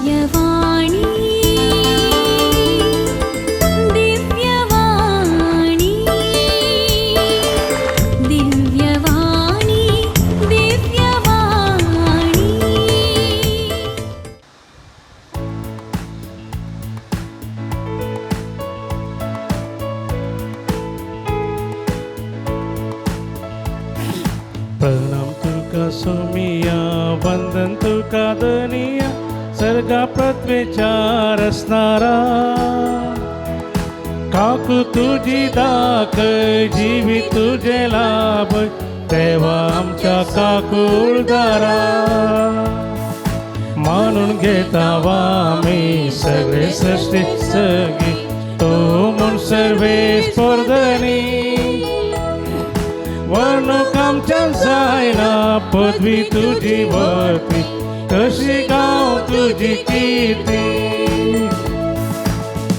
दिव्यवाणी दिव्यवाणी दिव्यवाणी दिव्यवाणी। प्रणाम तुका सोमिया, वंदन तुका धनिया, सर्गा पृथ्वेच्या रसणारा। काकू तुझी दाखय, जीवी तुझे लाभ, देवा आमच्या काकुळदारा। मानून घेता आमी सगळे सृष्टी सगी, तो म्हूण सर्वे स्पर्धनी। वर्णूक आमच्यान जायना पदवी तुजी वरती, कशी गांव तुजी किर्ती।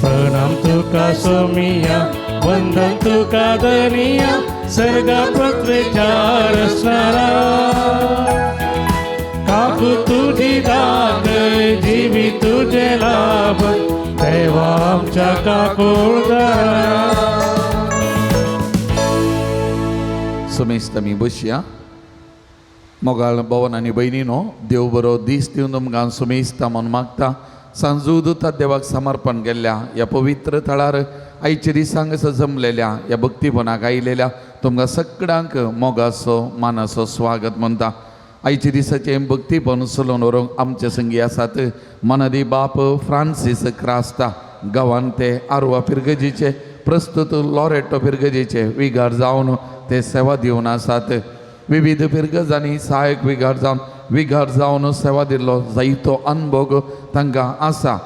प्रणाम तुका सोमिया, वंदन तुका धनिया, सर्गा पृथ्वेच्या रसणारा। काकू तुझी दाखय, जीवी तुझे लाभ, देवा आमच्या काकुळदारा। समेस्त आमी बसया। मोगाळ भवन आनी भयणीनो, देव बरो दीस दिवन तुमकां सुमेस्ता म्हूण मागता। सांजू दुता देवाक समर्पण केल्ल्या ह्या पवित्र थळार आयच्या दिसांक हांगासर जमलेल्या ह्या भक्तीपणाक आयलेल्या तुमकां सगळ्यांक मोगाचो मानाचो स्वागत म्हणटा। आयच्या दिसाचें भक्तीपण चलोवन व्हरूंक आमचे संगी आसात मनादी बाप फ्रांसीस क्रास्ता, गांवांत ते आरवा फिरगजीचे प्रस्तुत लॉरेटो फिरगजीचे विगार जावन ते सेवा दिवन आसात। विविध फिरगजांनी सहायक विगार जावन विगार जावन सेवा दिल्लो जायतो अनभोग तांकां आसा।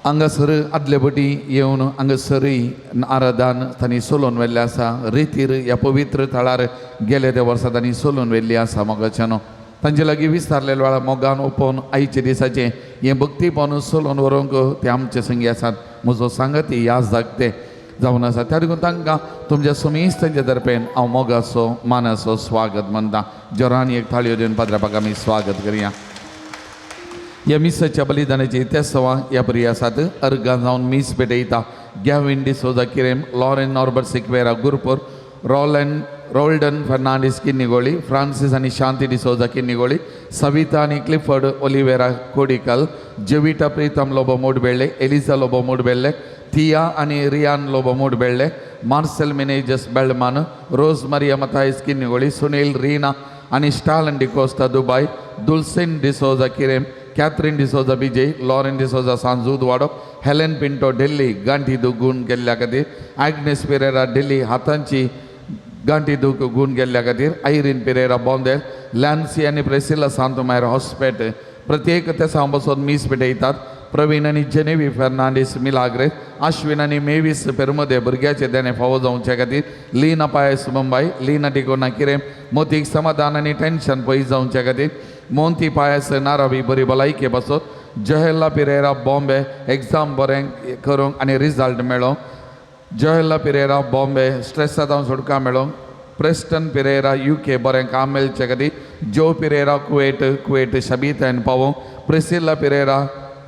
हांगासर आदले पटी येवन हांगासरूय आराधन तांणी चलोवन व्हेल्लें आसा। रितीर ह्या पवित्र थळार गेले त्या वर्सा तांणी चलोवन व्हेल्ली आसा। मोगाच्यानो तांचे लागीं विस्तारलेल्या वेळार मोगान ओपोवन आयच्या दिसाचें हें भक्तीपण चलोवन व्हरूंक ते आमचे संगी आसात। म्हजो सांगाती याद जागते जावन आसा, त्या देखून तांकां तुमच्या समेस्तांच्या तर्फेन हांव मोगाचो मानाचो स्वागत म्हणटा। जोरान एक थाळयो दिवन पाद्रापाक आमी स्वागत करया। ह्या मिसाच्या बलिदानाची तेसवा ह्या परी आसात। अर्गां जावन मीस पेटयता Gavin D'Souza Kirem, Lauren Norbert Sequeira Gurpur, Roland Roldan Fernandes Kinnigoli, Francis आनी शांती डिसोजा किन्निगोळी, सविता आनी Clifford Oliveira Kodikal, Jovita Pritam Lobo Mudbelle, Eliza Lobo Mudbelle, Thea आनी Riyan Lobo Mudbelle, Marcel Menezes Belman, Rose Maria Mathias Kinnigoli, Sunil Reena आनी Stalin D'Costa Dubai, Dulcin D'Souza Kirem, Catherine D'Souza Vijay, Lauren D'Souza Sanjudwado, Helen Pinto Delhi गांठी दूख गूण गेल्ल्या खातीर, आग्नेस पिरेरा दिल्ली हातांची गांठी दूख गूण गेल्ल्या खातीर, आयरीन पिरेरा बोंदेल, लॅन्सी आनी प्रेसिला सांतोमायर हॉस्पेट। प्रत्येक तेसां बसून मीस पेटयतात। प्रवीण आनी जेनेवी फेर्नांडीस मिलाग्रे, आश्विन आनी मेवीस पेरमदे भुरग्याचे देणे फावो जावचे खातीर, लीना पायस मुंबय, लीना टिकोना किरेम, मोतीक समाधान आनी टेन्शन पयस जावचे खातीर, मोंती पायस नारावी बरी भलायके पासत, जोहेल्ला पिरेरा बॉम्बे एग्जाम बरें करूंक आनी रिजल्ट मेळोंक, जोहेल्ला पिरेरा बॉम्बे स्ट्रेसांत सुटका मेळोंक, प्रेस्टन पिरेरा युके बरें काम मेळचे खातीर, जो पिरेरा कुवेट, कुवेट शबीतान पावोवंक, प्रिसिल्ला पिरेरा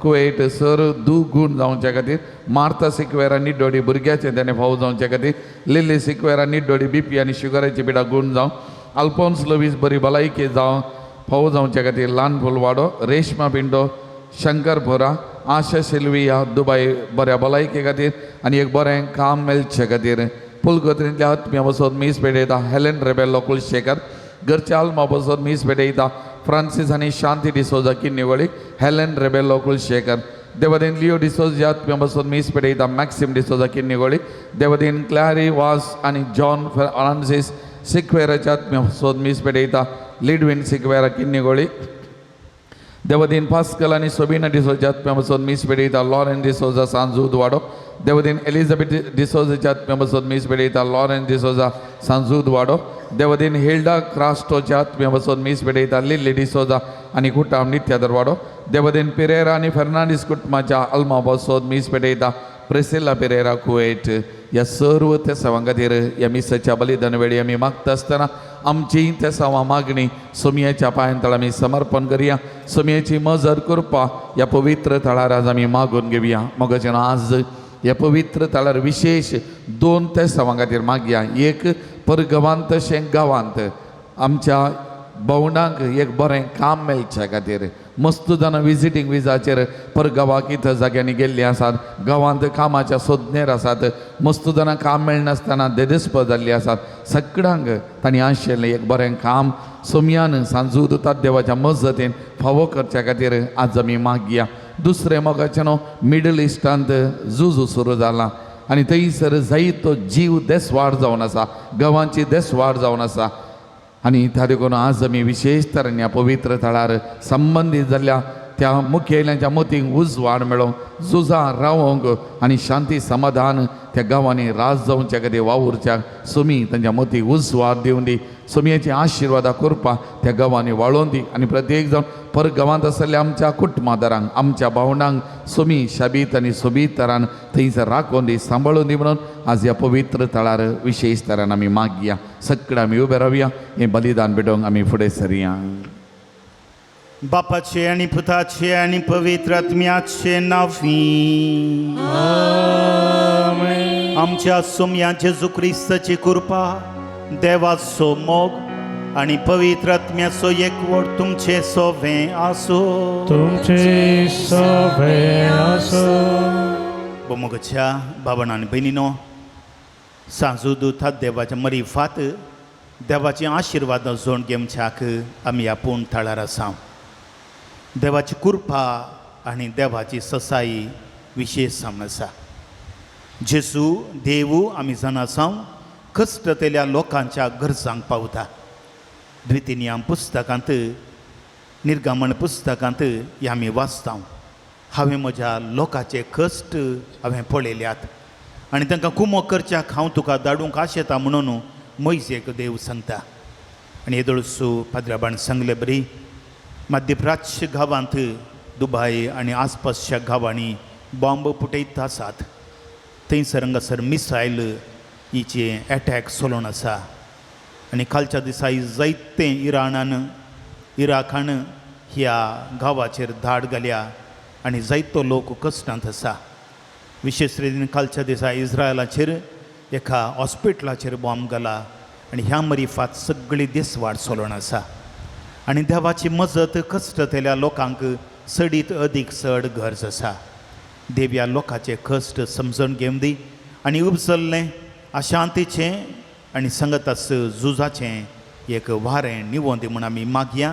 कुवेट सर दू गूण जावचे खातीर, मार्था सिक्वेरा निड्डोडी भुरग्याचें तेणें फावो जावचे खातीर, लिली सिक्वेरा निड्डोडी बीपी आनी शुगराची पिडा गूण जावं, अल्फोन्स लवीस बरी भलायकी जावं फावो जावचे खातीर, ल्हान फुलवाडो, रेश्मा पिंटो शंकर बोरा, आशा सिल्विया दुबय बऱ्या भलायके खातीर आनी एक बरें काम मेळचे खातीर। पुलकोत्रींतल्या आत्म्या बसोत मीस पेटयता हेलेन रेबेलो कुलशेखर, घरच्या आल्मा बसोत मीस पेटयता फ्रांसीस आनी शांती डिसोजा किन्निवळी, हेलेन रेबेलो कुलशेखर। देवदीन लिओ डिसोजा आत्म्या बसोत मीस पेटयता मॅक्सिम डिसोजा किन्निवळी, देवदीन क्लॅरी वास आनी जॉन फ्रांसीस सिक्वेराच्या आत्म्या बसोत मीस पेटयता लिडविन सिक्वेरा किन्निगोळी। देवदीन पास्कल आनी सोबिना डिसोजा आत्म्या बसोत मीस पेटयता लॉरेन डिसोजा सांजूदवाडो, देवदीन एलिझाबेथ डिसोजाच्या आत्म्या बसोत मीस पेटयता लॉरेन डिसोजा सांजूदवाडो, देवदीन हिल्डा क्रास्टोच्या आत्म्या बसोत मीस पेटयता लिल्ली डिसोजा आनी कुटाम नित्या दरवाडो, देवदीन पिरेरा आनी फेर्नांडीस कुटुंबाच्या अल्मा बसोत मीस पेटयता प्रेसिला पेरेरा कुवेट ह्या सर्व तेसांवां खातीर ह्या मिसाच्या बलिदान वेळी आमी मागता आसतना आमची तेसांवां मागणी सोमयेच्या पांयांतळ आमी समर्पण करया. सोमयेची मजत करपा ह्या पवित्र थळार आज आमी मागून घेवया. मोगाचें आज ह्या पवित्र थळार विशेश दोन तेसांवां खातीर मागया. एक परगांवांत तशें गांवांत आमच्या भावंडांक एक बरें काम मेळच्या खातीर मस्त जाणां विजिटींग विजाचेर परगांवाक इतर जाग्यांनी गेल्लीं आसात, गांवांत कामाच्या सोदनेर आसात, मस्त जाणां काम मेळनासतना देदेस्प जाल्लीं आसात. सगळ्यांक तांणी आशिल्लें एक बरें काम सोमयान सांजू दुतात देवाच्या मजतीन फावो करच्या खातीर आज आमी मागया. दुसरें मोगाचें न्हू मिडल इस्टांत झुजू सुरू जाला आनी थंयसर जायतो जीव देसवाड जावन आसा, गांवांची देसवाड जावन आसा. आनी त्या देखून आज आमी विशेश तरेन ह्या पवित्र थळार संबंदीत जाल्ल्या त्या मुखेल्यांच्या मतींक उजवाड मेळोवंक, झुजां रावोंक आनी शांती समाधान त्या गांवांनी राज जावच्या खातीर वावुरच्या सोमी तांच्या मतीक उजवाड दिवन दी. सोमयेची आशिर्वादा करपा त्या गांवांनी वाळोवन दी. आनी प्रत्येक जावन पर गांवांत आसलेल्या आमच्या कुटुंबादारांक, आमच्या भावंडांक सोमी शाबीत आनी सोबीत तरान थंयसर राखोवन दी, सांबाळून दी म्हणून आज ह्या पवित्र थळार विशेश तरान आमी मागया. सगळें आमी उबे रावया, हें बलिदान भेटोवंक आमी फुडें सरया. बापाचे आणि पुताचे आणि पवित्र आत्म्याचे नांवी. आमच्या सोमया जेजू क्रिस्ताची कृपा, देवाचो मोग आणि पवित्र आत्म्याचो एकवट तुमचे सोवे आसो. तुमचे सवे आसो. बोमोगच्या बाबण आनी भयणीनो, सांजू दुथा देवाच्या मरिफात देवाचे आशिर्वाद जोड घेवच्याक आमी आपूण थळार आसा. देवाची कृपा आनी देवाची ससाई विशेश जावन आसा. जेजू देवू आमी जाणा आसा कश्टतेल्या लोकांच्या गरजांक पावता. द्वितीनियम पुस्तकांत, निर्गमन पुस्तकांत हें आमी वाचता, हांवें म्हज्या लोकांचे कश्ट हांवें पळयल्यात आनी तांकां कुमो करच्याक हांव तुका धाडूंक आशेता म्हणून मोयजेक देव सांगता. आनी येदोळसो पाद्राबान सांगले बरी मध्यप्राच्य गांवांत दुबाय आनी आसपासच्या गांवांनी बॉम्ब फुटयत आसात. थंयसर हांगासर मिसायल हिचे एटॅक चलोवन आसा. आनी कालच्या दिसा जायते इराणान इराकान ह्या गांवाचेर धाड घाल्या आनी जायतो लोक कश्टांत आसा. विशेश रितीन कालच्या दिसा इस्रायलाचेर एका हॉस्पिटलाचेर बॉम्ब घाला आनी ह्या मरिफात सगळी दिसवाड चलोवन आसा. आनी देवाची मजत कश्टतेल्या लोकांक चडीत अदीक चड गरज आसा. देव ह्या लोकांचे कश्ट समजून घेवन दी आनी उपजल्लें अशांतीचें आनी संगताच झुजाचें एक वारें निवोन दी म्हूण आमी मागया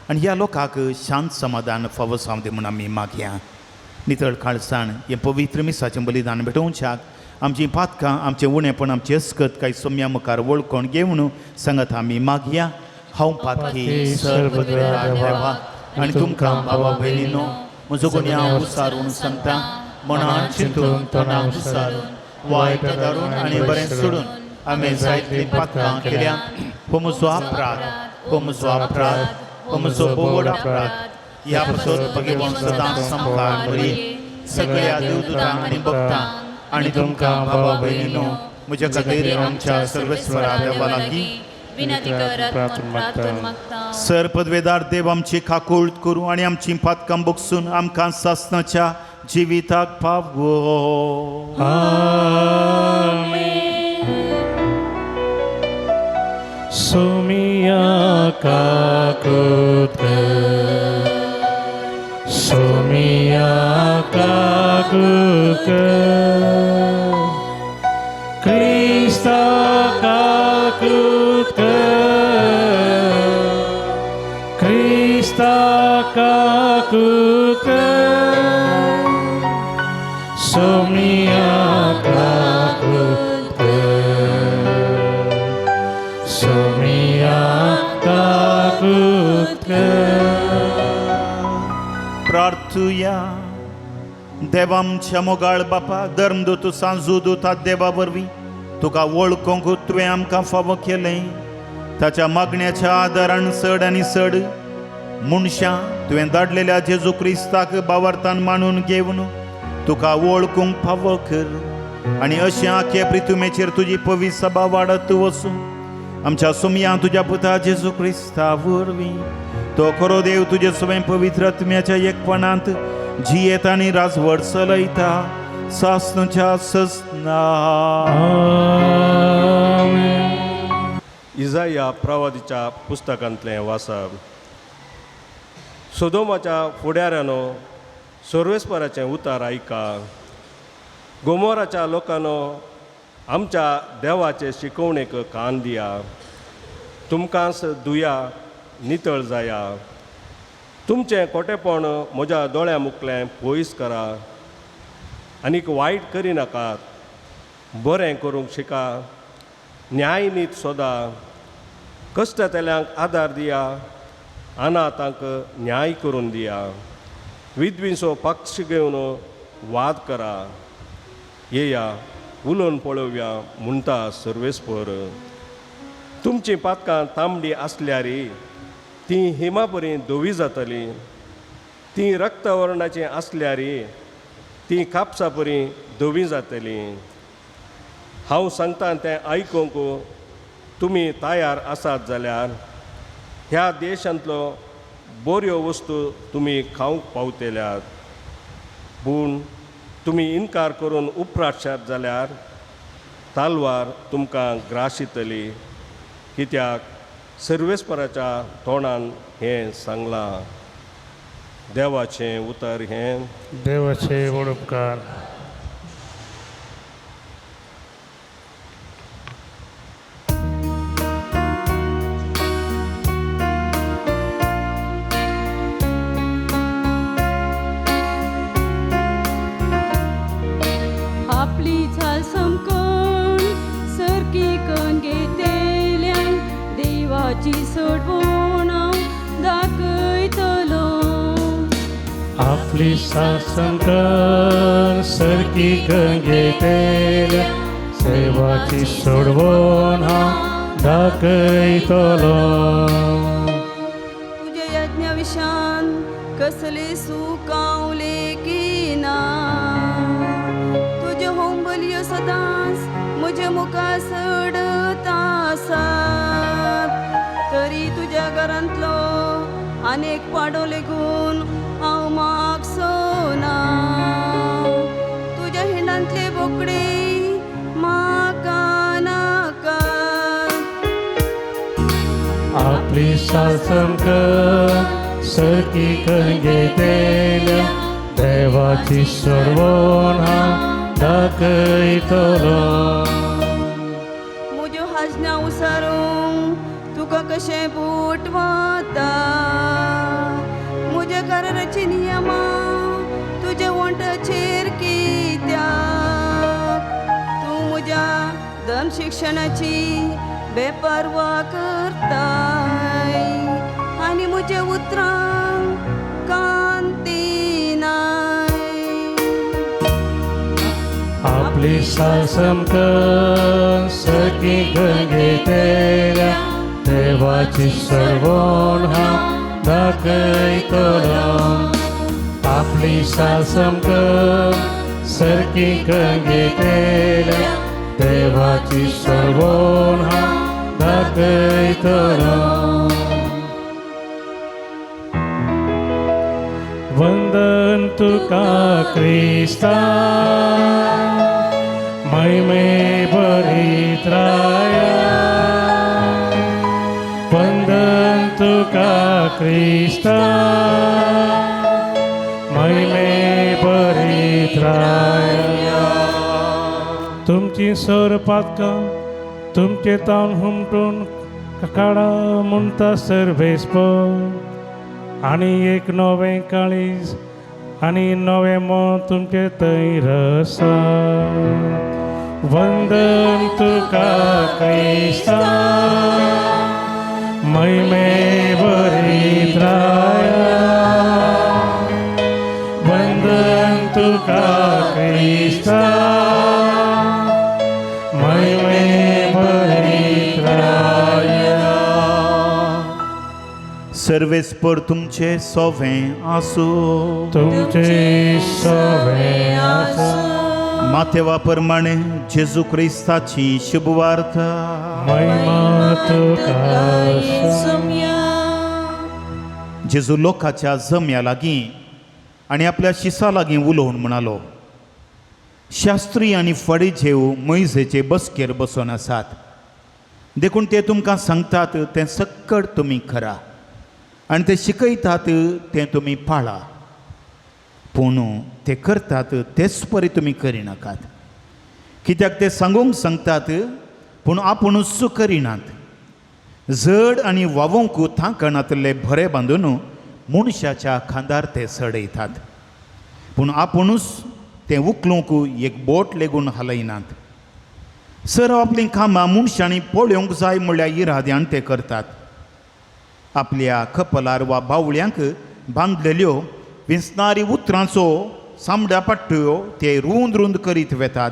आनी ह्या लोकांक शांत समाधान फावो जावं दी म्हूण आमी मागया. नितळ काळसाण हें पवित्र मिसाचें बलिदान भेटोवच्याक आमचीं पातकां, आमचें उणेपण, आमची अस्कत काय सोम्या मुखार वळखून घेवन सांगत आमी मागया. हांव पातकी सर्वदया देवा आनी तुमकां बाबा भयणीनो म्हजो गुन्यांव उसारून सांगता, मनान चिंतून तणाव उसारून वायट धारून आनी बरें सोडून आमी जायतलीं पातकां केल्या. हो म्हजो अपराध, हो म्हजो अपराध, हो म्हजो बोवड अपराध. ह्या पासत भगवान सदां सामकार बरी सगळ्या देवदूतांक आनी भक्तांक आनी तुमकां बाबा भयणीनो म्हज्या खातीर आमच्या सर्वेस्वरा देवा लागीं विनंती करात म्हूण प्रार्थना मागता. सर पदवेदार देव आमची काकूळट करूं आनी आमची पातकां बगसून आमकां सासनाच्या जिविताक पावो. सोमिया काकुत कर, सोमिया काकुत कर, क्रिस्ता काकुत कर, क्रिस्ता काकुत कर, सोमिया काकुत कर, सोमिया काकुत कर. प्रार्थुया. देवामच्या मोगाळ बापा, धर्मदूत सांजू दुता देवा वरवीं तुका वळखूंक तुवें आमकां फावो केलें. ताच्या मागण्याच्या आदारान चड आनी चड मनशां तुवें धाडलेल्या जेजू क्रिस्ताक बावार्थान मानून घेवन तुका वळखूंक फावो कर आनी अशें आख्या प्रितुमेचेर तुजी पवित्र सभा वाडत वचूं. आमच्या सुमया तुज्या पुता जेजू क्रिस्ता वरवीं तो खरो देव तुजे स्वयं पवित्र आत्म्याच्या एकपणांत जियेत आनी राजवट चलयता सासनुच्या ससना. इजाया प्रवादीच्या पुस्तकांतलें वाचप. सोदोमाच्या फुडाऱ्यानो सर्वेस्पराचें उतार आयका. गोमोराच्या लोकांनो आमच्या देवाचे शिकवणेक कान दिया. तुमकांच दुया नितळ जाया. तुमचें खोटेपण म्हज्या दोळ्या मुखलें पयस करा आनीक वायट करिनाकात. बरें करूंक शिका, न्याय नीत सोदा, कश्टतल्यांक आदार दिया, अनाथांक न्याय करून दिया, विधवींचो पक्ष घेवन वाद करा. येया उलोवन पळोवया म्हणटा सर्वेस्पर. तुमचीं पातकां तांबडी आसल्यार तीं हिमापरी धवी जातलीं, तीं रक्तवर्णाचीं आसल्यार तीं कापसापरी धवी जातलीं. हांव सांगता तें आयकूंक तुमी तयार आसात जाल्यार ह्या देशांतलो बऱ्यो वस्तू तुमी खावंक पावतल्यात. पूण तुमी इनकार करून उपराटशात जाल्यार तालवार तुमकां ग्राशितली, कित्याक सर्वेस्पराच्या तोंडान हें सांगलां. देवाचें उतर हें. देवाचे व्हड उपकार. आपली चाल समकण सरकी कन घेतल्यांक देवाची सोडवण हांव दाखयतलो. आपली सासंकर सरकी गंगेतेल्या सेवाची सोडवण हांव दाखयतलो. तुज्या यज्ञ विशान कसले सुख हांव लेखिना. तुज्यो होमबलयो सदांच म्हज्या मुखार सडत आसात. तरी तुज्या घरांतलो आनेक पाडो लेगून हांव मागसो ना. तुज्या हिंडांतले बोकडे म्हाका नाका. आपली सासंकर सरकी गंगेतेल्या देवाची सोडवण हांव दाखयतलो. म्हज्यो हाजना उसारूंक तुका कशें बूट वता. म्हज्या कराराची नियमां तुज्या वण्टाचेर कित्याक. तूं म्हज्या धर्म शिक्षणाची बेपर्वा करताय आनी म्हज्या उतरांक कान दिनाय. आपली सासमकर सरकी गंगेतेल्या देवाची सोडवण हांव दाखयतलो. आपली सासमकर सरकी गंगेतेल्या देवाची सोडवण हांव दाखयतलो. वंदन तुका क्रिस्ता महिमे भरीत राया. वंदन तुका क्रिस्ता महिमे भरीत राया. तुमची सर पातकां तुमचे तावन हुमटून काडा म्हणटा सर्वेस्पर. आनी एक नवें काळीज आनी नवें मन तुमचे थंय रसा. वंदन तुका क्रिस्ता महिमे भरीत राया. वंदन तुका क्रिस्ता महिमे भरीत राया. सर्वेस्पर तुमचे सोवें आसूं. तुमचे सवे आसूं. माथेवा प्रमाणे जेजू क्रिस्ताची शुभवार्ता. महिमा तुका. येसुम्या. जेजू लोकाच्या जम्या लागीं आनी आपल्या शिसा लागीं उलोवन म्हणालो, शास्त्री आनी फडीजेव मोयजेचे बसकेर बसून आसात, देखून ते तुमकां सांगतात तें सक्कड तुमी करा आनी ते शिकयतात तें तुमी पाळा, पूण ते करतात तेच परी तुमी करिनाकात, कित्याक ते सांगूंक सांगतात पूण आपुणूच करिनात. जड आनी वावोंक थांकणांतले भरे बांदून मनशाच्या खांदार ते चडयतात, पूण आपुणूच तें उखलूंक एक बोट लेगून हालयनात. सर आपलीं कामां मनशांनी पळोवंक जाय म्हणल्यार इराद्यान ते करतात. आपल्या कपलार वा बावळ्यांक बांदलेल्यो विंचणारी उतरांचो सामड्या पट्ट्यो ते रूंद रूंद करीत वेतात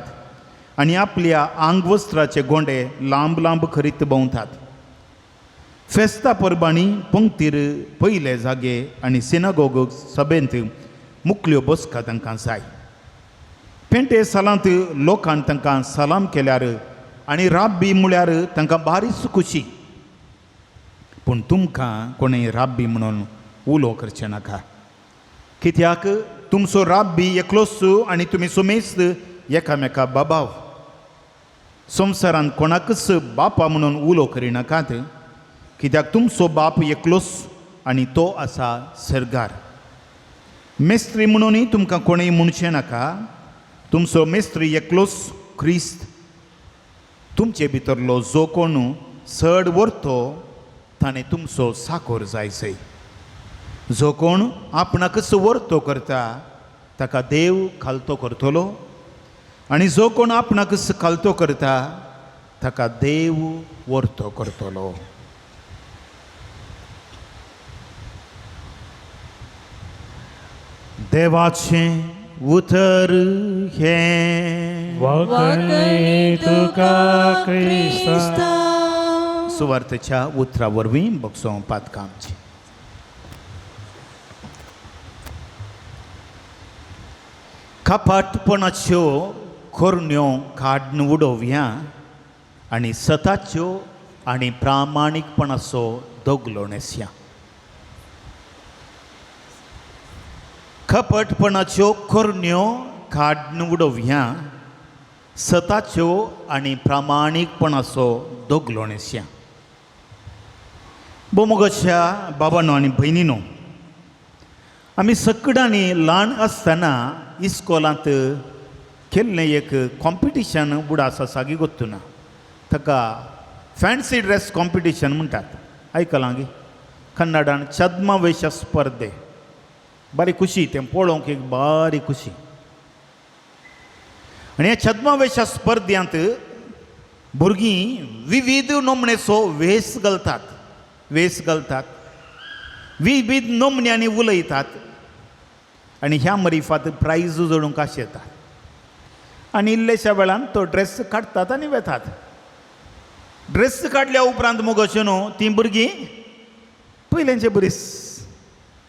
आनी आपल्या आंगवस्त्राचे गोंडे लांब लांब करीत भोंवतात. फेस्ता परबांनी पंक्तीर पयले जागे आनी सिनागोग सभेंत मुकल्यो बसका तांकां जाय. पेंटे सालांत लोकान तांकां सलाम केल्यार आनी राब्बी म्हळ्यार तांकां बारीच खुशी. पूण तुमकां कोणें राब्बी म्हणून उलो करचें नाका, कित्याक तुमचो राब्बी एकलोच आनी तुमी सुमेस्त एकामेका बाबाव. संवसारांत कोणाकच बापा म्हणून उलो करिनाकात, कित्याक तुमचो बाप एकलोच आनी तो आसा सर्गार. मेस्त्री म्हणूनय तुमकां कोणूय म्हणचें नाका, तुमचो मेस्त्री एकलोच क्रिस्त. तुमचे भितरलो जो कोण चड व्हरतो ताणें तुमचो साकोर जायसय. जो कोण आपणाकच व्हरतो करता ताका देव खालतो करतलो, आनी जो कोण आपणाकच खालतो करता ताका देव व्हरतो करतलो. देवाचें उतर हें. वाकणी तुका क्रिस्ता. सुवार्थेच्या उतरा वरवीं बगसो पातकामची. कपाटपणाच्यो कोरण्यो काडून उडोवया आनी सताच्यो आनी प्रामाणीकपणाचो दगलो न्हेसया. कपटपणाच्यो कोरण्यो काडून उडोवया, सताच्यो आनी प्रामाणीकपणाचो दगलो न्हेसया. बोमोगच्या बाबानो आनी भयणीनो, आमी सकडांनी ल्हान आसतना इस्कोलांत केल्लें एक कॉम्पिटिशन बुडास आसा सागी गोत्तुना, ताका फॅन्सी ड्रेस कॉम्पिटिशन म्हणटात. आयकलां गे? कन्नडान छद्मवेश स्पर्धे. बारी खुशी तें पळोवंक एक बारी खुशी. आनी ह्या छद्मवेश स्पर्ध्यांत भुरगीं विविध नमणेचो वेस घालतात, वेस घालतात, विविध नमण्यांनी उलयतात आनी ह्या मरिफात प्रायज जोडूंक आशेता आनी इल्लेश्या वेळान तो ड्रेस काडटात आनी वेतात. ड्रेस काडल्या उपरांत मगो अशें न्हू तीं भुरगीं पयल्यांचे बरीस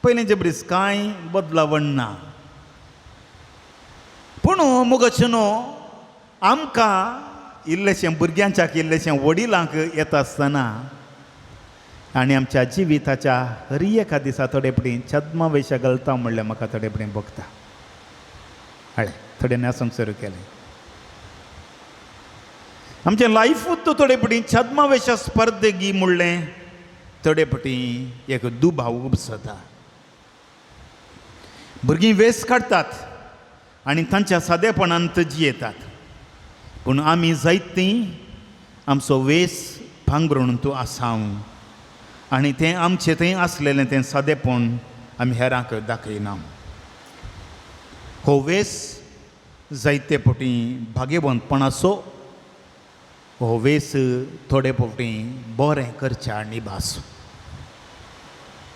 पयल्यांचे बरीस कांय बदलावण ना. पूण मगो अशें न्हू आमकां इल्लेशें भुरग्यांच्याक इल्लेशें वडिलांक येता आसतना आनी आमच्या जिविताच्या हर एका दिसा थोडे पटी छद्मवेश घालता म्हणल्यार म्हाका थोडे पटी भोगता. हय, थोडे न्यासूंक सुरू केलें. आमचें लायफूच थोडे पटी छद्मवेश स्पर्धेगी म्हणलें थोडे पटी एक दुबाव उपसता. भुरगीं वेस काडटात आनी तांच्या सादेपणान जियेतात, पूण आमी जायतीं आमचो वेस पांगरून तूं आसा आनी तें आमचें थंय आसलेलें तें सादेपण आमी हेरांक दाखयना. हो वेस जायते फावटी भाग्यवंतपणाचो, हो वेस थोडे फावटी बरें करच्या निभास.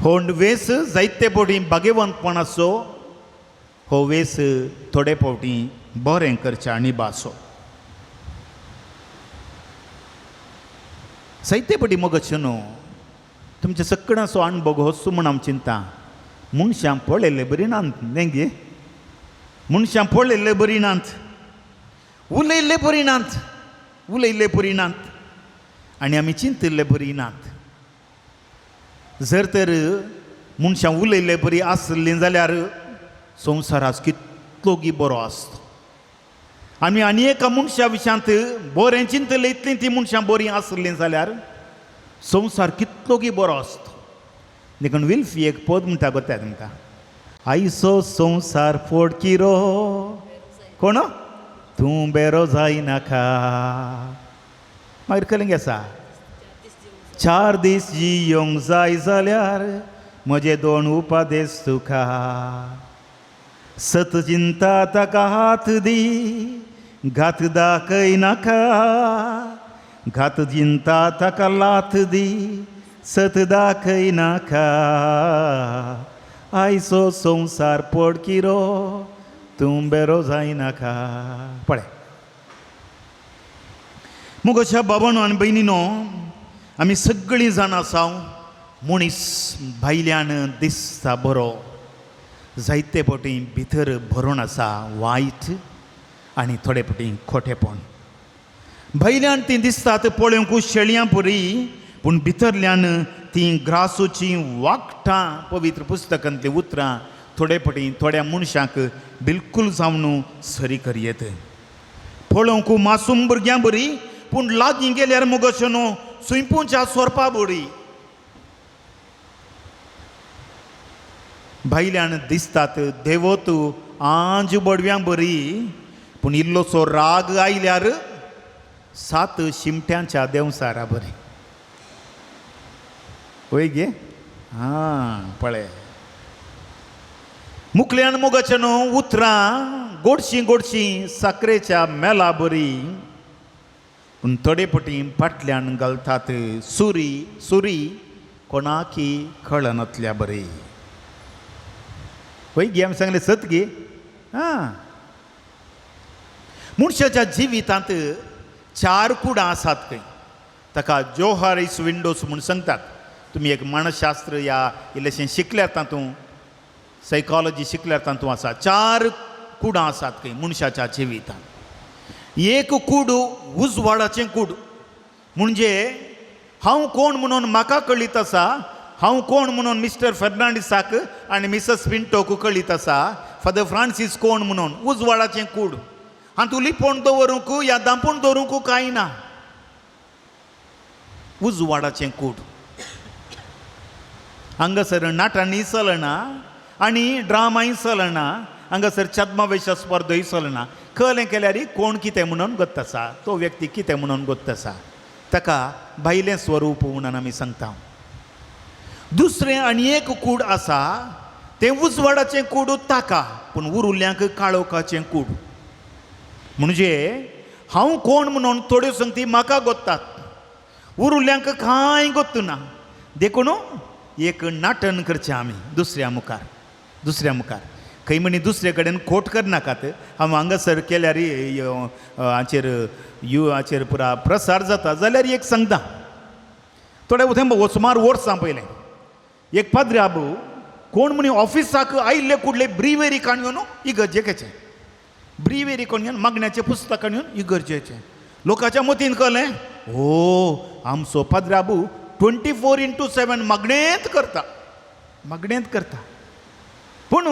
हो वेस जायते फावटी भाग्यवंतपणाचो, हो वेस थोडे फावटी बरें करच्या निभासो. जायते फावटी मगच न्हू तुमचे सगळ्यांचो अणभव होसो म्हूण हांव चिंता. मनशां पळयल्ले बरी नात न्ही गे, मनशां पळयल्ले बरी नात, उलयल्ले बरी नात, उलयल्ले बरी नात आनी आमी चिंतिल्ले बरी नात. जर तर मनशां उलयल्ले बरी आसलीं जाल्यार संवसार आज कितलो गी बरो आसतो. आमी आनी एका मनशा विशयांत बरें चिंतलें इतलीं तीं मनशां बरीं आसलीं जाल्यार संवसार कितलो गी बरो आसतो. देखून विल्फी एक पद म्हणटा गो त्या तुमकां, आयचो संवसार फोडकिरो कोण तूं बेरो जायनाका. मागीर कलिंग आसा, 4 दीस जियोंक जाय जाल्यार म्हजे 2 उपादेस तुका, सत चिंता ताका हात दी घात दाखयनाका, घात चिंता ताका लाथ दी सत दाखयनाका, आयचो संवसार पडकिरो तूं बेरो जायनाका. पळय मुगोश्या बाबानो आनी भयणीनो, आमी सगळीं जाणां आसा मनीस भायल्यान दिसता बरो, जायते फावटी भितर भरून आसा वायट आनी थोडे फावटी खोटेपण. भायल्यान तीं दिसतात पळोवंक शेळयां परी, पूण भितरल्यान तीं ग्रासूचीं वागटां. पवित्र पुस्तकांतलीं उतरां थोडे फावटी थोड्या मनशांक बिलकूल जावन सरी करयेत. पळोवंक मासूम भुरग्यां बरी, पूण लागीं गेल्यार मुगो न्हू सुंयपूंच्या सोरपा बरी. भायल्यान दिसतात देवत आंज बडव्यां बरी, पूण इल्लोसो राग आयल्यार 7 शिमट्यांच्या देंवसारा बरी. वय गे आं पळय मुकल्यान मोगाचें न्हू उतरां गोडशीं गोडशीं साकरेच्या मेला बरी, पूण थोडे पटी फाटल्यान घालतात सुरी सुरी कोणाकी कळनातल्या बरी. वय गे आमी सांगलें सत गे. आं मनशाच्या जिवितांत 4 कुडां आसात खंय, ताका जोहारीस विंडोज म्हूण सांगतात. तुमी एक मानसशास्त्र या इल्लेशें शिकल्यार तातूंत, सायकोलॉजी शिकल्यार तातूंत आसा. 4 कुडां आसात खंय मनशाच्या जिवितांत. एक कूड उजवाडाचें कूड, म्हणजे हांव कोण म्हणून म्हाका कळीत आसा, हांव कोण म्हणून मिस्टर फेर्नांडीसाक आनी मिसेस पिंटोक कळीत आसा, फादर फ्रांसीस कोण म्हणून. उजवाडाचें कूड हातूंत लिपोवन दवरूंक या दांपून दवरूंक कांय ना. उजवाडाचें कूड हांगासर नाटांनी चलना आनी ड्रामाय चलना, हांगासर छद्मवेश स्पर्धोय चलना. कळ्ळें केल्यार कोण कितें म्हणून गोत्त आसा, तो व्यक्ती कितें म्हणून गोत्त आसा, ताका भायलें स्वरूप म्हणून आमी सांगता. दुसरें आनी एक कूड आसा, तें उजवाडाचें कूड ताका, पूण उरुल्यांक काळोखाचें कूड. म्हणजे हांव कोण म्हणून थोड्यो संगती म्हाका गोत्तात, उरुल्यांक कांय गोत्तना. देखून एक नाटन करचें आमी दुसऱ्या मुखार, दुसऱ्या मुखार खंय म्हणी दुसरे कडेन खोट करनाकात. हांव हांगासर केल्यार हाचेर you हाचेर पुरा प्रसार जाता जाल्यार एक सांगता. थोडे थंय सुमार वर्सां पयलें एक पाद्री आबू कोण म्हणी ऑफिसाक आयिल्ले कुडले ब्रिवेरी काण घेवन इगर्जेकेचें, ब्रिवेरी कोण घेवन मागण्याचें पुस्तक घेवन इगर्जेचें. लोकांच्या मतीन कळ्ळें, हो आमचो पाद्री आबू 24x7 मागणेंत करता, मागणेंत करता. पूण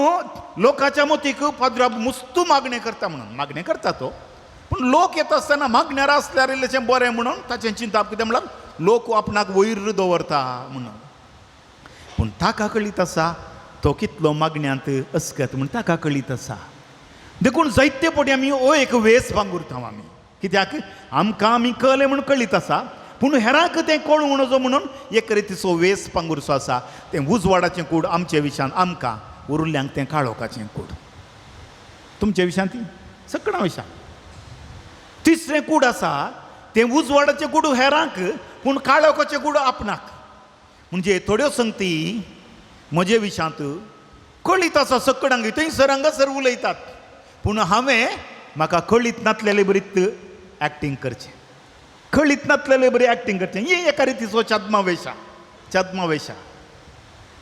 लोकांच्या मतीक पाद्री आबू मुस्तू मागणें करता म्हणून मागणें करता तो, पूण लोक येता आसतना मागण्यार आसल्यार इल्लेशें बरें म्हणून ताचें चिंतप कितें म्हणल्यार लोक आपणाक वयर दवरता म्हणून. पूण ताका कळीत आसा तो कितलो मागण्यांत अस्कत म्हूण ताका कळीत आसा. देखून जायते फावटी आमी हो एक वेस बांगुरता आमी, कित्याक आमकां आमी कळ्ळें म्हूण कळीत आसा, पूण हेरांक तें कळूंक नजो म्हणून एक रितीचो वेस पांगुरचो आसा. तें उजवाडाचें कूड आमचे विशान आमकां, उरुल्ल्यांक तें काळोखाचें कूड. तुमचे विशान ती सगळ्यां विशान. तिसरें कूड आसा तें उजवाडाचें कूड हेरांक, पूण काळोखाचें कूड आपणाक. म्हणजे थोड्यो संगती म्हजे विशांत कळीत आसा सगळ्यांक, थंयसर हांगासर उलयतात, पूण हांवें म्हाका कळीत नातलेले बरीत एक्टींग करचें, कळीत नातलेले बरी एक्टींग करचें. ही एका रितीचो छद्मवेश, छद्मवेशा.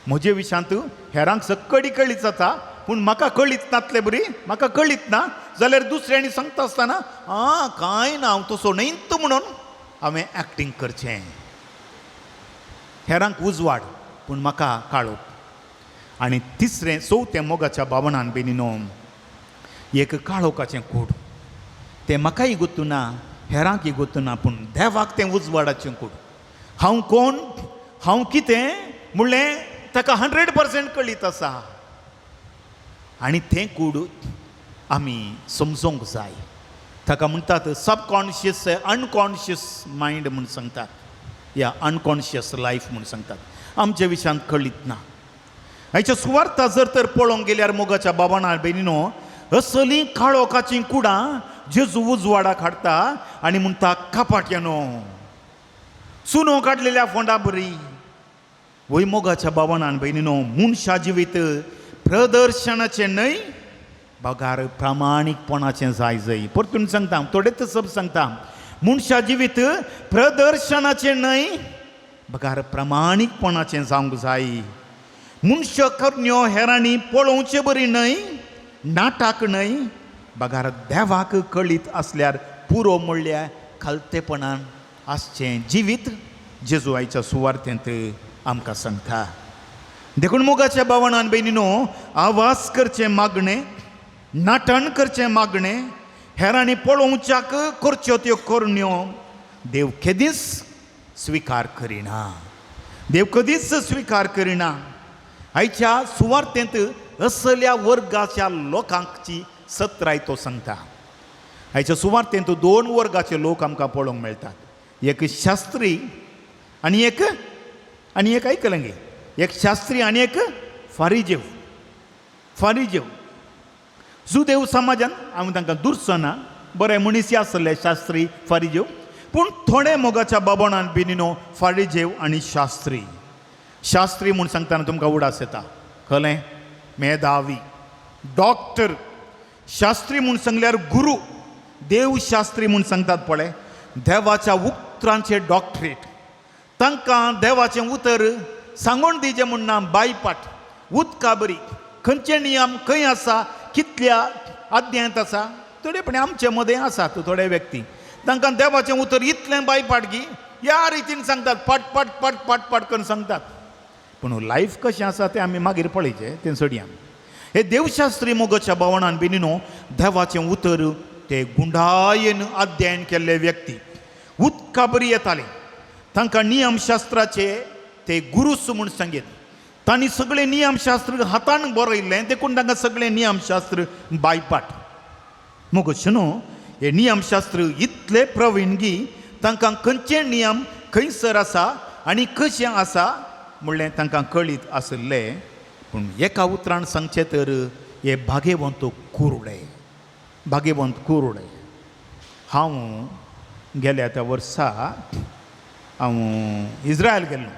म्हजे विशांत हेरांक सक्कडी कळीत जाता पूण म्हाका कळीत नातले बरी, म्हाका कळीत ना जाल्यार दुसऱ्यांनी सांगता आसतना आं कांय ना हांव तसो न्हय म्हणून हांवें एक्टींग करचें. हेरांक उजवाड पूण म्हाका काळोख. आनी तिसरें चवथें मोगाच्या भावनान बेनीनो एक काळोखाचें कूड, तें म्हाकाय गोत्तू ना हेरांकय गोत्तू ना पूण देवाक तें उजवाडाचें कूड. हांव कोण हांव कितें म्हणलें ताका 100% कळीत आसा. आनी तें कूड आमी समजोंक जाय. ताका म्हणटात सबकॉन्शियस अनकॉन्शियस मायंड म्हूण सांगतात या अनकॉन्शियस लायफ म्हूण सांगतात. आमच्या विशयांत कळीत ना. हाच्या सुवार्था जर तर पळोवंक गेल्यार मोगाच्या बाबाना भयणीनो असलीं काळोखाचीं कुडां जेजू उजवाडाक हाडटा आनी म्हणटा कपाट्यानो चुनो काडलेल्या फोंडा बरी. वय मोगाच्या बाबान भयणीनो मनशा जिवीत प्रदर्शनाचें न्हय बगार प्रामाणीकपणाचें जाय जय. परतून सांगता थोडेच सब सांगता, मनशा जिवीत प्रदर्शनाचें न्हय बगार प्रामाणीकपणाचें जावंक जाय. मनशा करण्यो हेरांनी पळोवचे बरी न्हय नाटक न्हय बगार देवाक कळीत आसल्यार पुरो म्हणल्यार खालतेपणान आसचें जिवीत जेजू आयच्या सुवार्थेंत आमकां सांगता. देखून मोगाच्या भावणान भयणीनो आवाज करचें मागणें, नाटण करचें मागणें, हेरांनी पळोवच्याक करच्यो त्यो करण्यो देव केदींच स्विकार करिना, देव कदींच स्विकार करिना. आयच्या सुवार्थेंत असल्या वर्गाच्या लोकांची सत्राय तो सांगता. आयच्या सुवार्थेंत दोन वर्गाचे लोक आमकां पळोवंक मेळटात, एक शास्त्री आनी एक आनी एक आयकलें गे, एक शास्त्री आनी एक फारिजेव. फारिजेव जुदेव समाजान हांव तांकां दुरसना, बरे मनीस आसले शास्त्री फारिजेव, पूण थोडे मोगाच्या बाबणान बिनिनो फारिजेव आनी शास्त्री. शास्त्री म्हूण सांगतना तुमकां उडास येता कळ्ळें, मेधावी डॉक्टर. शास्त्री म्हूण सांगल्यार गुरू, देवशास्त्री म्हूण सांगतात पळय, देवाच्या उतरांचे डॉक्टरेट. तांकां देवाचें उतर सांगून दिजें म्हूण ना बायपाट उदका बरी खंयचे नियम खंय आसा कितल्या अध्यायांत आसा. थोडेपणी आमचे मदें आसात थोडे व्यक्ती, तांकां देवाचें उतर इतलें बायपाट की ह्या रितीन सांगतात, पट पट पट पट पट करून सांगतात. पूण लायफ कशें आसा तें आमी मागीर पळयचें, तें सोडया. हे देवशास्त्री मोगाच्या भावणान बिनीनो देवाचें उतर ते गुंडायेन अध्ययन केल्ले व्यक्ती उदका बरी येताले. तांकां नियमशास्त्राचे ते गुरूस म्हूण सांगीत तांणी सगळें नियमशास्त्र हातान बरयल्लें, देखून तांकां सगळें नियमशास्त्र बायपाट. मोगच न्हू हे नियमशास्त्र इतले प्रवीणगी तांकां खंयचे नियम खंयसर आसा आनी कशें आसा म्हणलें तांकां कळीत आशिल्लें. पूण एका उतरान सांगचें तर हे भागेवंत कुरुडे, भागेवंत कुरुडे. हांव गेल्या त्या वर्सा हांव इज्रायल गेल्लो.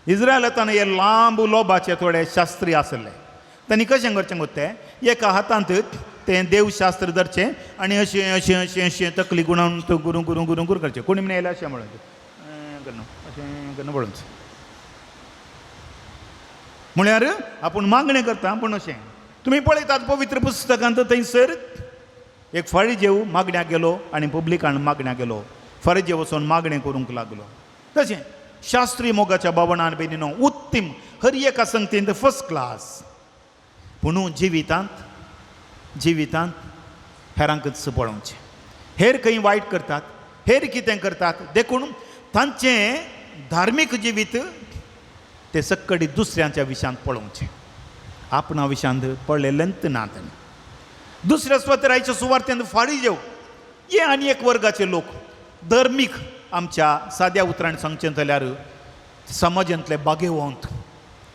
इज्रायल वतना हे लांब लोबाचे थोडे शास्त्री आसले. तांणी कशें करचें गो तें एका हातांत तें देवशास्त्र धरचें आनी अशें अशें अशें अशें तकली गुणावन गुरू गुरू गुरू गुरू करचें. कोणी म्हण येयल्यार अशें म्हणून करून अशें करून पळोवचें, म्हळ्यार आपूण मागणें करता पूण अशें. तुमी पळयतात पवित्र पुस्तकांत थंयसर एक फारीजेव मागण्याक गेलो आनी पब्लिकान मागण्याक गेलो, फारीजेव वचून मागणें करूंक लागलो. तशें शास्त्री मोगाच्या बावणान बेनीनो उत्तीम हर एका संगतींत फर्स्ट क्लास, पूण जिवितांत जिवितांत हेरांकच पळोवचें, हेर खंय वायट करतात, हेर कितें करतात, देखून तांचें धार्मीक जिवीत ते सक्कडी दुसऱ्यांच्या विशयांत पळोवचें, आपणा विशयांत पळयलेंच ना तांणी. दुसऱ्या स्वतरायच्या सुवार्थेंत फारीजेव हे आनी एक वर्गाचे लोक धर्मीक, आमच्या साद्या उतरांनी सांगचें जाल्यार समाजांतले बागेवंत,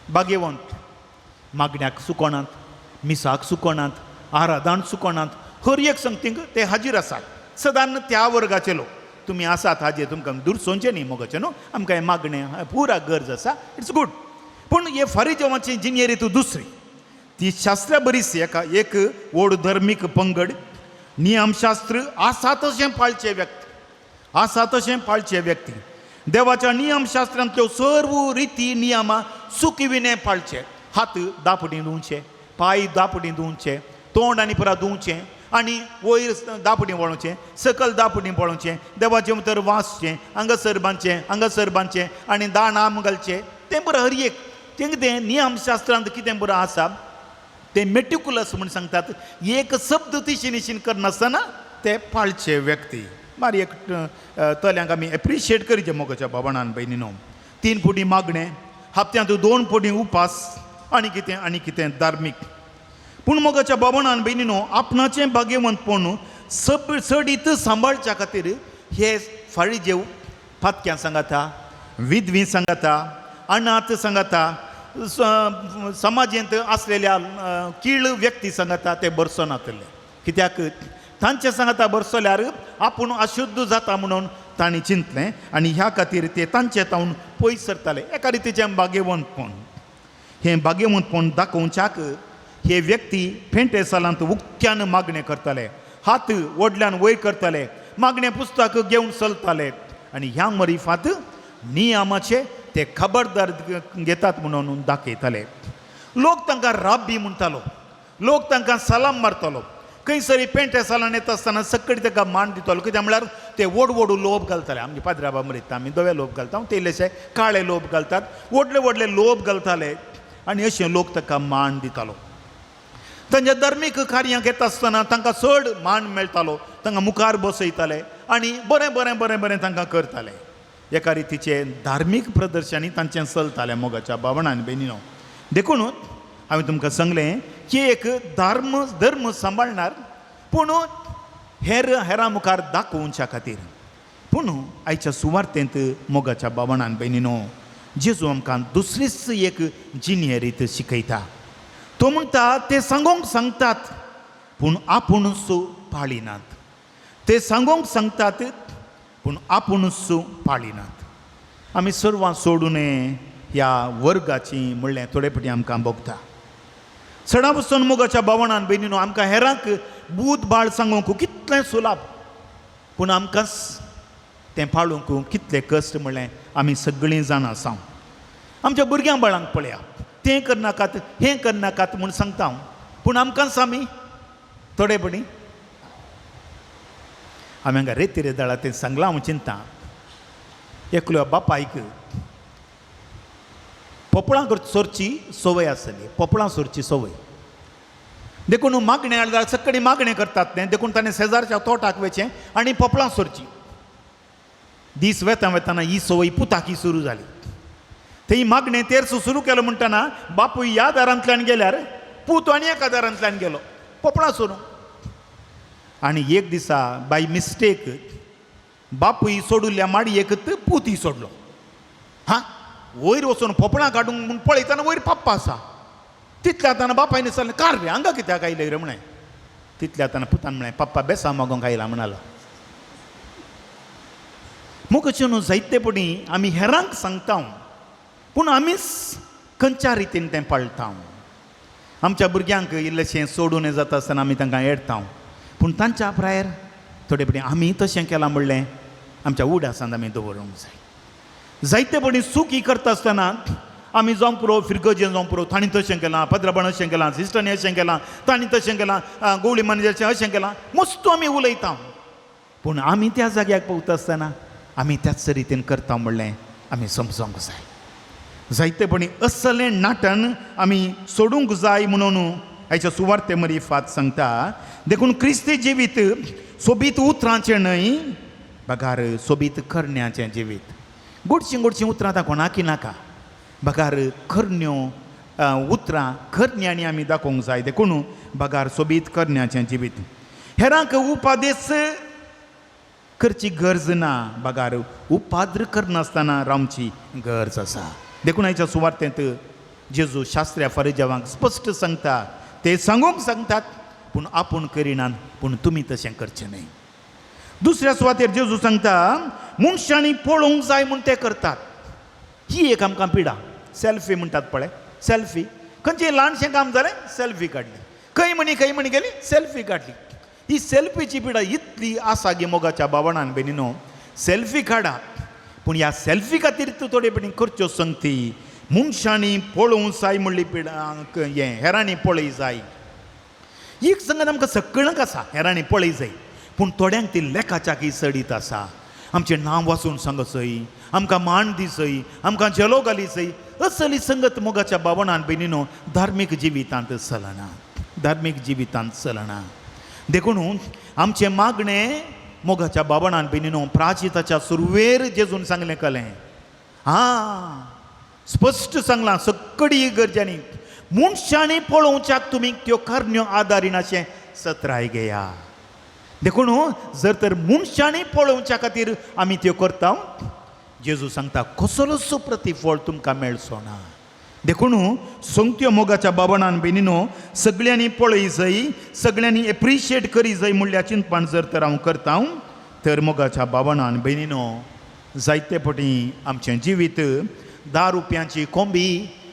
बागेवंत मागण्याक चुकोनात, मिसाक चुकोनात, आराधन चुकोनात, हर एक संगतीक ते हाजीर आसात सदां त्या वर्गाचे लोक. तुमी आसात हाजेर तुमकां दुरसोवचें न्ही मोगाचें न्हू, आमकां हें मागणें पुरा गरज आसा, it's good. पूण हे फारीजेवाची जिणेरी तूं दुसरी, ती शास्त्रा बरीच एका एक व्हड धर्मीक पंगड, नियमशास्त्र आसा तशें पाळचे व्यक्ती, आसा तशें पाळचे व्यक्ती. देवाच्या नियमशास्त्रांतल्यो सर्व रिती नियमां चुकीविणे पाळचे. हात दापटी धुवचे, पांय दापटी धुवचे, तोंड आनी पुरा धुवचें आनी वयर दापटी पळोवचें, सकल दापटी पळोवचें, देवाचें उतर वाचचें, हांगासर बांदचें, हांगासर बांदचें आनी दाण आम घालचें. तें बरें हर एक तें कितें नियमशास्त्रांत कितें बरें आसा तें मेट्युकुलस म्हूण सांगतात. एक शब्द तिशी निशीन करनासतना ते पाळचे व्यक्ती. मारी एक तल्यांक आमी एप्रिशिएट करचें मोगाच्या बाबाणान भयणीनो. 3 फुटी मागणें, हप्त्यांत 2 फुटी उपास आनी कितें आनी कितें धार्मीक. पूण मोगाच्या बाबाणान भयणीनो आपणाचें भाग्यवंतपण सब चडीत सांबाळच्या खातीर हे फाळी जेव पातक्यां सांगाता, विधवी सांगाता, अनाथ सांगाता, समाजेंत आसलेल्या कीळ व्यक्ती सांगाता ते बरसनातले. कित्याक तांचे सांगाता बरसल्यार आपूण अशुद्ध जाता म्हणून तांणी चिंतलें आनी ह्या खातीर ते तांचे तावन पयस सरताले. एका रितीचें भाग्यवंतपण, हें भाग्यवंतपण दाखोवच्याक हे व्यक्ती पेंटे सालांत उक्त्यान मागणें करताले, हात व्हडल्यान वयर करताले, मागणें पुस्तक घेवन चलताले आनी ह्या मरिफात नियमाचे ते खबरदार घेतात म्हणून दाखयताले. लोक तांकां राब्बी म्हणटालो, लोक तांकां सलाम मारतालो. खंयसरी पेंटे सालान येता आसतना सकयल ताका मान दितालो. कित्याक म्हळ्यार ते व्हड व्हड लोब घालताले. आमचे पाद्राबा मरिता आमी धवे लोब घालता, ते इल्लेशे काळे लोब घालतात, व्हडले व्हडले लोब घालताले आनी अशें लोक ताका मान दितालो. तांच्या धार्मीक कार्यांक येता आसतना तांकां चड मान मेळटालो, तांकां मुखार बसयताले आनी बरें बरें बरें बरें तांकां करताले. एका रितीचे धार्मीक प्रदर्शनी तांचें चलतालें मोगाच्या बावणान आनी भयणीनो. देखूनच हांवें तुमकां सांगलें की एक धर्म धर्म सांबाळणार पूण हेर हेरां मुखार दाखोवच्या खातीर. पूण आयच्या सुवार्तेंत मोगाच्या बावणान भयणीनो जेजू आमकां दुसरीच एक जिणये रीत शिकयता. तो म्हणटा ते सांगोंक सांगतात पूण आपुणूच पाळिनात. ते सांगोंक सांगतात पूण आपुणूच पाळिनात. आमी सर्वां सोडून ह्या वर्गाची म्हणलें थोडे फावटी आमकां भोगता. सडा पसून मोगाच्या बावणान भयणीनो आमकां हेरांक बूद बाळ सांगूंक कितलें सुलाभ, पूण आमकांच तें पाळूंक कितलें कश्ट म्हणलें आमी सगळीं जाणां आसा. आमच्या भुरग्यां बाळांक पळया, तें करनाकात हें करनाकात म्हूण सांगता हांव, पूण आमकांच आमी थोडे फावटी आमी हांगा रेती रे दळा तें सांगलां हांव चिंता. एकल्या बापायक पोपळां सोरची संवय आसली, पोपळां सोरची संवय. देखून मागणें जाल्यार सगळीं मागणें करतात तें, देखून ताणें शेजारच्या तोटाक वचें आनी पोपळां सोरची. दीस वेता वेताना ही संवय पुताकी सुरू जाली. थंय मागणें तेर्स सुरू केलो म्हणटना बापूय ह्या दारांतल्यान गेल्यार पूत आनी एका दारांतल्यान गेलो पोपळां सोरूंक. आनी एक दिसा बाय मिस्टेक बापूय सोडुल्ल्या माडयेक पूतय सोडलो. हा वयर वचून पोपळां काडूंक म्हूण पळयतना वयर पप्पा आसा. तितल्या आतां बापायन सांगलें कार रे हांगा कित्याक आयले रे म्हळें. तितल्या आतां पुतान म्हळें पप्पा बेसां मागोंक आयला म्हणालो. मुखाचे न्हू जायते पडी आमी हेरांक सांगता पूण आमीच खंयच्या रितीन तें पाळटा. आमच्या भुरग्यांक इल्लेशें सोडून जाता आसतना आमी तांकां येडटा, पूण तांच्या प्रायर थोडे फावटी आमी तशें केलां म्हणलें आमच्या उडासांत आमी दवरूंक जाय. जायते फावटी चुकी करता आसतना आमी जावंक पुरो फिरगजेन जावंक पुरो, तांणी तशें केलां, पद्रबाण अशें केलां, सिस्टरांनी अशें केलां, तांणी तशें केलां, गोवळी मॅनेजरचें अशें केलां, मस्तू आमी उलयता. पूण आमी त्या जाग्याक पावता आसतना आमी त्याच रितीन करता म्हणलें आमी समजोंक जाय. जायतेपणी असलें नाटन आमी सोडूंक जाय म्हणून आयच्या सुवार्ते मरी फात सांगता. देखून क्रिस्ती जिवीत सोबीत उतरांचें न्हय बगार सोबीत करण्याचें जिवीत. गोडशीं गोडशीं उतरां आतां कोणाकी नाका, बगार करण्यो उतरां करण्यांनी आमी दाखोवंक जाय. देखून बगार सोबीत करण्याचें जिवीत. हेरांक उपादेस करची गरज ना, बगार उपाद्र करनासतना रावची गरज आसा. देखून आयच्या सुवार्तेंत जेजू शास्त्र्या फारिजावांक स्पश्ट सांगता, ते सांगूंक सांगतात पूण आपूण करिनात, पूण तुमी तशें करचें न्हय. दुसऱ्या सुवातेर जेजू सांगता मनशांनी पळोवंक जाय म्हूण ते करतात. ही एक आमकां पिडा, सेल्फी म्हणटात पळय, सेल्फी. खंयचें ल्हानशें काम जालें सेल्फी काडली, खंय म्हणी खंय म्हणी गेली सेल्फी काडली. ही सेल्फीची पिडा इतली आसा गे मोगाच्या बावणान भयणीनो. सेल्फी काडा पूण ह्या सेल्फी खातीर तूं थोडे पटी करच्यो संगती मनशांनी पळोवंक जाय म्हणली पिडांक हें हेरांनी पळय जाय. एक संगत आमकां सगळ्यांक आसा हेरांनी पळय जाय, पूण थोड्यांक ती लेखाच्याकय चडीत आसा. आमचें नांव वाचून सांगसय, आमकां मान दिसय, आमकां झेलो घालीसय, असली संगत मोगाच्या बावणान भयणीनो धार्मीक जिवितांत चलना, धार्मीक जिवितांत चलना. देखून आमचें मागणें मोगाच्या बावणान भयणीनो प्राचिताच्या सुरवेर जेजून सांगलें कलें, आं स्पश्ट सांगलां सगळी गरजांनी मनशांनी पळोवच्याक तुमी त्यो करण्यो आदारिनाशें सत्राय घेया. देखून जर तर मनशांनी पळोवच्या खातीर आमी त्यो करता, जेजू सांगता कसलोसो प्रतिफळ तुमकां मेळचो ना. देखून सोंगत्यो मोगाच्या बाबणान भयणीनो सगळ्यांनी पळय जाय, सगळ्यांनी एप्रिशिएट करी जाय म्हणल्या चिंतपान जर तर हांव करता तर मोगाच्या बाबणान भयणीनो जायते पटी आमचें जिवीत 10 रुपयांची कोंबी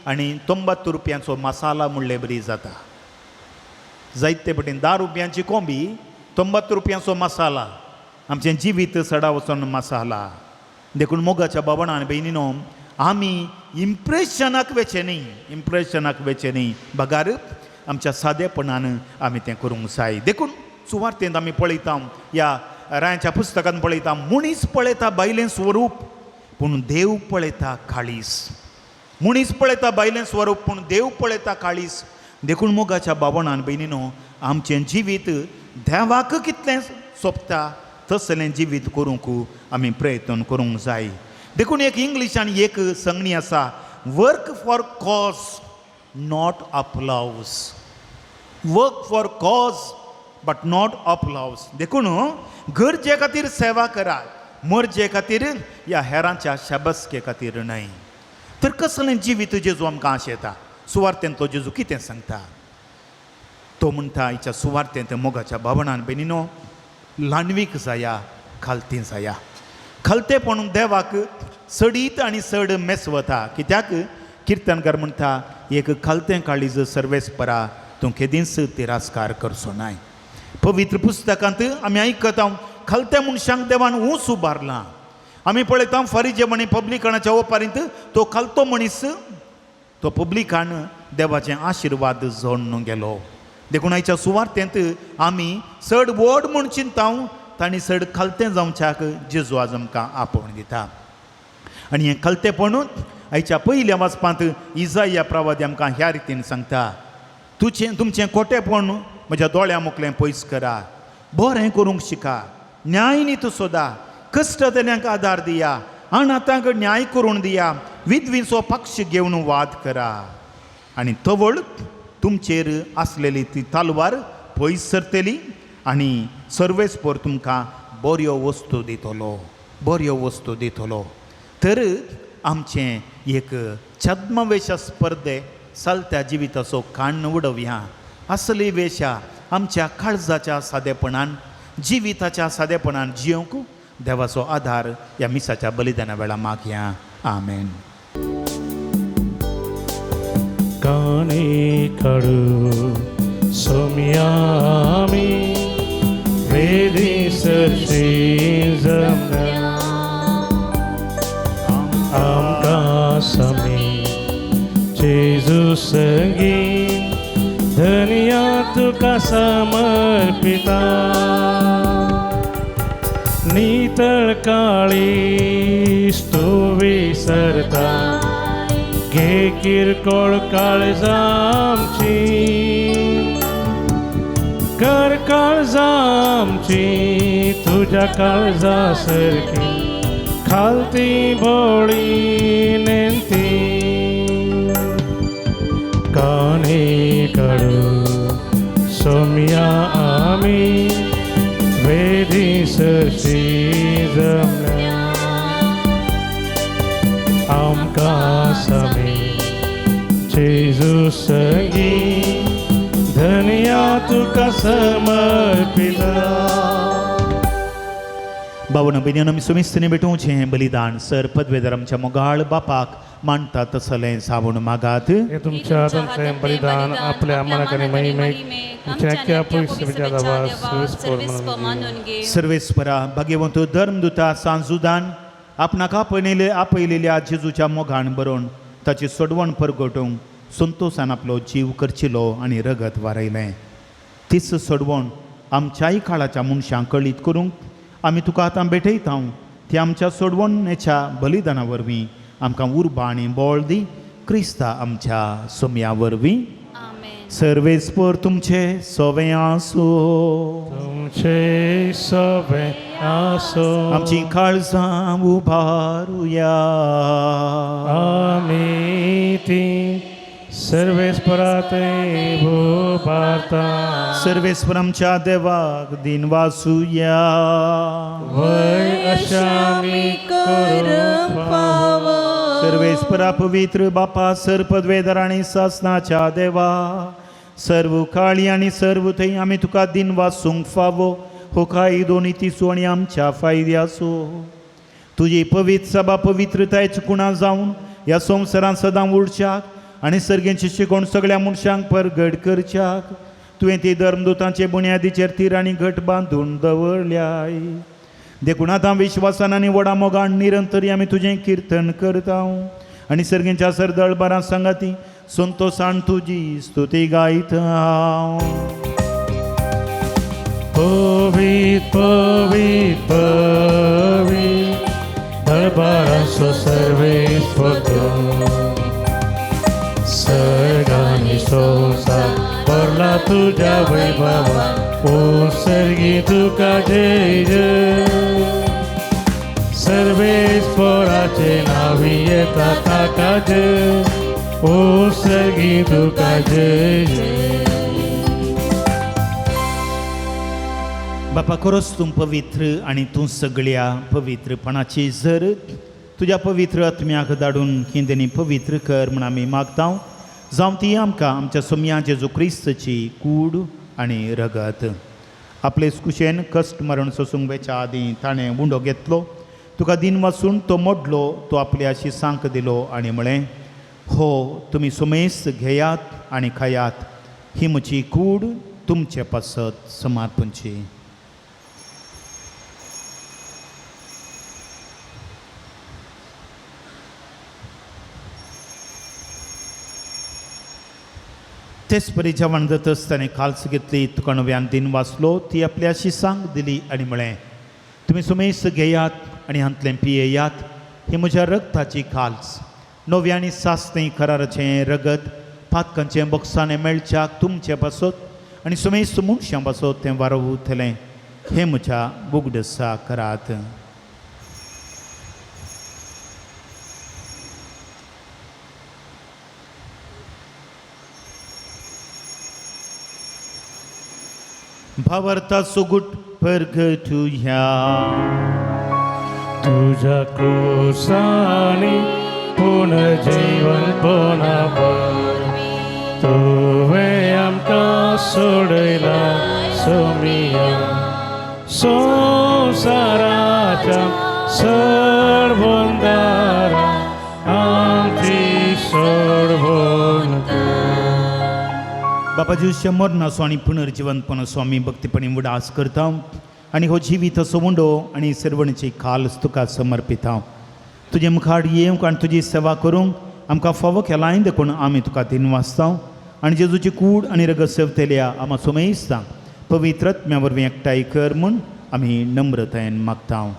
आनी 90 रुपयांचो मसाला म्हणले बरी जाता. जायते पटीन 10 रुपयांची कोंबी 90 रुपयांचो मसाला, आमचें जिवीत सडा वचून मसाला. देखून मोगाच्या बाबणान भयणीनो आमी इम्प्रेशनाक वेचें न्ही, इम्प्रेशनाक वेचें न्ही, बगार आमच्या सादेपणान आमी तें करूंक जाय. देखून सुवार्थेंत आमी पळयता, ह्या रायांच्या पुस्तकान पळयता, मनीस पळयता बायलें स्वरूप पूण देव पळयता काळीस. मनीस पळयता बायलें स्वरूप पूण देव पळयता काळीस. देखून मोगाच्या बाबणान भयणीनो आमचें जिवीत देवाक कितलें सोंपता तसलें जिवीत करूंक आमी प्रयत्न करूंक जाय. देखून एक इंग्लिशान एक संगणी आसा, work for cause not applause, work for cause but not applause. देखून गरजे खातीर सेवा करात, मरजे खातीर ह्या हेरांच्या शाबासके खातीर न्हय. तर कसलें जिवीत जेजू आमकां आशेता? सुवार्थेंत तो जेजू कितें सांगता? तो म्हणटा आयच्या सुवार्थेंत मोगाच्या भावणान भयणीनो ल्हानवीक जाया, खालती जाया. खालतेपण देवाक चडीत आनी चड मेसवता. कित्याक किर्तनकार म्हणटा एक खालतें काळीज सर्वेस्परा तूं केदींच तिरस्कार करचो नाय. पवित्र पुस्तकांत आमी आयकता खालत्या मनशांक देवान ऊंच उबारलां. आमी पळयता फारीजे म्हणी पब्लिकानाच्या ओपारींत तो खालतो मनीस तो पब्लिकान देवाचे आशिर्वाद जोडून गेलो. देखून आयच्या सुवार्थेंत आमी चड व्हड म्हूण चिंता तांणी चड खालतें जावच्याक जेजू आज आमकां आपोवन दिता. आनी हें खालतेपण आयच्या पयल्या वाचपांत इजाया प्रवादी आमकां ह्या रितीन सांगता, तुजें तुमचें खोटेपण म्हज्या दोळ्या मुखलें पयस करा, बरें करूंक शिका, न्याय नीत सोदा, कश्टतल्यांक आदार दिया, अनाथांक न्याय करून दिया, विधवीचो पक्ष घेवन वाद करा आनी तवळ तुमचेर आसलेली ती तलवार पयस सरतली आनी सर्वेस्पर तुमकां बऱ्यो वस्तू दितलो, बऱ्यो वस्तू दितलो. तर आमचें एक छद्मवेशा स्पर्धे चलत्या जिविताचो काण्ण उडोवया. असली वेशा आमच्या काळजाच्या सादेपणान जिविताच्या सादेपणान जियोंक देवाचो आधार ह्या मिसाच्या बलिदाना वेळा मागया. आमेन. काणी काडू सोम्यामी वेदी सरशी जमल्या आमकां समी जेजू संगी धनया तुका समर्पिता. नितळ काळीस तूं विसरता, घे किरकोळ काळजामची, कर काळजामची तुज्या काळजा सारकी, खालती भोळी नेमती. काणी काडू सोम्या आमी वेदी सरशी जमल्या आमकां समी जेजू संगी धनया तुका समर्पिता. बाबून भयणीनो आमी सुमिस्तीने भेटोवचें हें बलिदान सर पदवेदार आमच्या मोगाळ बापाक मानता तसलें सावून मागात. हे तुमच्या हातांतलें बलिदान आपल्या मनाक आनी महिमेक आमच्या पवित्र सर्वेस्परा भाग्यवंत धर्मदूता सांजुदान आपणाक आपयलेल्या जेजूच्या मोगान बरोवन ताची सोडवण परगटूंक संतोशान आपलो जीव करचिलो आनी रगत वारयलें. तीच सोडवण आमच्याय काळाच्या मनशांक कळीत करूंक आमी तुका आतां भेटयता. ती आमच्या सोडवणेच्या बलिदाना वरवीं आमकां उर्बा आनी बळ दी, क्रिस्ता आमच्या सोम्या वरवीं. सर्वेस्पर तुमचे सोवे आसूं. तुमचे सवे आसो. आमची काळजां उबारुया. आमी ती सर्वेस्पराते भूपारता. सर्वेस्पर आमच्या देवाक दिन वासुया. वय अशा आमी करूंक फावो. सर्वेस्परा पवित्र बापा, सर्पद्वेदर आनी सासनाच्या देवा, सर्व काळी आनी सर्व थंय आमी तुका दिन वासूंक फावो. हो कायदो नितीचो आनी आमच्या फायद्याचो. तुजी पवित्र सभा पवित्रतायेची कुणा जावन ह्या संवसारांत सदां उरच्याक आनी सर्गेची शिकोवण सगळ्या मनशांक परगट करच्याक तुवें ती धर्मदुतांचे बुन्यादीचेर तीर आनी घट बांदून दवरल्याय. देखून आतां विश्वासान आनी व्हडा मोगान निरंतरी आमी तुजें किर्तन करता आनी सर्गेच्या सरदळबारां सांगाती संतोसान तुजी स्तुती गायता. पवित पवित पवित दरबारांचो सर्वेस्पर, सर्गानी संवसार भरला तुज्या वैभवा. ओ सर्गी तुका जय जय. सर्वेस्पराचे नावी येता ताका जय. ओ सर्गी तुका जय जय. बापा, खरोच तूं पवित्र आनी तूं सगळ्या पवित्रपणाची जर तुज्या पवित्र आत्म्याक धाडून किंदेनी पवित्र कर म्हूण आमी मागता. जावं ती आमकां आमच्या सोम्या जेजू क्रिस्तची कूड आनी रगत. आपले कुशेन कश्ट मरण सोसूंक वेच्या आदीं ताणें उंडो घेतलो, तुका दिन वासून तो मोडलो, तो आपल्या शिसांक दिलो आनी म्हळें, हो तुमी सुमेस्त घेयात आनी खायात, ही म्हजी कूड तुमचे पासत समर्पणची. तेच परी जेवण जातच ताणें काल्स घेतली, तुका नव्यान दिन वाचलो, ती आपल्या शिसांक दिली आनी म्हळें, तुमी सुमेस्त घेयात आनी हांतलें पियेयात, ही म्हज्या रगताची काल्स, नव्या आनी सासणी कराराचें रगत, पातकांचें बक्षाणें मेळच्याक तुमचे पासत आनी सुमेस्त मनशां पासत तें वारवतलें. हें म्हज्या बुगडसा करात. भावार्थाचो सुगूट परगटुया. तुझ्या क्रुसानी पुनर्जीवनपणा तुवें आमकां सोडयला सोमिया. संवसाराच्या सर्वंदारा आमची सोडवण. बापा जेजूच्या मरणाचो आनी पुनर्जिवंतपणाचो आमी भक्तीपणी उडास करता आनी हो जिवीत असो उंडो आनी सर्वणची खाल तुका समर्पिता. तुजे मुखार येवंक आनी तुजी सेवा करूंक आमकां फावो केलाय देखून आमी तुका दिन वाचता आनी जेजूची कूड आनी रगत सेवतेल्या आमा सोमेस्ता पवित्र आत्म्या वरवीं एकठांय कर म्हूण आमी नम्रतायेन मागता.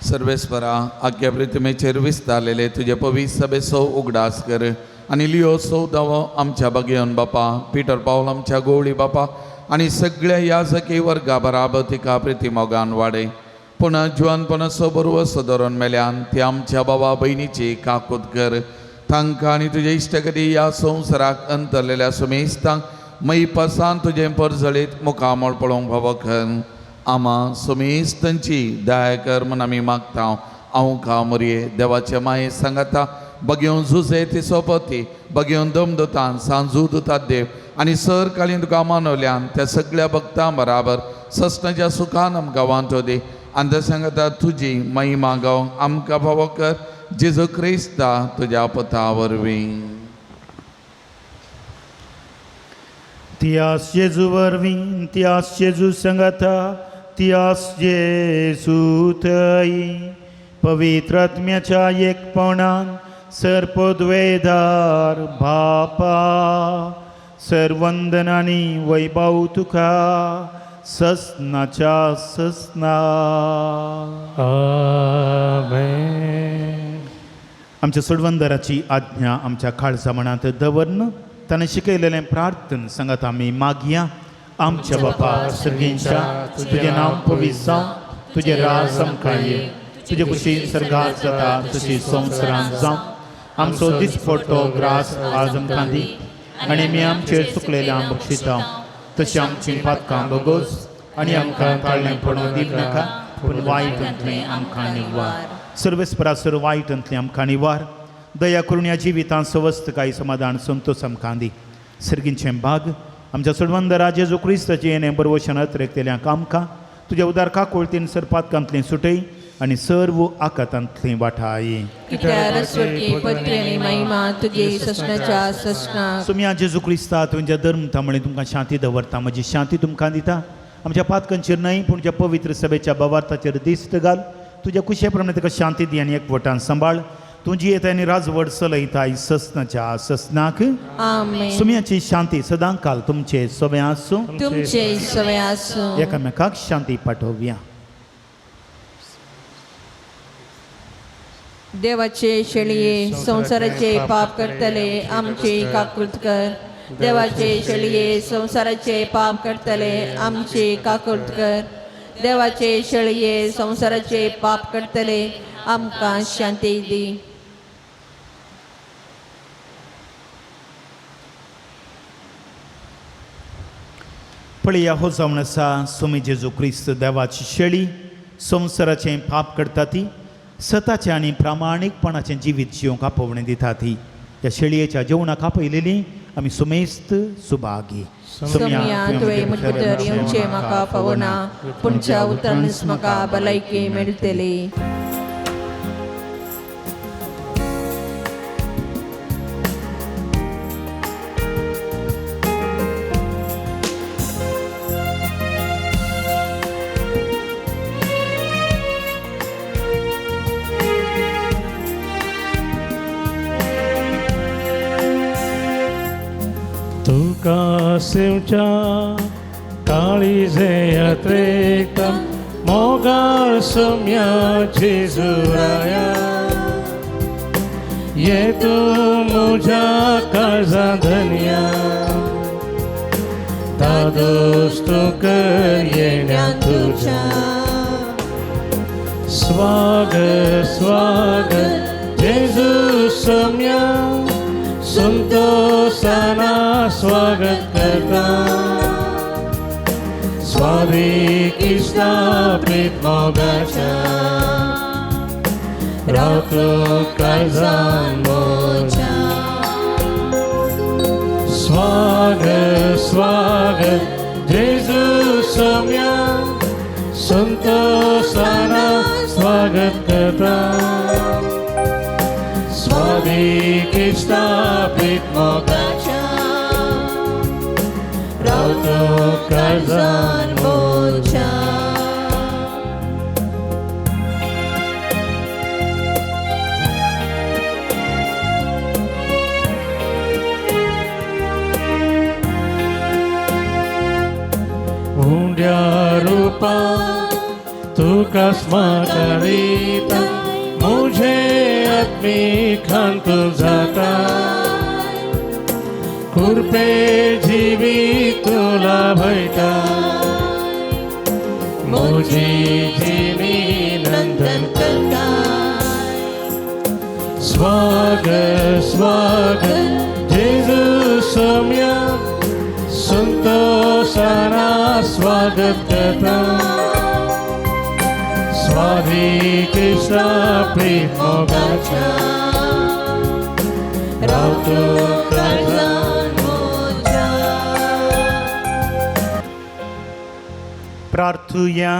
सर्वेस्परा, आज्ञा प्रतिमेचेर विस्तारलेले तुजे पवित्र सभेचो उगडास कर आनी लियो सौदावो आमच्या बागेवन बापा, पिटर पावल आमच्या गोवळी बापा आनी सगळ्या याजकी वर्गा बराबर तिका प्रिती मोगान वाडय. पूण जिवनपणाचो बरवसो धरून मेल्यान ती आमच्या बाबा भयणीची काकूत कर. तांकां आनी तुजे इश्टगती ह्या संवसाराक अंतरलेल्या सुमेस्तांक मैपासान तुजें परजळीत मुखामळ पळोवंक फावो कर. आमा सुमेस्तांची दया कर म्हूण आमी मागता. हांव का मोरये देवाचे माये सांगाता बगेवन झुजे ती सोपती बगेवन दमदतान सांजू दुतात देव आनी सर काळीन तुका मानवल्यान त्या सगळ्या भक्तां बराबर ससनाच्या सुखान आमकां वांटो दी आनी त्या सांगता तुजी महिमा गावंक आमकां फावो कर. जेजू क्रिस्ता तुज्या पता वरवीं. त्यास जेजू वरवीं, त्यास जेजू सांगाता, मत्तियास जेजू थंय पवित्र आत्म्याच्या एकपणान सर्पद्वेदार बापा सर्वंदन आनी वैभव तुका ससनाच्या ससना. आमेन. आमच्या सोडवंदराची आज्ञा आमच्या काळजा मनांत दवरन ताणें शिकयलेलें प्रार्थन सांगात आमी मागया. आमच्या बापा सर्गींच्या, तुजें नांव पवित्र जावं, तुजें राज आमकां ये, तुजे कुशीन सर्गात जाता तशी संवसारांत जावं. आमचो दिसपडटो ग्रास आज आमकां दी आनी आमी आमचेर चुकलेल्या बक्षिता तशी आमची पातकां बोगोस आनी आमकां ताळणें पडूं दिवं नाका, पूण वायटांतलें आमकां निवार. सर्वेस्परासर वायटांतलें आमकां निवार. दया करून ह्या जिवितांत सवस्तकाय समाधान संतोष आमकां दी. सर्गींचें भाग आमच्या सोडवंदरा जेजू क्रिस्ताचें येणें बरवशन अत्रेकतेल्यांक आमकां तुज्या उदार काकुळतीन सरपातकांतलें सुटय आनी सर्व आकातांतलें वाठाय. कित्याक स्वर्गी पत्री आनी महिमा तुगे ससनाच्या ससनाक. सुम्या जेजू क्रिस्ता तुमच्या धर्म तामणे तुमकां शांती दवरता, म्हजी शांती तुमकां दिता. आमच्या पातकांचेर न्हय पूण तुज्या पवित्र सभेच्या बवार्थाचेर दिश्ट घाल. तुज्या कुशे प्रमाणे तुका शांती दी आनी एकवटान सांबाळ. तुजी येता आनी राजवट चलयताय ससनाच्या ससनाक. आमेन. सुम्याची शांती सदां काल तुमचे सगळे आसूं. तुमचे सगळे आसूं. एकामेकाक शांती पाठोवया. देवाचे शेळये संवसाराचे पाप करतले आमचे काकूत कर. देवाचे शेळये संवसाराचे पाप करतले आमचे काकूत कर. देवाचे शेळये संवसाराचे पाप करतले आमकां शांती दी. पळया हो जावन आसा सुमी जेजू क्रिस्त देवाची शेळी, संवसाराचें पाप करता ती सताचें आनी प्रामाणीकपणाचें जिवीत जिवंक आपोवणें दिता ती. ह्या शेळयेच्या जेवणाक आपयलेली आमी सुमेस्त सुभागी. सोम्या तुवें म्हजे भितर येवचें म्हाका फावना, पूण च्या उतरानच म्हाका भलायकी मेळटली. तुका सेवच्या काळीजे यात्रेक मोगाळ सम्या जेजुराया, ये तूं म्हज्या काळजा धनया, दादोस तूं कर येण्या तुज्या. स्वागत स्वागत जेजू सम्या, संतोषाना स्वागत करता. स्वामी स्थापित मोगाच्या रावतो काळजान म्हज्या. स्वागत स्वागत जेजू सम्या, संतोषाना स्वागत करता. स्वामी स्थापित मोगाच्या रावतो काळजान म्हज्या. उंड्या रूपा तुका स्मरिता, मुझे आत्मिक जाता. कृपे जीवी तुला भयता, मुझी जीवी नंदन करता. स्वागत स्वागत जेजू सम्या, संतोषाना स्वागत करता. स्वामी स्थापित मोगाच्या रावतो काळजान म्हज्या. प्रार्थुया.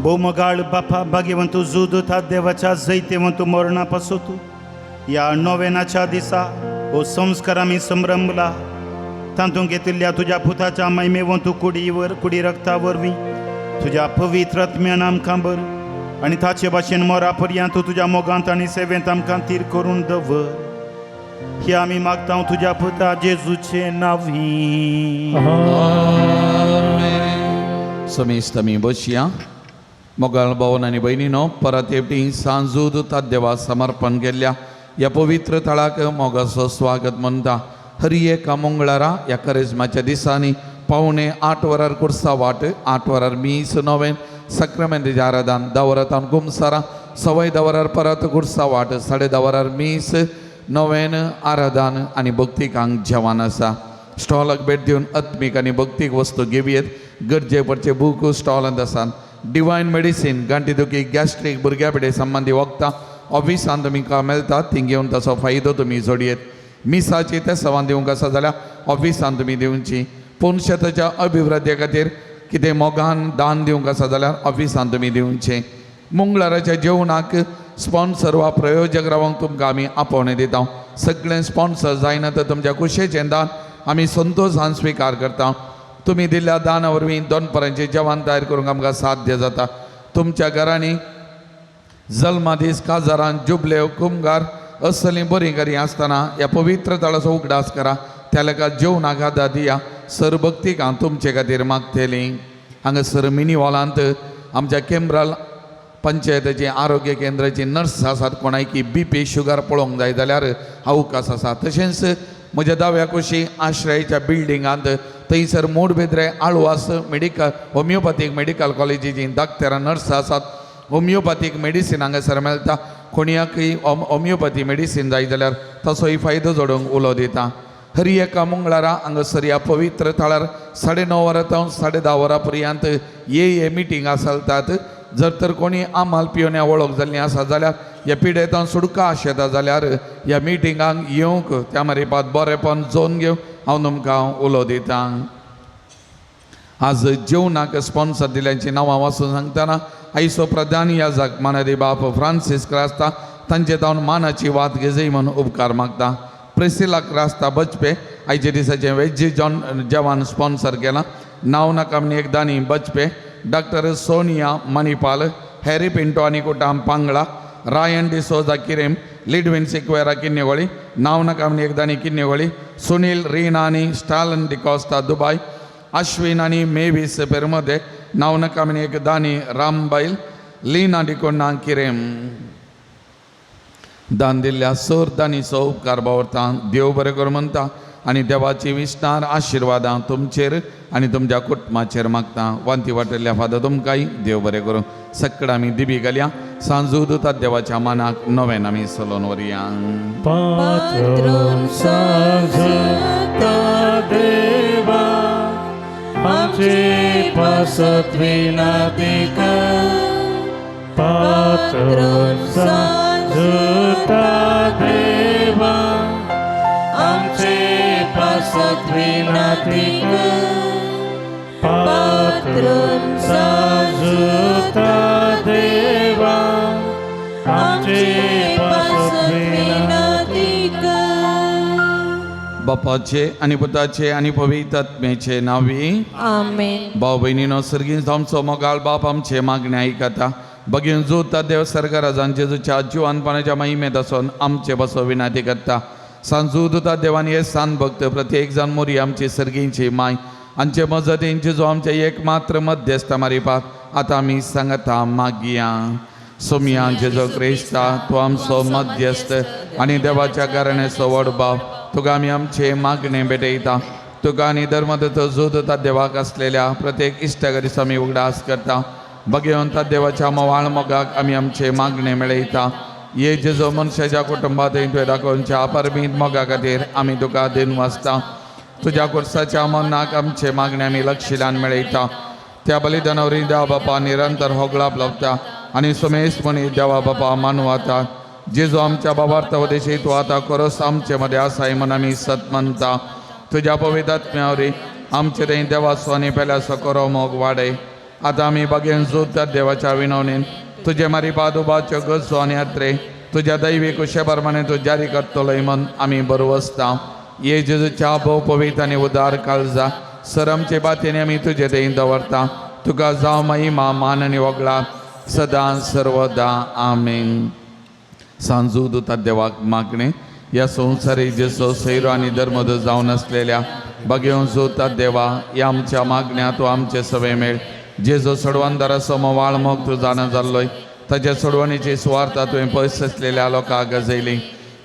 भोवमगाळ बापा भाग्यवंत जुदूता देवाच्या जैतेवंत मरणा पासून ह्या नोवेनाच्या दिसा हो संस्कार आमी संभ्रमला. तातूंत घेतिल्ल्या तुज्या पुताच्या महिमेवंत कुडीवर कुडी रक्ता वरवीं तुज्या पवित्र आत्म्यान आमकां बर आनी ताचे भाशेन मोरा पर्यंत तुज्या मोगांत आनी सेवेंत आमकां तीर करून दवर. हे आमी मागता तुज्या पुता जेजूचे नांवी. समेस्त आमी बसया. मोगाळ भावन आनी भयणीनो, परत एकटी सांजूद देवा समर्पण केल्ल्या ह्या पवित्र थळाक मोगाचो स्वागत म्हणटा. हरी एका मंगळारा ह्या करेजमाच्या दिसांनी 7:45 वरार कुर्सा वाट, 8 वरार मीस नोवेन सक्रमेंताचें आराधन, 10 वरां तावन कुमसारां, 10:15 वरार परत कुर्सा वाट, 10:30 वरार मीस नोवेन आराधन आनी भक्तिकांक जेवण आसा. स्टॉलाक भेट दिवन आत्मीक आनी भक्तीक वस्तू घेवयेत. गरजे पडचे बूक स्टॉलांत आसात. डिवायन मेडिसीन गांठी दुखी, गॅस्ट्रीक, भुरग्या पिडे संबंदी वखदां ऑफिसान तुमकां मेळटा, ती घेवन ताचो फायदो तुमी जोडयेत. मिसाची ते सवान दिवंक आसा जाल्यार ऑफिसान तुमी दिवची. पुनशेताच्या अभिवृद्धी खातीर कितें मोगान दान दिवंक आसा जाल्यार ऑफिसान तुमी दिवचें. मंगळाराच्या जेवणाक स्पॉन्सर वा प्रयोजक रावंक तुमकां आमी आपोवणें दिता. सगळें स्पॉन्सर जायना तर तुमच्या कुशेचें दान आमी संतोशान स्विकार करता. तुमी दिल्ल्या दाना वरवीं दनपरांचें जेवण तयार करूंक आमकां साध्य जाता. तुमच्या घरांनी जल्मादीस, काजारान, जुबलेव, कुमगार असलीं बरीं घरी आसतना ह्या पवित्र थळाचो उगडास करा. त्या लेखा जेवणाक आदार दिया. सर भक्तीक हांव तुमचे खातीर मागतली. हांगासर मिनी हॉलांत आमच्या केंब्राल पंचायतीची आरोग्य केंद्राची नर्स आसात. कोणायकी बी पी शुगर पळोवंक जाय जाल्यार अवकाश आसा. तशेंच म्हज्या दाव्या कुशी आश्रयाच्या बिल्डिंगांत थंयसर मोडबेद्रे आळवास मेडिकल होमियोपॅथीक मेडिकल कॉलेजीची डाक्टरां नर्स आसात. होमियोपॅथीक मेडिसीन हांगासर मेळटा. कोणयाकय होमियोपॅथी मेडिसीन जाय जाल्यार तसोय फायदो जोडूंक उलो दिता. हरी एका मंगळारा हांगासर ह्या पवित्र थळार 9:30 वरां तावन 10:30 वरां पर्यंत ये मिटींग चलतात. जर तर कोणी आमाल पिवण्या वळख जाल्ली आसा जाल्यार ह्या पिडेतान सुडका आशेता जाल्यार ह्या मिटिंगांक येवंक त्या मारिपात बरेपण जोन घेवन हांव तुमकां उलो दितां. आज जेवणाक स्पॉन्सर दिल्यांची नांवां वाचून सांगतना आयचो प्रधान याजक मानादी बाप फ्रांसीस क्रास्ता तांचे तावन मानाची वात घेजय म्हूण उपकार मागता. प्रेसिला क्रास्ता बचपे आयच्या दिसाचें वेज जॉन जेवण स्पॉन्सर केलां. नांव नाका म्हण एक दानी बचपे, डॉक्टर सोनिया मणिपाल, हॅरी पिंटो आनी कुटाम पांगळा, रायन डिसोजा किरेम, लिडविन सिक्वेरा किन्नेवळी, नांव नाका म्हण एक दानी किन्नेवळी, सुनील रीना आनी स्टालन डिकॉस्ता दुबाय, अश्विन आनी मेवीस पेरमदे, नांव नाका म्हण एक दानी रामबायल, लीना डिकोन्ना किरेम. दान दिल्ल्या सोर दानीचो उपकार बावरता. देव बरें करूं म्हणटा आनी देवाची विस्तार आशिर्वादां तुमचेर आनी तुमच्या कुटुंबाचेर मागता. वांती वाटिल्ल्या फादर तुमकांय देव बरें करूं. सकड आमी दिबी घालया. सांजू दुतात देवाच्या मानाक नव्यान आमी सलोन वरया. पात्रोन सांजुता देवा आमचे पासत विनंती कर. पात्रोन सांजुता देवा आमचे पासत विनंती कर. पात्रोन सांजुता देवा आमचे पासत विनंती विनंती कर. बापाचे आनी पुताचे आनी पवित्र आत्म्याचे नांवी. आमेन. भाव भयणीनो, सर्गीन आमचो मोगाळ बाप आमचे मागणे आयकता. बगीन जोता देव सरकाराजान जेजूच्या जिवानपणाच्या महिमेत आसून आमचे बसो विनंती करता. सांजू दुता देवान हे सान भक्त प्रत्येक जाण मोरी आमची सर्गींची माय आमचे मजतीन जेजू आमचे एक मात्र मध्यस्थ मारिपात आतां आमी सांगता मागया. सोमया जेजू क्रिस्ता, तूं आमचो मध्यस्थ आनी देवाच्या कारणाचो व्हड भाव, तुका आमी आमचे मागणे भेटयता. तुका आनी धर्मदत्त जोदता देवाक आसलेल्या प्रत्येक इश्टागरीचो आमी उगडास करता. भगवंता देवाच्या मोवाळ मोगाक आमी आमचे मागणे मेळयता. ये जेजो मनशाच्या कुटुंबात तुवें दाखोवच्या परमीत मोगा खातीर आमी तुका दिन वाचता. तुज्या कुर्साच्या मनाक आमचे मागणे आमी लक्षिल्यान मेळयता. त्या बलिदानावरी देवा बापा निरंतर होगळाप लावता आनी सुमेश म्हणी देवा बापा मानवाता. जेजू आमच्या बाबार्थ वदेशी तूं आतां खरोच आमचे मदें आसाय म्हण आमी सत मानता. तुज्या पवित्र आमचे थंय देवाचो आनी पेल्याचो करो मोग वाडय. आतां आमी बागेन जोडतात देवाच्या विनवणेन तुजे मारी पादुबाच्यो गरजो आनी यात्रे तुज्या दैवी कुशे प्रमाणे तूं जारी करतलोय म्हण आमी बरो वसता. ये जेजूच्या भोव पवित्र आनी उदार काळजा सर आमचे बातीने आमी तुजे देन दवरता. तुका जावं महिमा मान आनी वगळा सदां सर्वदा. आमेन. सांजू दुता देवाक मागणे ह्या संवसारी जेसो सैरो आनी धर्मद जावन आसलेल्या बगेवन जोता देवा ह्या आमच्या मागण्या तूं आमचे सवे मेळ. जेजो सोडवणदाराचो मोवाळ मोग तूं जाणा जाल्लोय ताच्या सोडवणीची सुवार्ता तुवें पयस आसलेल्या लोकांक गजयली.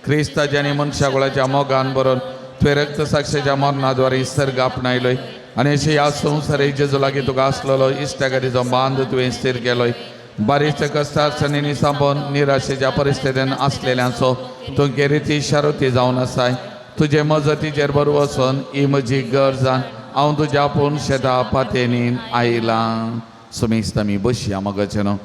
क्रिस्ताच्या आनी मनशाकुळाच्या मोगान बरोवन तुवें रक्तसाक्षेच्या मरणाद्वारे सर्ग आपणायलोय आनी अशें ह्या संवसारी जेजो लागीं तुका आसलेलो इश्टागतीचो बांद तुवें स्थीर केलोय. बारीक कश्टार्सणींनी सांबोन निराशेच्या परिस्थितीन आसलेल्यांचो तूं केरिती शारुती जावन आसाय. तुजे मजतीचेर बरो वचून ही म्हजी गरज हांव तुज्या आपूण शेता पातेनीन आयलां. सुमेस्त आमी बसया मगाचें न्हू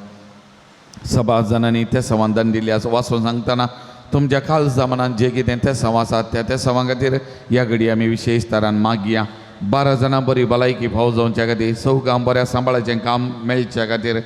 सभा जाणांनी ते समाधान दिल्लें आसा. वाचून सांगतना तुमच्या काळजा मनान जें कितें ते सव आसात त्या ते सवां खातीर ह्या घडये आमी विशेश तरान मागया. 12 जाणां बरी भलायकी फाव जावच्या खातीर, चवगां बऱ्या सांबाळाचें काम मेळच्या खातीर,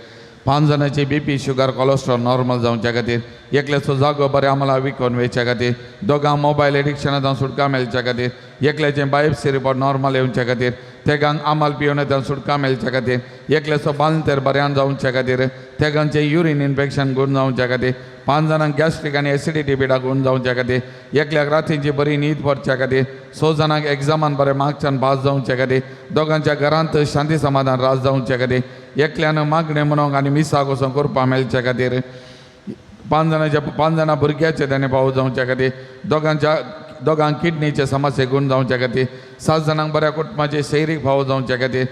5 जाणांची B P sugar cholesterol normal जावच्या खातीर, एकल्याचो जागो बऱ्या आम्हाला विकून वयच्या खातीर, दोगां मोबायल एडिक्शनांत सुटका मेळच्या खातीर, एकल्याचें बायोप्सी रिपोर्ट नॉर्मल येवच्या खातीर, तेगांक आमाल पिवन सुटका मेळच्या खातीर, एकल्याचो बांदतेर बऱ्यान जावच्या खातीर, तेगांचें युरीन इन्फेक्शन गुण जावच्या खातीर, 5 जाणांक गॅस्ट्रीक आनी एसिडिटी पिडा गुण जावच्या खातीर, एकल्याक रातीची बरी न्हीद पडच्या खातीर, 6 जाणांक एग्जामान बरें मार्क्सान पास जावच्या खातीर, दोगांच्या घरांत शांती समाधान राज जावच्या खातीर, एकल्यान मागणें म्हणूंक आनी मिसाक वचोन करपा मेळच्या खातीर, 5 जाणां भुरग्याचे ताणें पावस जावच्या खातीर, दोगांक किडनीचे समस्ये गुण जावच्या खातीर, 7 जाणांक बऱ्या कुटुंबाचे शैरीक फावो जावच्या खातीर,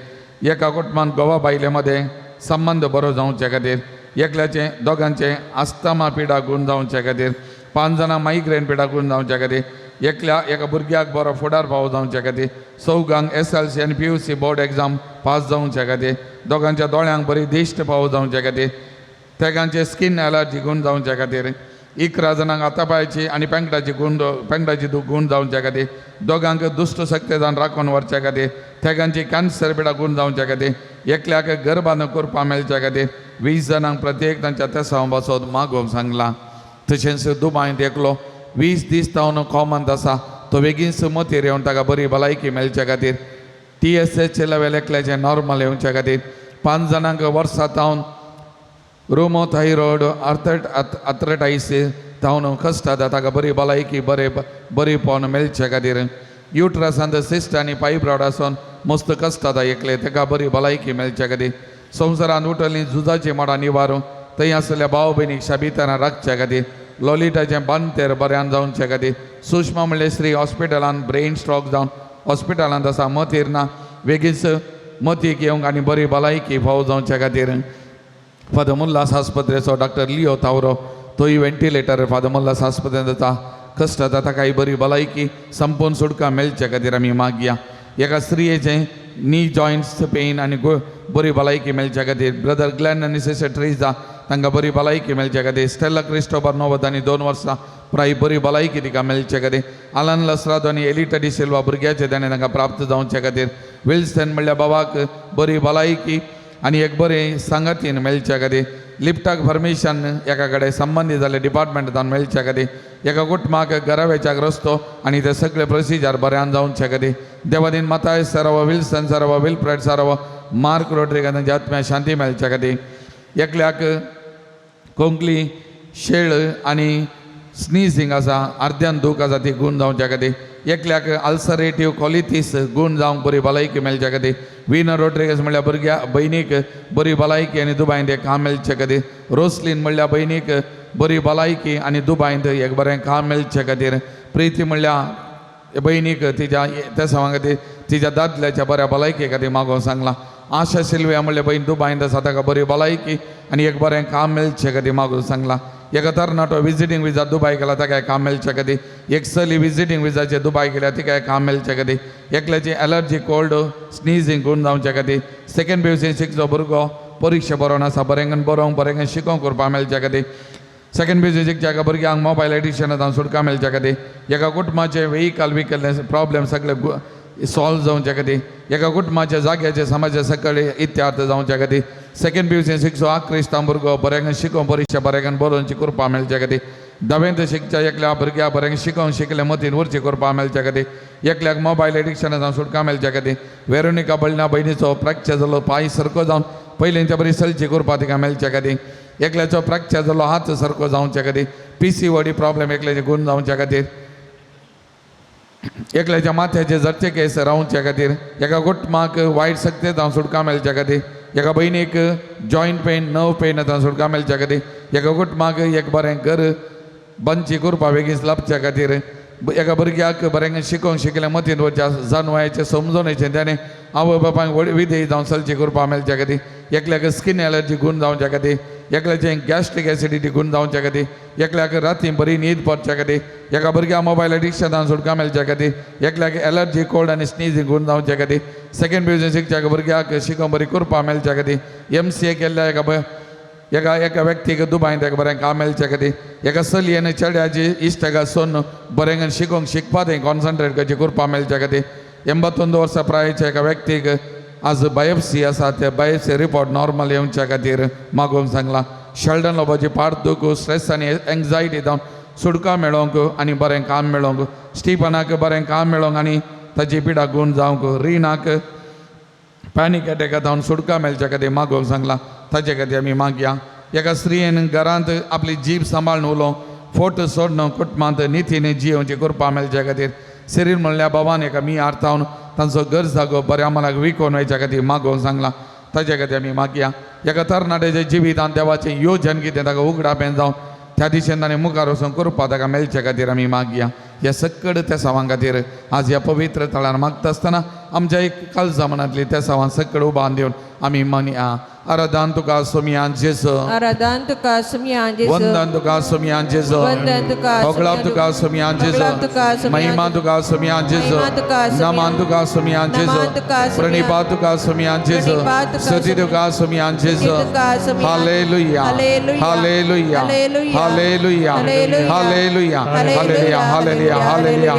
एका कुटुंबान गोवा बायले मदें संबंद बरो जावच्या खातीर, एकल्याचे दोगांचे आस्तमा पिडा गुण जावच्या खातीर, 5 जाणां मायग्रेन पिडा गुण जावच्या खातीर, एका भुरग्याक बरो फुडार फावो जावच्या खातीर, चवगांक SLC आनी PUC board exam pass जावच्या खातीर, दोगांच्या दोळ्यांक बरी दिश्ट फावो जावच्या खातीर, तेगांचे स्कीन एलर्जी गुण जावच्या खातीर, 11 जाणांक हातापायची आनी पेंकटाची गुण पेंकटाची गुण जावच्या खातीर, दोगांक दुश्ट शक्ती जावन राखून व्हरच्या खातीर, तेगांची कॅन्सर पिडा गुण जावच्या खातीर, एकल्याक गर्भान करपा मेळच्या खातीर, 20 जाणांक प्रत्येक तांच्या तेसांव पासत मागोवंक सांगलां. तशेंच दुबायंत एकलो 20 दीस तावन कॉमंत आसा तो बेगीन मतीर येवन ताका बरी भलायकी मेळच्या खातीर, TSH level एकल्याचें नॉर्मल येवच्या खातीर, 5 जाणांक वर्सां तावन रोमो थायरॉयड आर्थरायटीस तावन कश्ट जाता ताका बरी भलायकी बरे बरीपण मेळचे खातीर, युट्रसांत सिस्ट आनी फायब्रॉयड आसून मस्त कश्ट जाता एकले ताका बरी भलायकी मेळचे खातीर, संवसारांत उठली झुजाची मोडां निवारून थंय आसलेल्या भाव भयणीक शाबिताना राखच्या खातीर, लॉलिटाचें बांदतेर बऱ्यान जावचे खातीर, सुषमा म्हणल्यार श्री हॉस्पिटलान ब्रेन स्ट्रोक जावन हॉस्पिटलांत आसा मतीर ना बेगीच मतीक येवंक आनी बरी भलायकी फावो जावच्या खातीर, फादर मुल्लास आस्पत्रेचो डॉक्टर लियो तावरो तोय व्हेंटिलेटर फादर मुल्लास आस्पत्रेंत जाता कश्ट जाता ताकाय बरी भलायकी संपूर्ण सुटका मेळचे खातीर आमी मागया. एका स्त्रियेचें नी जॉयंट्स पेन आनी बरी भलायकी मेळच्या खातीर, ब्रदर ग्लॅन आनी सिस्टर ट्रिजा तांकां बरी भलायकी मेळच्या खातीर, स्टेला क्रिस्टोबर नोवद आनी 2 वर्सां पुराय बरी भलायकी तिका मेळचे खातीर, आलन लसरादो आनी एलिटा डी सिल्वा भुरग्याचे ताणें तांकां प्राप्त जावचे खातीर, विल्सन म्हणल्यार बाबाक बरी भलायकी आनी एक बरें सांगातीन मेळच्या खातीर, लिफ्टाक परमिशन एका कडेन संबंदीत जाल्ले डिपार्टमेंटान मेळच्या खातीर, एका कुटुंबाक घरावेच्याक रस्तो आनी ते सगळे प्रोसिजर बऱ्यान जावचे खातीर, देवादीन माताय सराव विल्सन सराव विल्फ्रेड सराव मार्क रोड्रिगा तांच्या आत्म्या शांती मेळच्या खातीर, एकल्याक कोंकली शेळ आनी स्निजींग आसा अर्द्यान दूख आसा ती गुण जावच्या खातीर, एकल्याक अल्सरेटीव कॉलिटीस गुण जावंक बरी भलायकी मेळच्या खातीर, विना रोड्रिगस म्हणल्यार भुरग्या भयणीक बरी भलायकी आनी दुबायंत एक काम मेळचे खातीर, रोसलीन म्हणल्यार भयणीक बरी भलायकी आनी दुबायंत एक बरें काम मेळचे खातीर, प्रिती म्हणल्यार भयणीक तिच्या त्या सवां खातीर तिच्या दादल्याच्या बऱ्या भलायकी खातीर मागोवंक सांगलां. आशा सिल्विया म्हणल्यार बहीण दुबायंत आसा ताका बरी भलायकी आनी एक बरें काम मेळचे खातीर मागोवंक सांगलां. एका तरणाटो विजिटींग विजा दुबाय गेला ताका काम मेळचे खातीर, एक चली विजिटींग विजाचेर दुबाय गेल्या तिका काम मेळचे खातीर, एकल्याची एलर्जी कोल्ड स्निजींग गुण जावचे खातीर, सेकंड PUC शिकचो भुरगो परिक्षा बरोवन आसा बरें बरोवंक बरें शिकोवंक करपाक मेळचे खातीर, सेकंड PUC शिकच्या एका भुरग्यांक मोबायल एडिक्शनांत सुटका मेळच्या खातीर, एका कुटुंबाचे वेहिकल विकल प्रॉब्लेम सगळे सॉल्व जावचे खातीर, एका कुटुंबाच्या जाग्याचे समाजा सगळे इत्यार्थ जावच्या खातीर, सेकंड PUC शिकचो आक्रिस्तांव भुरगो बऱ्यान शिकोवंक परिक्षा बऱ्यान बरोवची कृपा मेळच्या खातीर, धावेंत शिकच्या एकल्या भुरग्या बरें शिकोवंक शिकले मतीन उरची करपा मेळच्या खातीर, एकल्याक मोबायल एडिक्शनां जावन सुटका मेळच्या खातीर, वेरोनिका बळना भयणीचो फ्रॅक्चर जालो पांय सारको जावन पयलींच्या बरी सलची करपा तिका मेळच्या खातीर, एकल्याचो फ्रॅक्चर जालो हात सारको जावच्या खातीर, PCOD problem एकल्याचे गुण जावच्या खातीर, एकल्याच्या माथ्याचे जरचे केस रावच्या खातीर, एका गुटमाक वायट शक्ती जावन सुटका मेळच्या खातीर, एका भयणीक जॉयंट पेन नर्व पेन जावन सुटका मेळच्या खातीर, एका गुटमाक एक बरें घर बांदची करपा बेगीन लाभच्या खातीर, एका भुरग्याक बरें शिकोवंक शिकलें मतींत वचच्या जानवायचें समजोवणेचें ताणें आवय बापायक व्हड विधेय जावन चलची करपा मेळच्या खातीर, एकल्याक स्कीन एलर्जी गुण जावच्या खातीर, एकल्याचें गॅस्ट्रीक एसिडिटी गुण जावच्या खातीर, एकल्याक राती बरी न्हीद पडच्या खातीर, एका भुरग्या मोबायल एडिक्शनान सुटका मेळच्या खातीर, एकल्याक एलर्जी कोल्ड आनी स्नीज गुण जावच्या खातीर, सेकंड डिविजन शिकच्या भुरग्याक शिकोवंक बरी करपा मेळच्या खातीर, MCA केल्ल्या एका एका एका व्यक्तीक दुबायंत एका बरें काम मेळच्या खातीर, एका चलयेन चेड्याची इश्टाक सोन बरें शिकोवंक शिकपा तें कॉन्सन्ट्रेट करचें करपा मेळच्या खातीर, 81 वर्सां प्रायेच्या एका व्यक्तीक आज बायोप्सी आसा ते बायोप्सी रिपोर्ट नॉर्मल येवच्या खातीर मागोवंक सांगलां. शेल्डन लोबाची पाड दुख स्ट्रेस आनी एंग्जायटी जावन सुटका मेळोवंक आनी बरें काम मेळोवंक, स्टिफनाक बरें काम मेळोवंक आनी ताची पिडा गुण जावंक, रिनाक पॅनीक एटॅका जावन सुटका मेळच्या खातीर मागोवंक सांगलां. ताचे खातीर आमी मागया. एका स्त्रियेन घरांत आपली जीब सांबाळून उलोवंक फोट सोडण कुटुंबांत नितीन जियोवची करपा मेळच्या खातीर, सिरील म्हणल्या बाबान एका मी आर्थावन तांचो घर जागो बऱ्या मनाक विकोवन वयच्या खातीर मागोवंक सांगलां. ताचे खातीर आमी मागया. एका तरणाट्याच्या जिवितांत देवाचें योजन कितें ताका उगडापें जावन त्या दिशेन ताणें मुखार वचून करपा ताका मेळच्या खातीर आमी मागया. ह्या सक्कड त्या सावां खातीर आज ह्या पवित्र थळार मागता आसतना आमच्या एक काळजा मनांतली त्या सावां सक्कड उबान दिवन आमी मनया. आराधन तुका सोमयान जेजू, आराधन तुका सोमयान जेजू, वंदन तुका सोमयान जेजू, वंदन तुका होगळाप तुका सोमयान जेजू, महिमा तुका सोमयान जेजू, नमन तुका सोमयान जेजू, प्रणिपात तुका सोमयान जेजू, स्तुती तुका सोमयान जेजू. Hallelujah, hallelujah, hallelujah, hallelujah, hallelujah, hallelujah, hallelujah, hallelujah,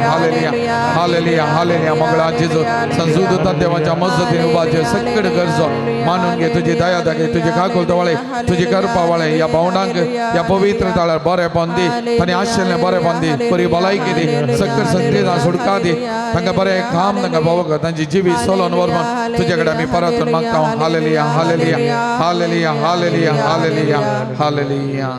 hallelujah, hallelujah. मोगळा जेजू संजूदूता देवाच्या मजतीन उबाचे सक्कड गरजो मानून घे. तुजी दया दाखय, तुजी काकुळट वाळे, तुजी करपा वाळे ह्या भावंडांक ह्या पवित्र ताळार बरें दी, तांणी आशिल्लें बरें दी, बरी भलायकी दी, सक्कड संकटां सुटका दी, तांकां बरें काम तांकां फावो कर, तांची जिवीत सोलोन व्हर तुजे कडेन आमी परतून मागता. Hallelujah, hallelujah, hallelujah, hallelujah, hallelujah, hallelujah.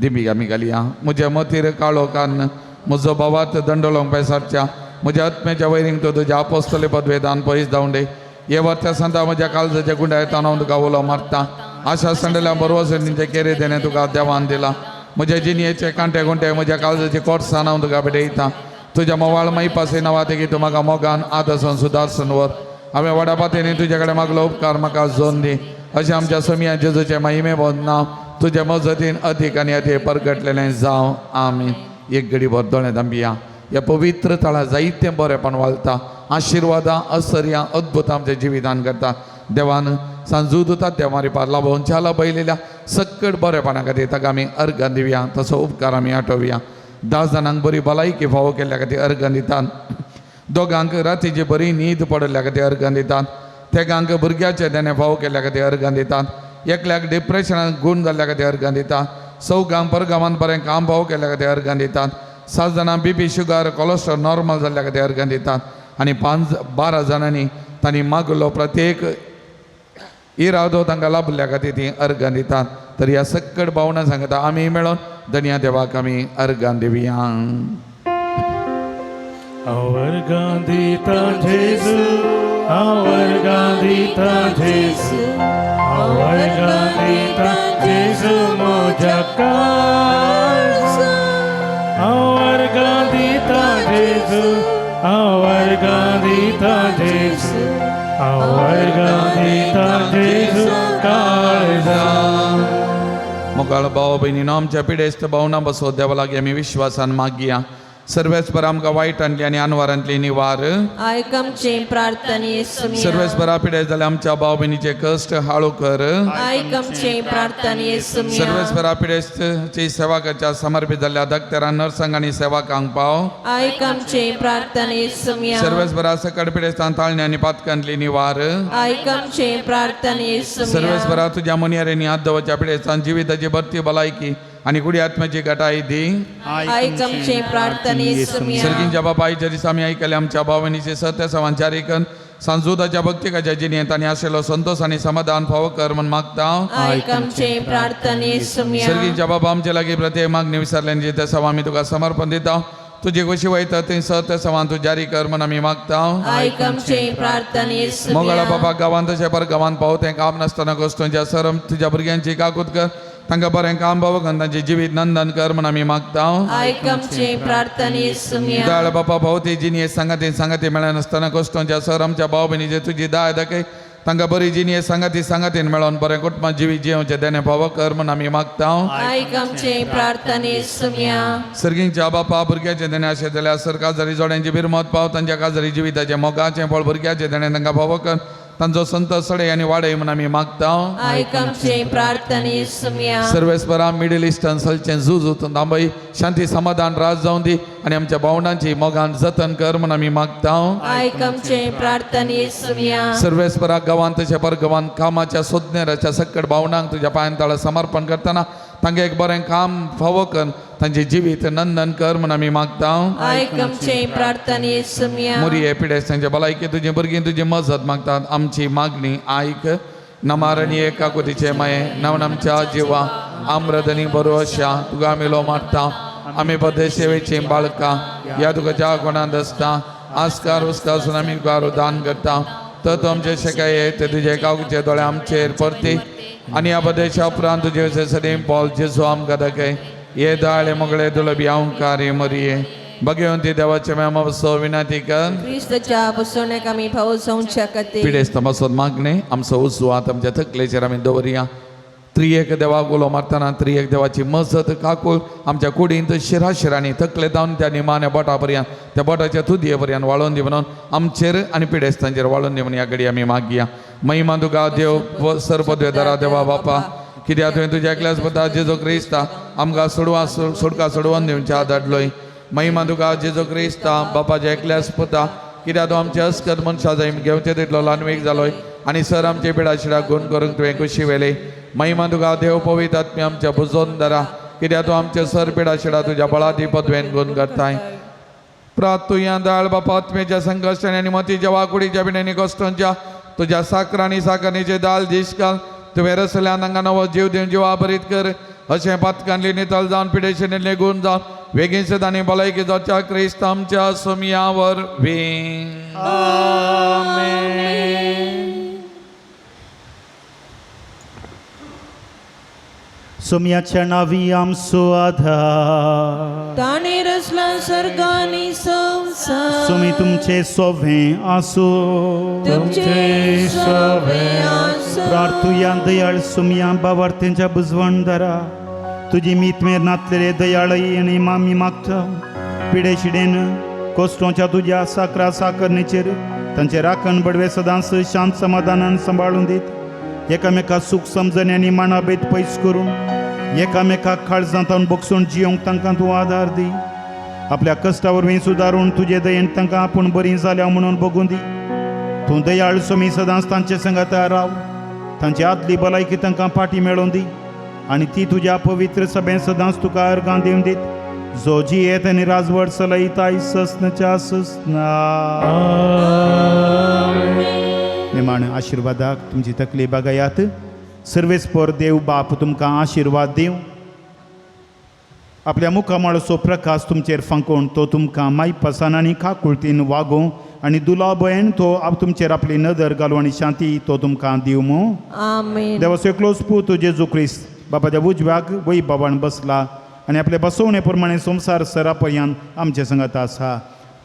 दिमी आमी घालया. म्हज्या मतीर काळो कान्न म्हजो भावात दंडोलोंक पेसारच्या म्हज्या आत्म्याच्या वैरींक तो तुज्या आपोस्तले पदवेदान पयस धांवडे. हे वर्त्या सांता म्हज्या काळजाच्या गुंड्या येताना हांव तुका उलो मारता. आशा सांडल्या बरोबर तेंचे केरे देणे तुका देवान दिला. म्हज्या जिणयेचे कांटे गुंटे म्हज्या काळजाचे कोर्सान हांव तुका भेटयता. तुज्या मोवाळ माईपासे नांवा तूं म्हाका मोगान आदर्शन सुदारसन वर. हांवें व्हडा पातयेनी तुजे कडेन मागलो उपकार म्हाका जोन दी. अशें आमच्या सोमया जेजूचें महिमे बोध नांव तुज्या मजतीन अदीक आनी अदीक परगटलेलें जावं. आमी एक घडी भर दोळे दांबिया. ह्या पवित्र थळार जायतें बरेंपण वालता, आशिर्वादां असर्यां अद्भुत आमच्या जिवितान करता. देवान सांजू दुता देवारी पार लाभोवच्या लाभयलेल्या सक्कड बरेपणा खातीर ताका आमी अर्गां दिवया, तसो उपकार आमी आठोवया. 10 जाणांक बरी भलायकी फावो केल्ल्या खातीर अर्गां दितात. दोगांक रातीची बरी न्हीद पडिल्ल्या खातीर अर्गां दितात. तेगांक भुरग्याचे देणें फावो केल्ल्या खातीर अर्गां दितात. एकल्याक डिप्रेशनान गूण जाल्ल्या खातीर अर्गां दितात. चौगांक परगांवान बरें काम फावो केल्ल्या खातीर अर्गां दितात. 7 जाणां BP sugar cholesterol normal जाल्ल्या खातीर अर्गां दितात. आनी 5-12 जाणांनी तांणी मागलो प्रत्येक इरादो तांकां लाभल्या खातीर ती अर्गां दितात. तर ह्या सक्कड भावना सांगता आमी मेळोन धनया देवाक आमी अर्गां दिवया. हांव दिता जेजू, हांव दिता जेजू, हांव दिता जेजू म्हज्या काळजा. हांव दिता जेजू, हांव दिता जेजू, हांव दिता जेजू काळजा. मोगाळ भाव भयणीनो, आमच्या पिडेस्त भावना बसो देवा लागीं आमी विश्वासान मागया. सर्वेस्पर आमकां वायटांतली आनी अनवारांतली निवार. आयक आमचे प्रार्थने सुमिया. सर्वेस्परा पिडेस्त जाल्या आमच्या भाव भयणीचे कश्ट हाळू कर. आयक आमचे प्रार्थने सुमिया. सर्वेस्परा पिडेस्तची सेवा करच्या समर्पित जाल्ल्या डॉक्टरां, नर्सांक आनी सेवकांक पाव. आयक आमचे प्रार्थने सुमिया. सर्वेस्परा सकड पिडेस्तान ताळणे आनी पातकांतली निवार. आयक आमचे प्रार्थने सुमिया. सर्वेस्परा तुज्या मुनियारेनी हात दवरच्या पिडेस्तान जिविताची भरती भलायकी आनी कुडी आत्म्याची गटाय दी. आयक आमचे प्रार्थने सुम्या. सर्गींच्या बापायच्या दिसा आमी आयकले आमच्या भावनीचे सत्य सवांचार करून सांजुदाच्या भक्तिकाच्या जिणेंत आनी आशिल्लो संतोष आनी समाधान फावो कर म्हूण मागता. आयक आमचे प्रार्थने सुम्या. सर्गींच्या बाबा आमचे लागीं प्रत्येक मागणी विसरल्यान जे सवा आमी तुका समर्पण दिता. तुजी खोशी वयता थंय सत्य सवान तूं जारी कर म्हूण आमी मागता. आयक आमचे प्रार्थने मोगळा सुम्या. बाबा गांवांत तशें पर गांवांत पावो तें काम नासतना कश्टोंच्या सर तुज्या भुरग्यांची काकूत कर, तांकां बरें काम पावो करून तांचें जिवीत नंदन कर म्हूण आमी मागता. आयक आमचे प्रार्थने सुम्या. दयाळ बापा भावती जिणये सांगाती सांगाती मेळनासतना कश्टोंच्या सर आमच्या भाव भयणीचे तुजी दाय दाखय, तांकां बरी जिणये सांगाती सांगातीन मेळोन बरें कुटुंबां जिवीत जियोवचें देणें फावो कर म्हूण आमी मागता. आयक आमचे प्रार्थने सुम्या. सर्गींच्या बापा भुरग्याचें देणें आशें जाल्यार सर काजारी जोड्यांची बिरमत पाव, तांच्या काजारी जिविताचें मोगाचें फळ भुरग्याचें देणें तांकां फावो कर, तांचो संतोष सडे आनी वाडय म्हूण आमी मागता. आयक आमचे प्रार्थने सुम्या. सर्वेस्परा मिडल इस्टर्न सलचें झूज उतून थांबय, शांती समाधान राज जावं दी आनी आमच्या भावंडांची मोगान जतन कर म्हूण आमी मागता. आयक आमचे प्रार्थने सुम्या. सर्वेस्परा गांवांत तशें पर गांवांत कामाच्या सोदनेराच्या सक्कड भावनांक तुज्या पांयान ताळा समर्पण करतना तांकां एक बरें काम फावो कर, तांचें जिवीत नंदन कर म्हूण आमी मागता. आयक आमचे प्रार्थने सुम्या. मोरये पिडेस्तांचे भलायकी तुजी भुरगीं तुजी मजत मागतात. आमची मागणी आयक. नमारणी एका कुतीचे माये नवन आमच्या जिवा आम्रदनी बरो अशा तुका आमी लो मारता. आमी पद्दशेवेची बाळकां ह्या तुका ज्या कोणांत आसता आस्कार उस्कार आमी तुका दान करता. तर तूं आमचे शेकाये ते तुजे काकुचे दोळे आमचेर परती आनी ह्या प्रदेशा उपरांत तुजे सदीं पॉल जेजू आमकां दाखय. हे दाळे मोगळे दुलबी अंकारी मरिये भगवंती देवाचे मॅम सो विनंती कर. क्रिस्तच्या बसवण्याक आमी फावो जावच्या खातीर. पिडेस्त मसत मागणे आमचो उजवात आमच्या तकलेचेर आमी दवरया. त्रियेक देवाक उलो मारतना त्रियेक देवाची मजत काकूळ आमच्या कुडींत शिरा शिरांनी तकले जावन त्या निमाण्या बोटा पर्यंत त्या बोटाच्या तुदये पर्यंत वाळोवन दी म्हणून आमचेर आनी पिडेस्तांचेर वाळोवन दी म्हणून ह्या घडी आमी मागया. महिमा तुका देव सर्वपदवेदारा देवा बापा, कित्याक तुवें तुज्या एकल्याच पुता जेजू क्रिस्ता आमकां सोडवा सोडका सोडवून दिवच्या धाडलोय. महिमा तुका जेजू क्रिस्ता बापाच्या एकल्याच पुता, कित्याक तूं आमचे अस्कत मनशां जाय घेवचे तितलो ल्हानवेग जालोय आनी सर आमचे पिडा गुण करूंक तुवें खुशी वेली. महिमा तुका देव पवित्र आत्म्या आमच्या बुजोन धरा, कित्याक तूं आमचे सर पिडा शिडा तुज्या बळादी पदवेन गुण करताय. प्रातुया दाळ बापा आत्मेच्या संकश्टांनी आनी मतीच्या वाकुडीच्या पिण्यानी कश्टांच्या तुज्या साकरांनी साकरणीचे दाल दिसकाल तुवें रसल्यान तांकां नवो जीव दिवन जिवा भरीत कर. अशें पातकांतली नितळ जावन पिडेशेंतले गुण जावन वेगीन सदांनी भलायकी जावच्या क्रिस्त आमच्या सोमया वरवीं. सोम्याच्या नावी आमचो आधार. ताणें रचला सर्गानी संवसार. सोमी तुमचे सोवे आसो. तुमचे सवे आसो. प्रार्थुया दयाळ सोमया बावार्थेंच्या बुजवणदारा तुजी मीत मेर नातलेले दयाळई आनी मामी मागता. पिडे शिडेन कोस्टोच्या तुज्या साकरा साकरणीचेर तांचे राखण बडवे सदांच शांत समाधानान सांबाळून दीत एकामेका सूख समजणी आनी माणाभेद पयस करून एकामेकाक काळजांत बगसून जियोंक तांकां तूं आदार दी. आपल्या कश्टा वरवीं सुदारून तुजे दयेन तांकां आपूण बरीं जाल्या म्हणून बगून दी. तूं दयाळ सोमी सदांच तांचे संगाता राव, तांची आदली भलायकी तांकां पाटी मेळोवन दी आनी ती तुज्या पवित्र सभेंत सदांच तुका अर्गां दिवन दीत. जो जियेत आनी राजवट चलयताय सस्नच्या सस्ना. निमाण आशिर्वादाक तुमची तकली बागायात. सर्वेस्पर देव बाप तुमकां आशिर्वाद दिवं. आपल्या मुखामळाचो प्रकाश तुमचेर फांकोवन तो तुमकां मायपासान आनी काकुळतीन वागोवं आनी दुलाबयन तो तुमचेर आपली नदर घालूं आनी शांती तो तुमकां दिवं मू. आमेन. देवाचो एकलोच पूत जेजू क्रिस्त बापाच्या उजव्याक वय बाबान बसला आनी आपले बसवणे प्रमाणे संवसार सरा पर्यंत आमचे संगात आसा.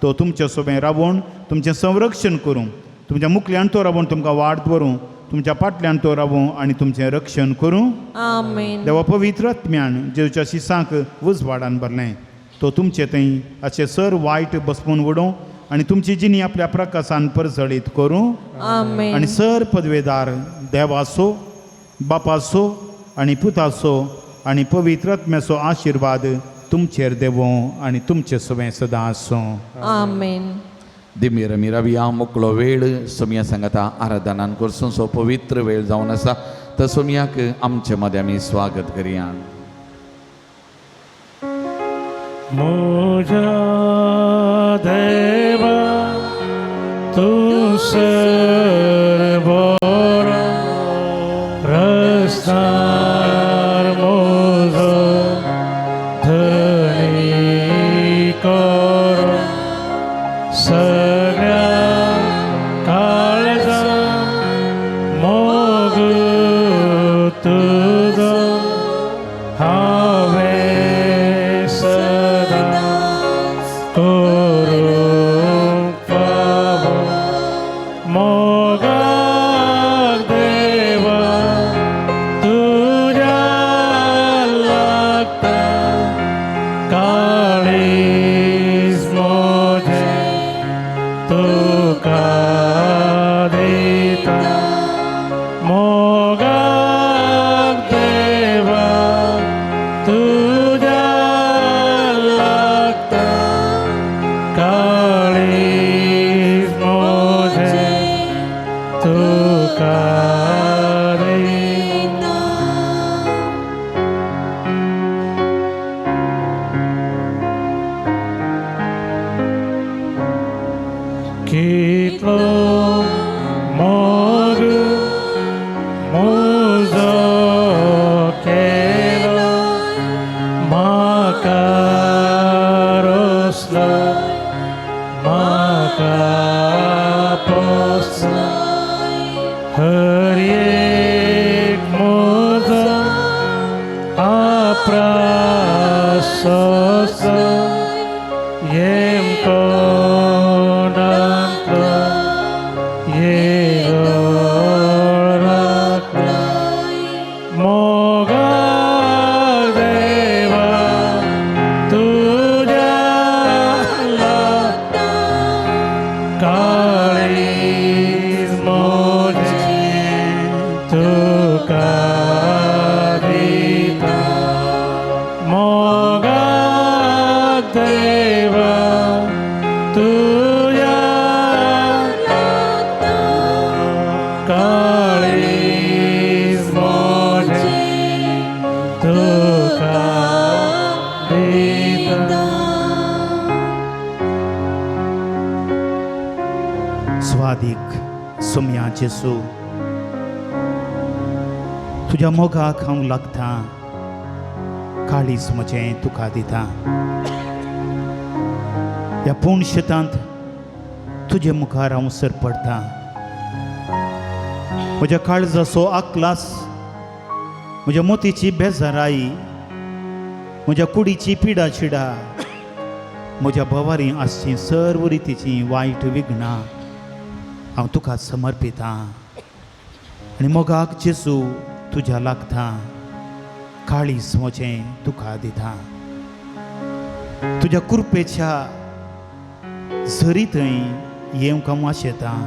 तो तुमचे सोबें रावून तुमचें संरक्षण करूं, तुमच्या मुखल्यान तो रावून तुमकां वाट दवरूं, तुमच्या फाटल्यान तो रावूं आनी तुमचें रक्षण करूं. आमेन. देवा पवित्र आत्म्यान जेजूच्या शिसांक उजवाडान भरलें तो तुमचे थंय अशें सर वायट बसपून उडोवं आनी तुमची जिणी आपल्या प्रकाशान परजळीत करूं. आमेन. आनी सर पदवेदार देवाचो बापाचो आनी पुताचो आनी पवित्र आत्म्याचो आशिर्वाद तुमचेर देवों आनी तुमचे सवें सदां आसूं. आमेन. दिमीर मिराविया मोकळो वेळ सोमया सांगता आराधनान करसून सो पवित्र वेळ जावन आसा. तर सोमयाक आमचे मदें आमी स्वागत करया. म्हज्या देवा तूं सरबरो रस्तार म्हजो धनी कर सगळ्या काळजा मोग तुजो हांवें सदां करूंक फावो मोगाक देवा तुज्या लागता काळीज म्हजें तुका दिता मोगाक देवा तुज्या लागता काळीज म्हजें तुका दिता. कितलो मोग म्हजो केलो म्हाका रोसलो म्हाका पोसलो हर एक म्हजो आपरास येम कोणांतलो येगोळ राखलो मोगा देवा तुज्या लागता काळीज म्हजें तुका दिता मोगा देवा तुज्या काळीज म्हजें तुका दिता. स्वादीक सोम्या जेसू तुज्या मोगाक हांव लागता काळीज म्हजें तुका दिता ह्या पूण शेतांत तुजे मुखार हांव सरपडटा म्हज्या काळजाचो आकलास म्हज्या मोतीची बेजाराई म्हज्या कुडीची पिडा चिडा म्हज्या भवारी आसची सर्व रितीची वायट विघ्नां हांव तुका समर्पितां आनी मोगाक जेजू तुज्या लागता काळीज म्हजें तुका दिता तुज्या कृपेच्या झरी थंय येवंक हांव आशेतां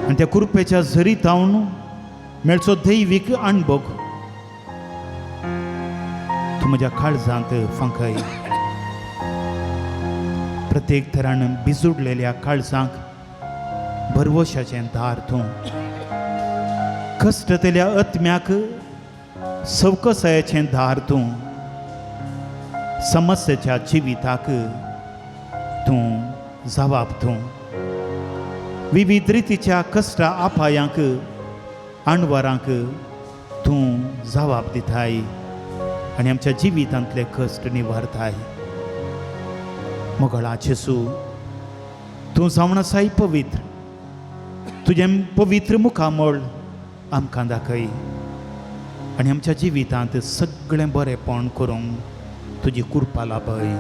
आनी त्या कृपेच्या झरी थावन मेळचो दैवीक अणभोग तूं म्हज्या काळजांत फांकय. प्रत्येक तरान बिजुडलेल्या काळजांक भरवशाचें दार तूं कश्टतल्या आत्म्याक सवकसायेचें दार तूं समस्येच्या जिविताक तूं जबाब तूं विविध रितीच्या कश्टा आपायांक आणवारांक तूं जबाब दिताय आनी आमच्या जिवितांतले कश्ट निवारताय. मोगळा जेसू तूं जावन आसाय पवित्र तुजें पवित्र मुखामळ आमकां दाखय आनी आमच्या जिवितांत सगळें बरेंपण करूंक तुजी कृपा लाभय.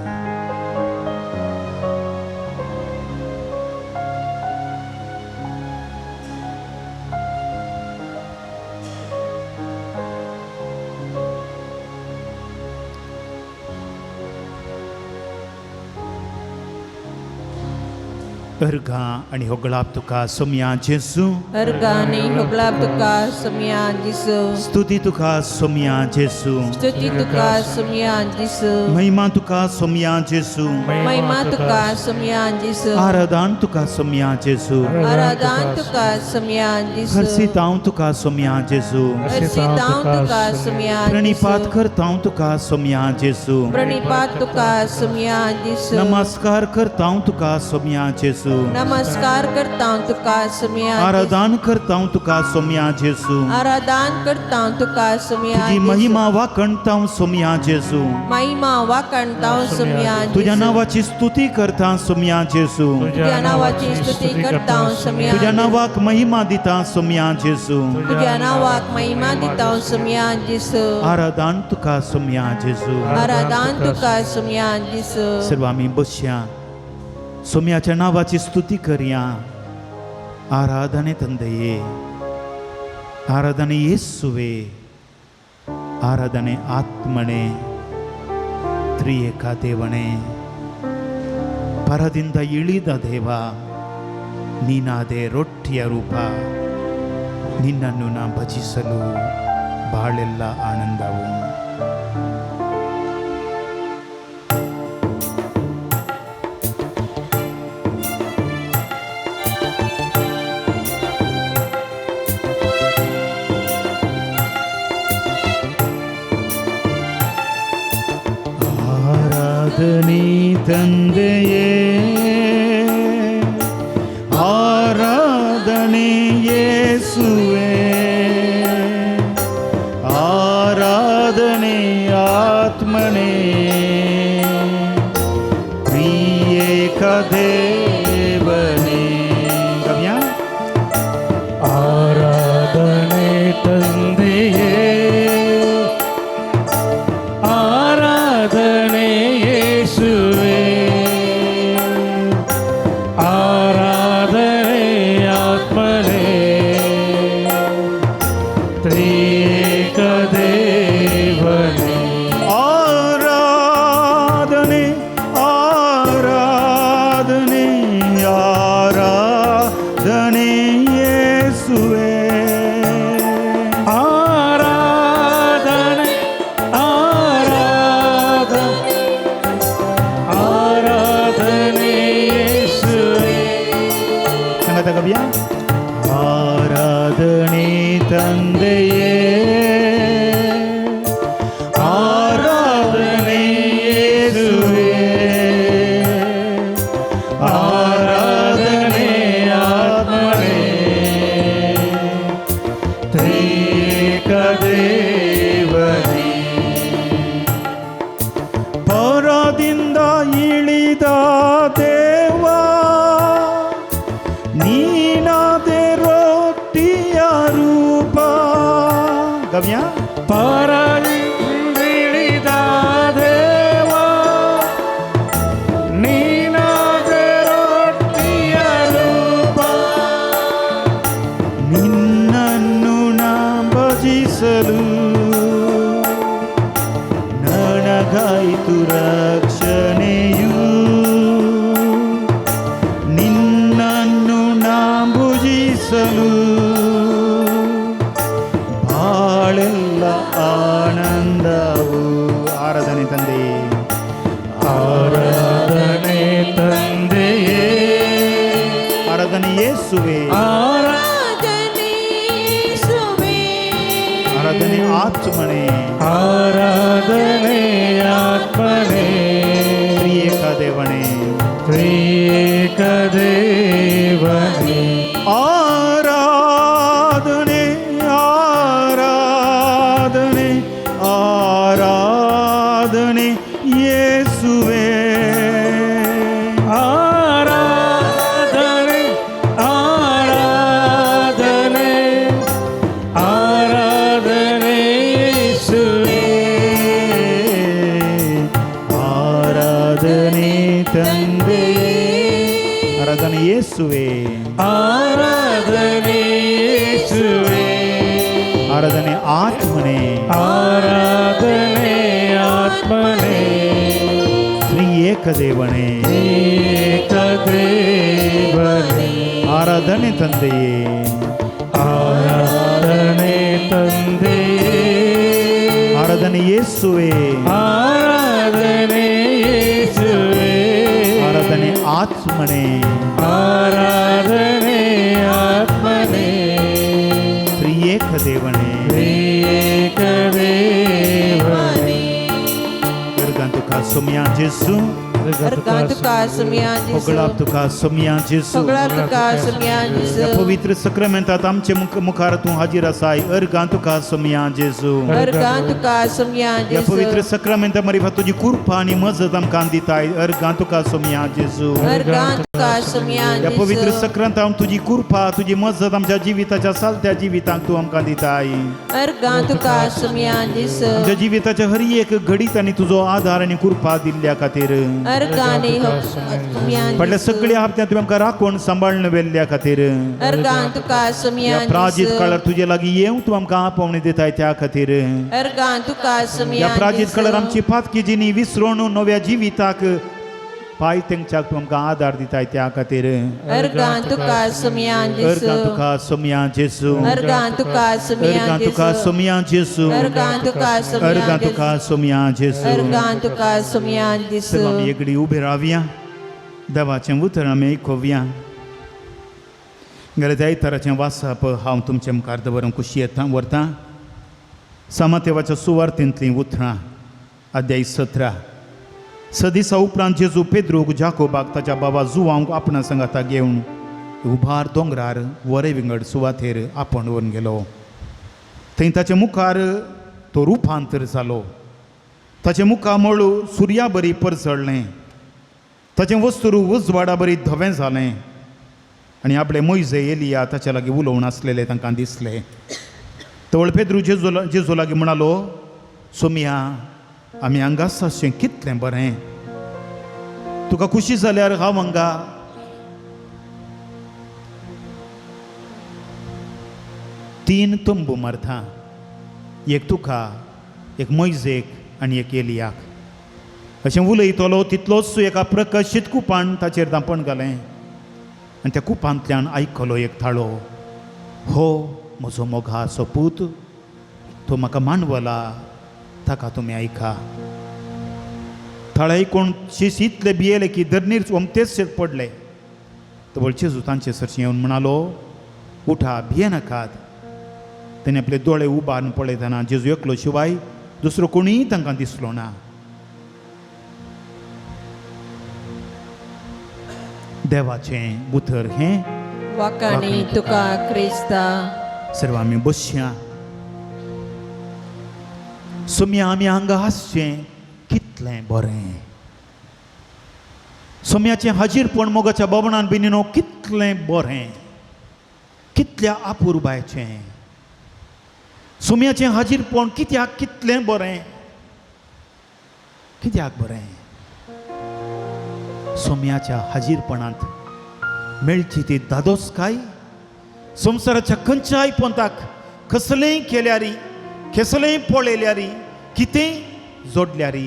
अर्घां आनी होगळाप तुका सोमया जेजू अर्गानी होगळाप तुका सोमया जेजू स्तुती तुका सोमया जेजू स्तुती तुका सोमया जेजू महिमा तुका सोमया जेजू महिमा तुका सोमया जेजू आराधन तुका सोमया जेजू आराधन तुका सोमया जेजू हर्षितांव तुका सोमया जेजू हर्षितांव तुका सोमया प्रणिपात करतांव तुका सोमया जेजू प्रणिपात तुका सोमया जेजू नमस्कार करतांव तुका सोमया जेजू नमस्कार करता तुका सोमया आराधन करतांव तुका सोमया जेजू आराधन करता तुका सोमया तुजी महिमा वाखणतांव सोमया जेजू महिमा वाखणता सोमया तुझ्या नावाची स्तुती करता सोमया जेजू तुझ्या नावाची स्तुती करता सोमया तुझ्या नावाक महिमा दिता सोमया जेजू तुझ्या नावाक महिमा दिता सोमया जेजू आराधन तुका सोमया जेजू आराधन तुका सोमया जेजू सर्व आमी बसया सोमयाच्या नावाची स्तुती करया. आराधने ತಂದೆಯೇ, ಆರಾಧನೆ ಯೇಸುವೆ, ಆರಾಧನೆ ಆತ್ಮನೇ, ತ್ರಿಯೇಕ ದೇವನೇ, ಪರದಿಂದ ಇಳಿದ ದೇವ, ನೀನಾದೆ ರೊಟ್ಟಿಯ ರೂಪ, ನಿನ್ನನ್ನು ನಾ ಭಜಿಸಲು ಬಾಳೆಲ್ಲ ಆನಂದವು. ಆರಾಧನೆ ತಂದೆಯೇ, ಆರಾಧನೆ ಯೇಸುವೆ, ಆರಾಧನೆ ಆತ್ಮನೇ, ತ್ರಿಯೇಕ ದೇವನೇ. ಗಮ್ಯ ಆರಾಧನೆ ತಂದೆಯೇ, ಆರಾಧನೆ ಯೇಸುವೆ, ಆರಾಧನೆ ಆತ್ಮನೇ, ತ್ರಿಯೇಕ ದೇವನೇ. ಆರಾಧನೆ ಆರಾಧನೆ ಆರಾಧನೆ ಯೇಸುವೆ, ಆರಾಧನೆ ಆರಾಧನೆ ಆರಾಧನೆ ಯೇಸುವೆ. ಸಂಗತ ಕವಿಯ ಆರಾಧನೆ ತಂದೆಯೇ, ಆರಾಧನೆ ಯೇಸುವೆ, ಆರಾಧನೆ ಆತ್ಮನೇ, ತ್ರಿಯೇಕ ದೇವನೇ. ಪರದಿಂದ ಇಳಿದ ದೇವ, ನೀನಾದೆ ರೊಟ್ಟಿಯ ರೂಪ. ಗಮ್ಯ ಪರದಿಂದಿಳಿದ ದೇವ, ನೀನಾದೆ ರೊಟ್ಟಿಯ ರೂಪ, ನಿನ್ನನ್ನು ನಾ ಭಜಿಸಲು ನನಗಾಯಿತು ರಕ್ಷಣೆಯು, ನಿನ್ನನ್ನು ನಾ ಭುಜಿಸಲು ಬಾಳೆಲ್ಲ ಆನಂದವು. ಆರಾಧನೆ ತಂದೆಯೇ, ಆರಾಧನೆ ತಂದೆಯೇ, ಆರಾಧನೆ ಯೇಸುವೆ, ಆರಾಧನೆ ಯೇಸುವೆ, ಆರಾಧನೆ ಆತ್ಮನೇ, ಆರಾಧನೆ ಆತ್ಮನೇ, ತ್ರಿಯೇಕ ದೇವನೇ, ತ್ರಿಯೇಕ ದೇವನೇ. ಆರಾಧನೆ ಆರಾಧನೆ ಆರಾಧನೆ ಯೇಸುವೆ, ಆರಾಧನೆ ಆರಾಧನೆ ಆರಾಧನೆ ಯೇಸುವೆ. ಆರಾಧನೆ ತಂದೆಯೇ, ಆರಾಧನೆ ಯೇಸುವೆ, ಆರಾಧನೆ ಯೇಸುವೆ, ಆರಾಧನೆ ಆತ್ಮನೇ, ಆರಾಧನೆ ಆತ್ಮನೇ, ತ್ರಿಯೇಕ ದೇವನೇ. ತ್ರಿಯೇಕ தேவனே. ಆರಾಧನೆ ತಂದೆಯೇ. ஆராதனை தந்தையே. ಆರಾಧನೆ ಯೇಸುವೆ. ஆராதனை இயேசுவே. ಆರಾಧನೆ ಆತ್ಮನೇ. ஆராதனை ஆத்மனே. ತ್ರಿಯೇಕ ದೇವನೇ. ஏக தேவனே. अर्गां तुका सोमया जेजू. अर्गां तुका सोमया जेजू. होगळाप तुका सोमया जेजू. होगळाप तुका सोमया जेजू. ह्या पवित्र सक्रामेंतात आमचे मुखार तूं हाजीर आसाय. अर्गां तुका सोमया जेजू. अर्गां तुका सोमया ह्या जेजू. पवित्र सक्रामेंता मरिफा तुजी कृपा आनी मजत आमकां दिताय. अर्गां तुका सोमया जेजू. अर्गां तुका सोमया ह्या पवित्र जेजू. सक्रांतान तुजी कृपा, तुजी मजत आमच्या जिविताच्या चालत्या जिवितांक तूं आमकां दिताय. अर्गां तुका सोमया जेजू. आमच्या जिविताच्या हर एक घडीत आनी तुजो आधार आनी कृपा दिल्ल्या खातीर. अर्गां सोमया फाटल्या जेजू. सगळ्या हप्त्यांत तुवें आमकां राखून सांबाळून व्हेल्ल्या खातीर. अर्गां तुका सोमया ह्या प्राजीत जेजू. काळार तुजे लागीं येवंक तूं आमकां आपोवणी दिताय त्या खातीर. अर्गां तुका सोमया ह्या प्राजीत काळार जेजू. आमची पातकी जिणी विसरून नव्या जिविताक पांय तेंगच्याक तूं आमकां आदार दिताय त्या खातीर. अर्गां तुका सोमया अर्गां जेजू. तुका सोमया जेजू. अर्गां तुका सोमया अर्गां तुका जेजू. सोमया जेजू. अर्गां तुका सोमया अर्गां तुका जेजू. सोमया जेजू. अर्गां तुका सोमया सर्व आमी जेजू. एगडी उबे रावया, देवाचें उतर आमी आयकुया. गेल्या आयताराचें वाचप हांव तुमचे मुखार दवरून खुशी येता व्हरतां. सामातेवाच्या सुवार्थेंतलीं उतरां, अध्याय 17. स दिसा उपरांत जेजू पेद्रूक, जाकोबाक, ताच्या बाबा जुवांक आपणा सांगाता घेवन उभार दोंगरार वरे विंगड सुवातेर आपोवन व्हरून गेलो. थंय ताच्या मुखार तो रुपांतर जालो. ताचें मुखामळ सुर्या बरी परजळ्ळें. ताचें वस्तूर उजवाडा बरी धवें जालें आनी आपले मोयजे, एलिया ताच्या लागीं उलोवन आसलेले तांकां दिसले. तवळ पेद्रू जेजू जेजू लागीं म्हणालो, सोमया, आमी हांगा आसाशें कितलें बरें. तुका खुशी जाल्यार हांव हांगा 3 तंबू मारता, एक तुका, एक मोयजेक आनी एक एलियाक. अशें उलयतलो तितलोच एका प्रकाशीत कुपान ताचेर दांपण घालें आनी त्या कुपांतल्यान आयकलो एक थाळो, हो म्हजो मोगाचो पूत, तो म्हाका मानवला, ताका तुमी आयका. थाळे आयकून शीस इतले भियेले की धरणीर ओमतेच पडले. तवळ जेजू तांचे सरशीं येवन म्हणालो, उठा, भियेनाकात. ताणें आपले दोळे उबारून पळयतना जेजू एकलो शिवाय दुसरो कोणीय तांकां दिसलो ना. देवाचें उतर हें. वाकाणी तुका क्रिस्ता. सर्व आमी बसया. सोमया आमी हांगा आसचें कितलें बरें. सोमयाचें हाजीरपण मोगाच्या भवनान बिनिनो कितलें बरें, कितल्या आपुरबायचें. सोमयाचें हाजीरपण कित्याक कितलें बरें, कित्याक बरें. सोमयाच्या हाजीरपणांत मेळची ती दादोसकाय संवसाराच्या खंयच्याय पंथाक कसलेंय केल्यारी, कसलेंय पळयल्यारी, कितेंय जोडल्यारी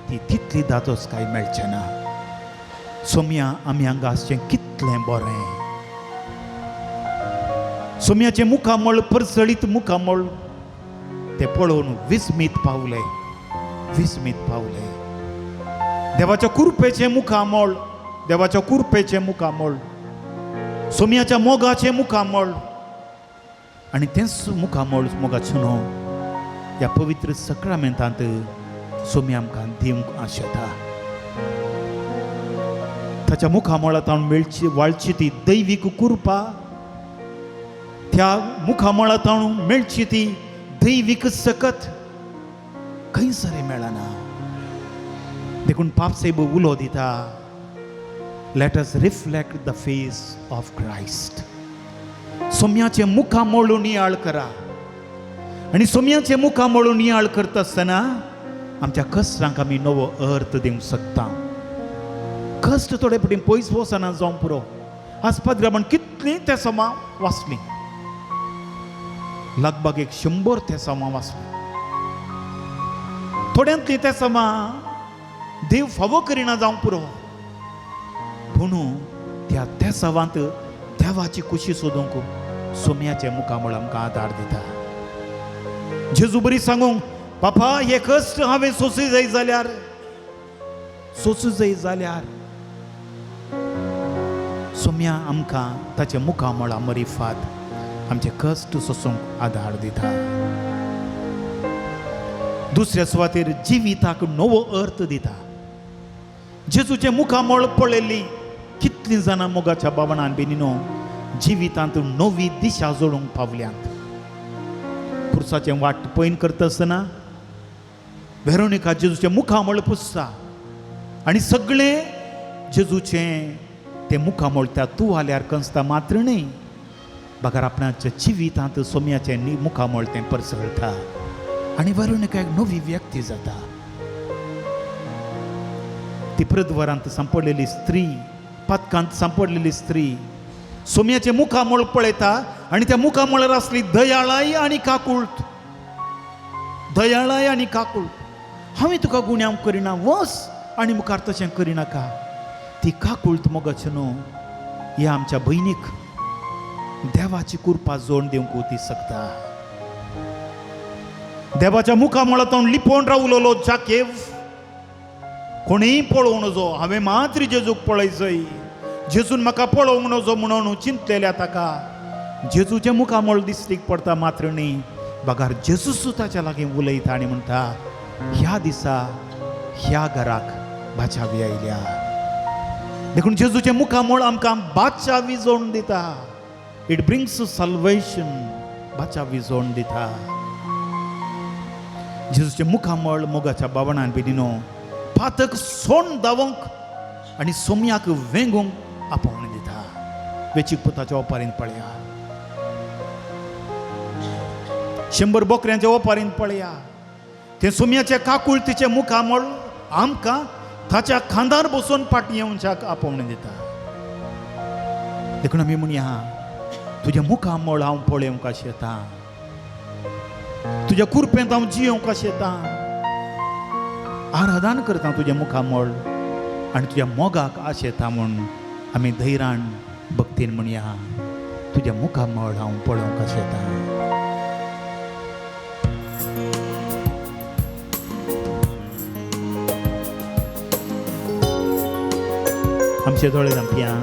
ती तितली दादोसकाय मेळचें ना. सोमया आमी हांगा आसचें कितलें बरें. सोमयाचें मुखामळ परजळीत मुखामळ तें पळोवन विस्मीत पावले, विस्मीत पावले. देवाच्या कुरपेचें मुखामळ, देवाच्या कुरपेचें मुखामळ, सोमयाच्या मोगाचें मुखामळ आनी तेंच मुखामळ मोगाचें न्हू ह्या पवित्र सक्रामेंतांत सोमया आमकां दिवंक आशेता. ताच्या मुखामळांत मेळची वाळची ती दैवीक कुरपा, त्या मुखामळांत मेळची ती दैवीक सकत खंयसर मेळना. देखून पापसाहेब उलो दिता, let us reflect the face of Christ. सोम्याचें मुखामळ नियाळ करा आनी सोम्याचें मुखामळ नियाळ करता आसतना आमच्या कश्टांक आमी नवो अर्थ दिवंक शकता. कश्ट थोडे फावटी पयस वचना जावंक पुरो. आज पाद्राबान कितलीं तेसांवां वाचलीं, लगभग 100 तेसांवां वाचलीं. थोड्यांतलीं तेसांवां देव फावो करिना जावंक पुरो. पूण त्या तेसावांत देवाची कुशी सोदूंक सोम्याचें मुखामळ आमकां आदार दिता. जेजू बरी सांगूंक, बापा हे कश्ट हांवें सोंसूं जाय जाल्यार, सोंसूं जाय जाल्यार सोम्या आमकां ताच्या मुखामळा मरिफात आमचे कश्ट सोंसूंक आदार दिता. दुसऱ्या सुवातेर जिविताक नवो अर्थ दिता. जेजूचें मुखामळ पळयल्ली कितलीं जाणां मोगाच्या बावणान बेनिनो जिवितांत नवी दिशा जोडूंक पावल्यांत. पुरसाचें वाट पयन करता आसतना वेरोनिका जेजूचें मुखामळ पुसता आनी सगळें जेजूचें तें मुखामळ त्या तुवाल्यार कंसता मात्र न्हय, बगर आपणाच्या जिवितांत सोम्याचें मुखामळ तें परसळटा आनी वेरोनिका एक नवी व्यक्ती जाता. ती प्रद्वारांत सांपडलेली स्त्री, पातकांत सांपडलेली स्त्री सोम्याचें मुखामळ पळयता आनी त्या मुखामळार आसली दयाळाय आनी काकूळट, दयाळाय आनी काकूळट. हांवें तुका गुन्यांव करिना, वस आनी मुखार तशें करिनाका. ती काकूळट मोगाचें न्हू ह्या आमच्या भयणीक देवाची कृपा जोड दिवंक ती शकता. देवाच्या मुखामळा तोंड लिपोवन रावलोलो जाकेव कोणीय पळोवंक नजो, हांवें मात्र जेजूक पळयजय, जेजून म्हाका पळोवंक नजो म्हणून चिंतलेल्या ताका जेजूचें मुखामळ दिश्टीक पडटा मात्र न्ही, बगार जेजूच ताच्या लागीं उलयता आनी म्हणटा, ह्या दिसा ह्या घराक बाचावी आयल्या. देखून जेजूचें मुखामळ आमकां बाचावी जोड दिता. It brings salvation, बाचावी जोड दिता. जेजूचें मुखामळ मोगाच्या बावणान बेदिनो पातक सोंड धांवंक आनी सोम्याक वेंगूंक आपोवणें दिता. वेचीक पुताच्या ओपारीन पळया, 100 बोकऱ्यांच्या ओपारीन पळया, तें सोम्याचें काकुळतीचें मुखामळ आमकां ताच्या खांदार बसून फाटीं येवच्याक आपोवणें दिता. देखून आमी म्हणया, तुजें मुखामळ हांव पळोवंक आशेतां, तुज्या कुरपेंत हांव जियोवंक आशेतां, आराधन करता तुजें मुखामळ आनी तुज्या मोगाक आशेता म्हूण आमी धैर्यान भक्तीन म्हणया, तुजें मुखामळ हांव पळोवंक आशेतां. आमचे दोळे धांपया.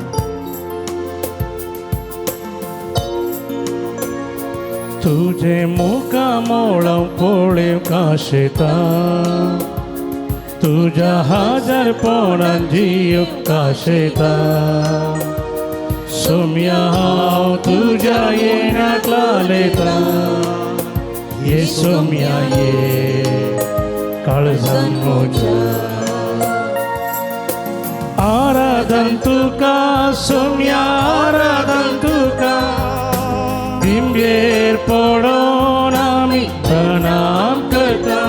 तुझे मुखामळ पळोवंक आशेतां, तुज्या हाजरपणान जियोवंक आशेतां, सोम्या हांव तुज्या येण्याक लालेतां, ये सोम्या ये काळजान म्हज्या. आराधन तुका सोम्या, आराधन तुका, दिंबेर पडोन आमी प्रणाम करता.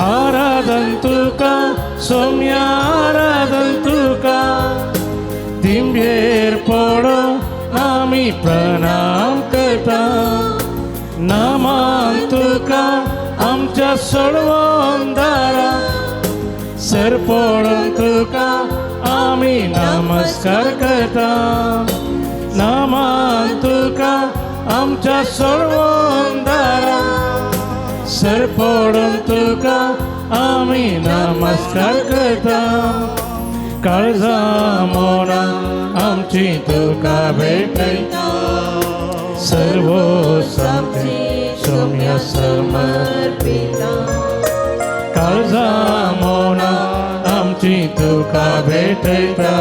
आराधन तुका सोम्या, आराधन तुका, दिंबेर पडोन आमी प्रणाम करता. नामान तुका आमच्या सोडवंदारा, सर पडोन तुका आमी नमस्कार करता. नामान तुका आमच्या सोडवंदारा, सर पडोन तुका आमी नमस्कार करता. काळजा मोना आमची तुका भेटयता, सर्व आमची सोम्या समर्पिता. काळजा मोना आमची तुका भेटयता,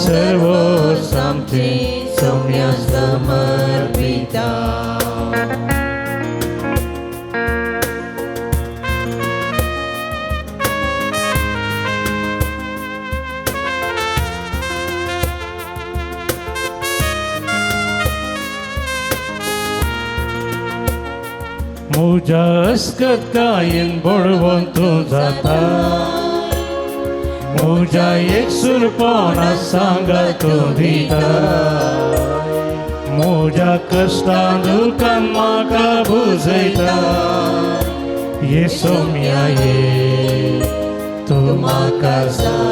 सर्व आमची सोम्या समर्पिता. म्हज्या अस्कतकायेन बळवंत तूं जाता, म्हज्या एकसुरपणा सांगात तूं दिता, म्हज्या कश्टां दुखान म्हाका बुजयता, ये सोम्या ये तूं म्हाका जाय.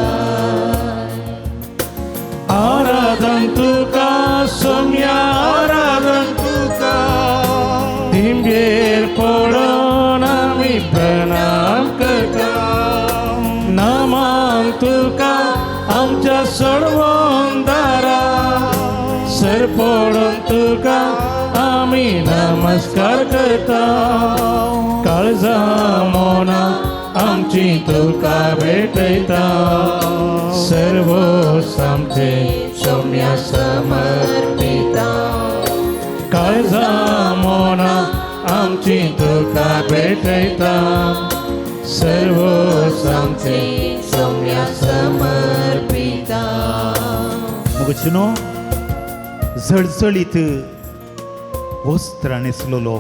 आराधन तुका सोम्या, आराधन तुका. दिंबेर पडोन आमी प्रणाम करता. नामान तुका आमच्या सोडवून दारा, सर पडून तुका आमी नमस्कार करता. काळजा मोना आमची तुका भेटयता, सर्व आमचे सौम्या समर्पिता. काळजा मोना आमची तुका भेटयता, सर्व आमचे सौम्या समर्पिता. मोगाचेनो, जळजळीत वस्त्रां न्हेसलेलो,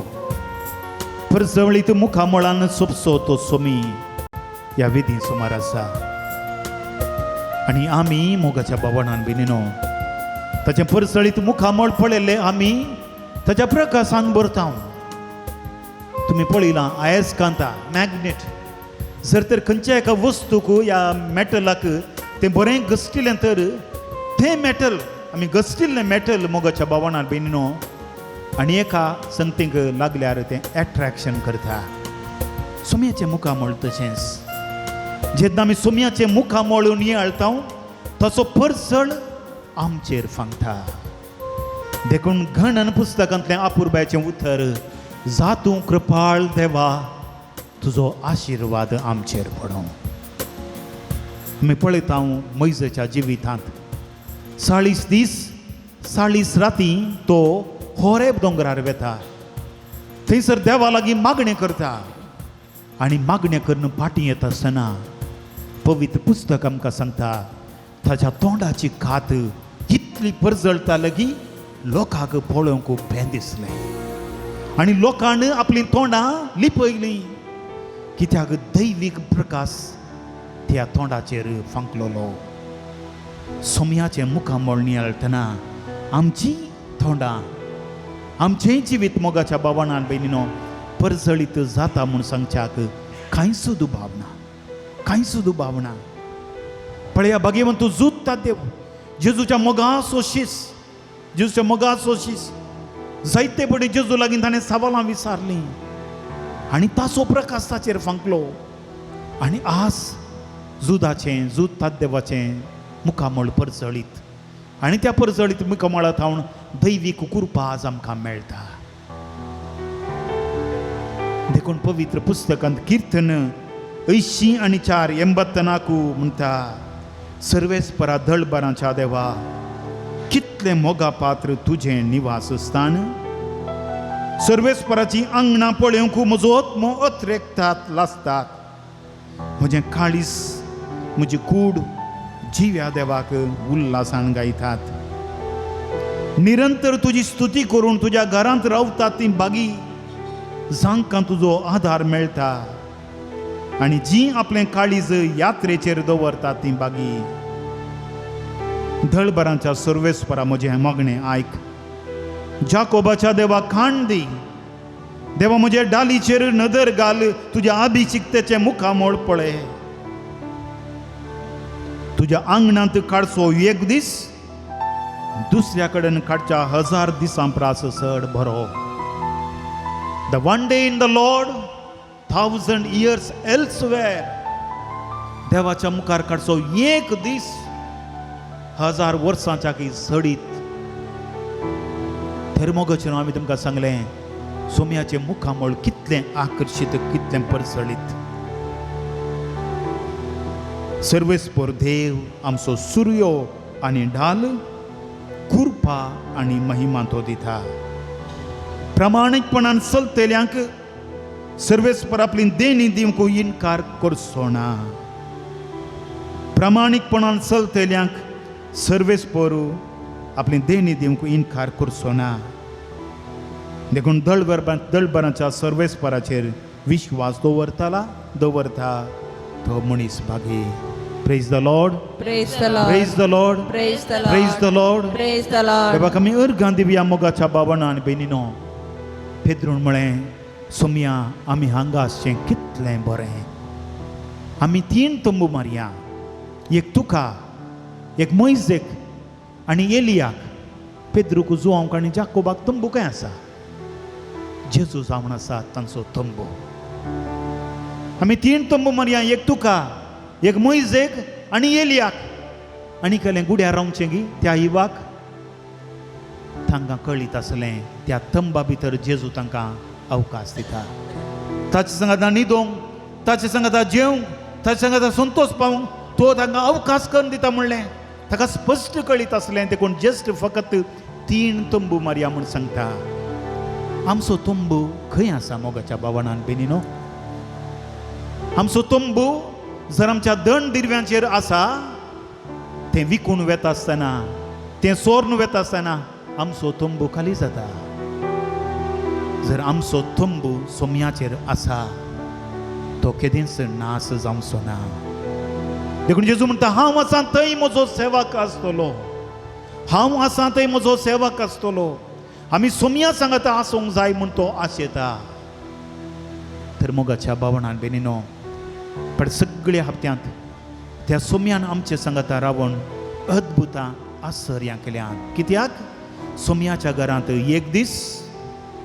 परजळीत मुखामळान सोपसो तो सोमी ह्या विधी सुमार आसा. आनी आमी मोगाच्या बावणान बिनीनो, ताचें परजळीत मुखामळ पळयल्लें आमी ताच्या प्रकाशान भरता. तुमी पळयलां, आयस्कांता मॅग्नेट जर तर खंयच्या एका वस्तूक या मेटलाक तें बरें घसटिलें तर तें मेटल आमी घसटिल्लें मेटल, मोगाच्या बावणान बेनिनो, आनी एका संगतीक लागल्यार तें एट्रॅक्शन करता. सोम्याचें मुखामळ तशेंच, जेन्ना आमी सोम्याचें मुखामळ नियाळता तसो परसळ आमचेर फांगता. देखून गणन पुस्तकांतलें अपुरबायचें उतर, जा तूं कृपाळ देवा, तुजो आशिर्वाद आमचेर पडों. आमी पळयता, मोयजेच्या जिवितांत 40 दीस 40 राती तो होरेब दोंगरार वेता. थंयसर देवा लागीं मागणें करता आनी मागणें करून फाटीं येता आसतना पवित्र पुस्तक आमकां सांगता, ताच्या तोंडाची कात इतली परजळटा की लोकांक पळोवंक भें दिसलें आनी लोकान आपलीं तोंडां लिपयलीं, कित्याक दैवीक प्रकाश त्या तोंडाचेर फांकलोलो. सोम्याचें मुखामळ नियाळटना आमची तोंडां, आमचेंय जिवीत, मोगाच्या बाबाणान भयणीनो, परजळीत जाता म्हूण सांगच्याक कांयच दुबाव ना, कांयच दुबाव ना. पळया, भाग्यवंत जूत देव, जेजूच्या मोगाचो शीस, जेजूच्या मोगाचो शीस. जायते पडी जेजू लागीं ताणें सवालां विचारलीं आनी ताचो प्रकाश ताचेर फांकलो आनी आज जुदाचें, जूत ताद्देवाचें मुखामळ परजळीत आनी त्या परजळीत मुखामळा थावन दैवीक कृपा आज आमकां मेळटा. देखून पवित्र पुस्तकांत किर्तन 84, 84 म्हणटा, सर्वेस्परा दळबरांच्या देवा, कितलें मोगा पात्र तुजें निवास स्थान. सर्वेस्पराची आंगणां पळोवंक म्हजो आत्मो अत्रेकतात लासतात. म्हजें काळीस, म्हजी कूड जिव्या देवाक उल्हासान गायतात. निरंतर तुजी स्तुती करून तुज्या घरांत रावतात ती बागी, जांकां तुजो आधार मेळटा आनी जी आपलें काळीज यात्रेचेर दवरतात ती बागी. दळबरांच्या सर्वेस्परा, म्हजें मागणें आयक. जाकोबाच्या देवा, खाण दी. देवा, म्हज्या डालीचेर नदर घाल. तुज्या अभिषिक्तेचें मुखामळ पळय. तुज्या आंगणांत काडचो एक दीस दुसऱ्या कडेन काडच्या 1000 दिसां प्रास चड बरो. The one day in the Lord, 1000 years elsewhere. देवाच्या मुखार काडचो एक दीस 1000 वर्सांच्या की चडीत. थेरमोगाचें आमी तुमकां सांगलें, सोम्याचें मुखामळ कितलें आकर्शीत, कितलें परजळीत. सर्वेस्पर देव आमचो सुर्यो आनी ढाल, कृपा आनी महिमा तो दिता. प्रामाणीकपणान चलतल्यांक सर्वेस्पर आपली देणी दिवंक इनकार करचो ना. प्रामाणीकपणान चलतल्यांक सर्वेस्पर आपली देणी दिवंक इनकार करचो ना. देखून दळबराच्या सर्वेस्पराचेर विश्वास दवरताला, दवरता तो मनीस भागी. Praise the Lord. Praise the Lord. Praise the Lord. Praise the Lord. Praise the Lord. Praise the Lord. देवाक आमी अर्गां दिवया. मोगाच्या बाबांनो आनी भयणीनो, पेद्रून म्हळें, सोमया, आमी हांगा आसचें कितलें बरें. आमी तीन तंबू मारया, एक तुका, एक मोयजेक. आनी एलियाक, पेद्रूक, जुवांक आनी जाकोबाक तंबू खंय आसा? जेजू जावन आसा तांचो तंबू. आमी 3 तंबू मारया, एक तुका, एक मोयजेक आनी एलियाक. आनी केलें गुड्यार रावचें गी त्या इवाक तांकां कळीत आसलें त्या तंबा भितर जेजू तांकां अवकाश दिता. ताचे सांगाता न्हिदोंक, ताचे सांगाता जेवंक, ताचे सांगाता संतोश पावंक तो तांकां अवकाश करून दिता म्हणलें ताका स्पश्ट कळीत आसलें. देखून जस्ट फकत 3 तंबू मारया म्हूण सांगता. आमचो तंबू खंय आसा मोगाच्या बावणान बेनीनो? आमचो तंबू जर आमच्या दंड दिरव्यांचेर आसा, तें विकून वेता आसतना, तें सोर्न वेता आसतना आमचो तंबू खाली जाता. जर आमचो तंबू सोम्याचेर आसा तो केदींच नास जावचो ना. देखून जेजू म्हणटा, हांव आसा थंय म्हजो सेवक आसतलो, हांव आसा थंय म्हजो सेवक आसतलो. आमी सोम्या सांगाता आसूंक जाय म्हूण तो आशेता. तर मोगाच्या बावणान बेनीनो, पण सगळ्या हप्त्यांत त्या सोम्यान आमचे सांगाता रावण अद्भुतां आश्चर्यां केल्यान. कित्याक? सोम्याच्या घरांत एक दीस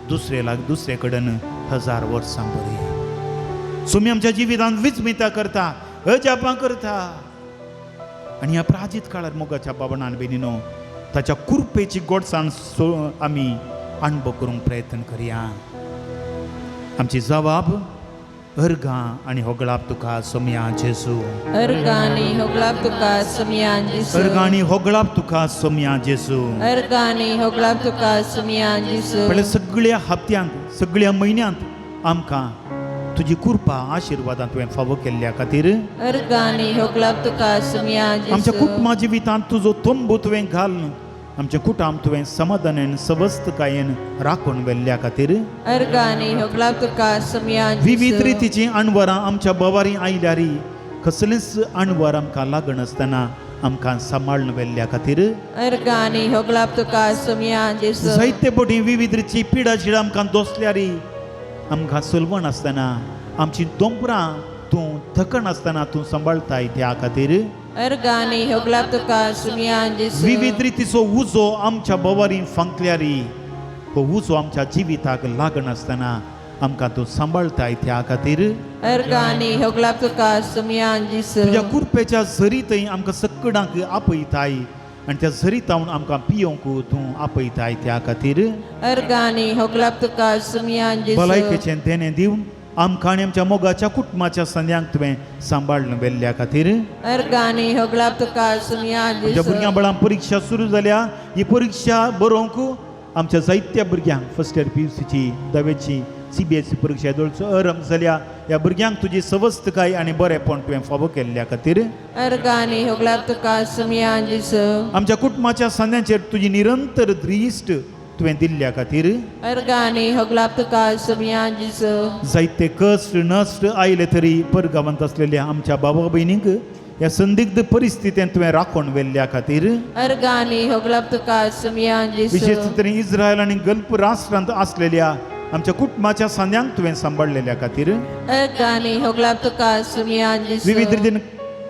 दुसरे लाग दुसरे कडेन 1000 वर्सां बरी. सोमी आमच्या जिवितांत विस्मिता करता, अजापां करता. आनी ह्या प्राजीत काळार मोगाच्या बाबणान बेनीनो ताच्या कुरपेची गोडसाण आमी अणभव करूंक प्रयत्न करया. आमची जबाब अर्गां आनी होगळाप तुका सोम्या जेजू. अर्गां आनी होगळाप तुका सोम्या जेजू. अर्गां आनी होगळाप तुका सोम्या जेजू. अर्गां आनी होगळाप तुका सोम्या जेजू. म्हळ्यार सगळ्या हप्त्यांत, सगळ्या म्हयन्यांत आमकां तुजी कृपा आशिर्वादां तुवें फावो केल्ल्या खातीर. अर्गां आनी होगळाप तुका सोम्या जेजू. आमच्या कुटुंबा जिवितांत तुजो तंबू तुवें घाल, आमच्या कुटुंब तुवें समाधानान सवस्तकायेन राखून व्हेल्ल्या खातीर. अर्गां आनी होगळाप तुका सोम्या जेजू. विविध रितीचीं अणवरां आमच्या बवारी आयल्यारी कसलेंच अणवर आमकां लागनासतना आमकां सांबाळून व्हेल्ल्या खातीर. अर्गां आनी होगळाप तुका सोम्या जेजू. जायते पटी विविध रितीची पिडा शिडा आमकां दोसल्यारी आमकां सलवण आसतना आमची दोंपरां तूं थकण आसतना तूं सांबाळताय त्या खातीर. अर्गां आनी होगळाप तुका सोम्या जेजू. विविध रितीचो उजो आमच्या बवारी फांकल्यारी हो उजो आमच्या जिविताक लागनासतना आमकां तूं सांबाळताय त्या खातीर. अर्गां आनी होगळाप तुका सोम्या जेजू. तुज्या कुरपेच्या झरीतय आमकां सकडांक आपयताय आनी त्या झरीतावन आमकां पियोंक तूं आपयताय त्या खातीर. अर्गां आनी होगळाप तुका सोम्या जेजू. भलायकेचें देणें दिवन आमकां आनी आमच्या मोगाच्या कुटुंबाच्या संद्यांक तुवें सांबाळून व्हेल्ल्या खातीर. अर्गां आनी होगळाप तुका सोम्या जेजू. आमच्या भुरग्यां बळां परिक्षा सुरू जाल्या, ही परिक्षा बरोवंक आमच्या जायत्या भुरग्यांक फर्स्ट इयर PUCची, धावेची, CBSE परिक्षा दोळचो अरंभ जाल्या. ह्या भुरग्यांक तुजी सवस्तकाय आनी बरेपण तुवें फावो केल्ल्या खातीर. अर्गां आनी होगळाप तुका सोम्या जेजू. आमच्या कुटुंबाच्या संद्यांचेर तुजी निरंतर दृश्ट तुवें दिल्ल्या खातीर. अर्गां आनी होगळाप तुका सोम्या जेजू. जायते कश्ट नश्ट आयले तरी परगांवांत आसलेल्या आमच्या बाबा भयणींक ह्या संदिग्ध परिस्थितींत तुवें राखून व्हेल्ल्या खातीर. अर्गां आनी होगळाप तुका सोम्या जेजू. विशेश तरेन इस्रायल आनी गल्फ राष्ट्रांत आसलेल्या आमच्या कुटुंबाच्या सांद्यांक तुवें सांबाळलेल्या खातीर. अर्गां आनी होगळाप तुका सोम्या जेजू. विविध रितीन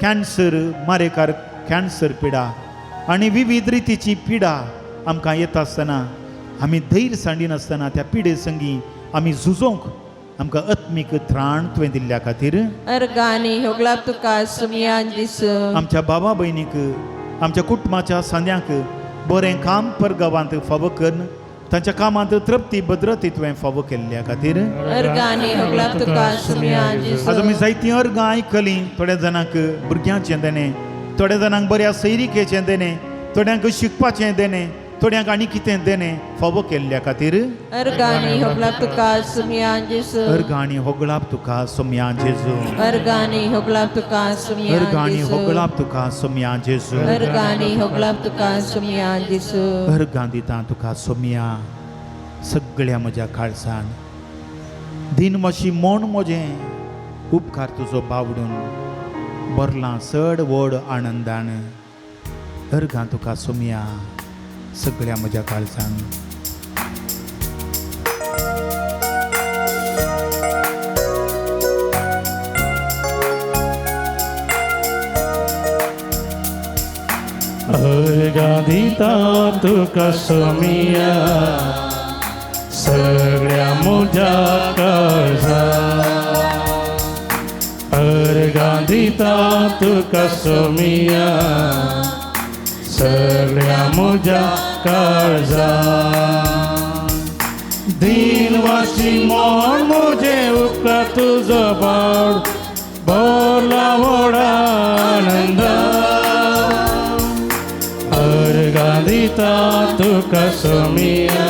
कॅन्सर, मारेकार कॅन्सर पिडा आनी विविध रितीची पिडा आमकां येता आसतना आमी धैर्य सांडिनासतना त्या पिडे संगी आमी झुजोंक आमकां आत्मीक त्राण तुवें दिल्ल्या खातीर. अर्गां आनी होगळाप तुका सोम्या जेजू. आमच्या बाबा भयणीक, आमच्या कुटुंबाच्या सांद्यांक बरें काम परगांवांत फावो करून तांच्या कामांत तृप्ती भद्रती तुवें फावो केल्ल्या खातीर. अर्गां आनी होगळाप तुका सोम्या जेजू. आज आमी जायतीं अर्गां आयकलीं. थोड्या जाणांक भुरग्यांचें देणें, थोड्या जाणांक बऱ्या सैरिकेचें देणें, थोड्यांक शिकपाचें देणें, थोड्यांक आनी कितें देणें फावो केल्ल्या खातीर. अर्गां आनी होगळाप तुका सोम्या जेजू. अर्गां आनी होगळाप तुका सोम्या जेजू. अर्गां आनी होगळाप तुका सोम्या अर्गां आनी जेजू. होगळाप तुका सोम्या जेजू. अर्गां आनी होगळाप तुका सोम्या जेजू. अर्गां दिता तुका सोम्या सगळ्या म्हज्या काळसान. दिन मातशी मोण म्हजें उपकार तुजो बावडून भरलां चड व्हड आनंदान. अर्गां तुका सोम्या सगळ्या म्हज्या काळजान. अर्गां अर्गां दिता तुका सोमिया सगळ्या म्हज्या काळजा अर्गां दिता तुका सोमिया सगळ्या म्हज्या काळजा दिनवासी मोन म्हजें उपकार तुजो बाड भरला व्हड आनंद अर्गां दिता तुका सोमिया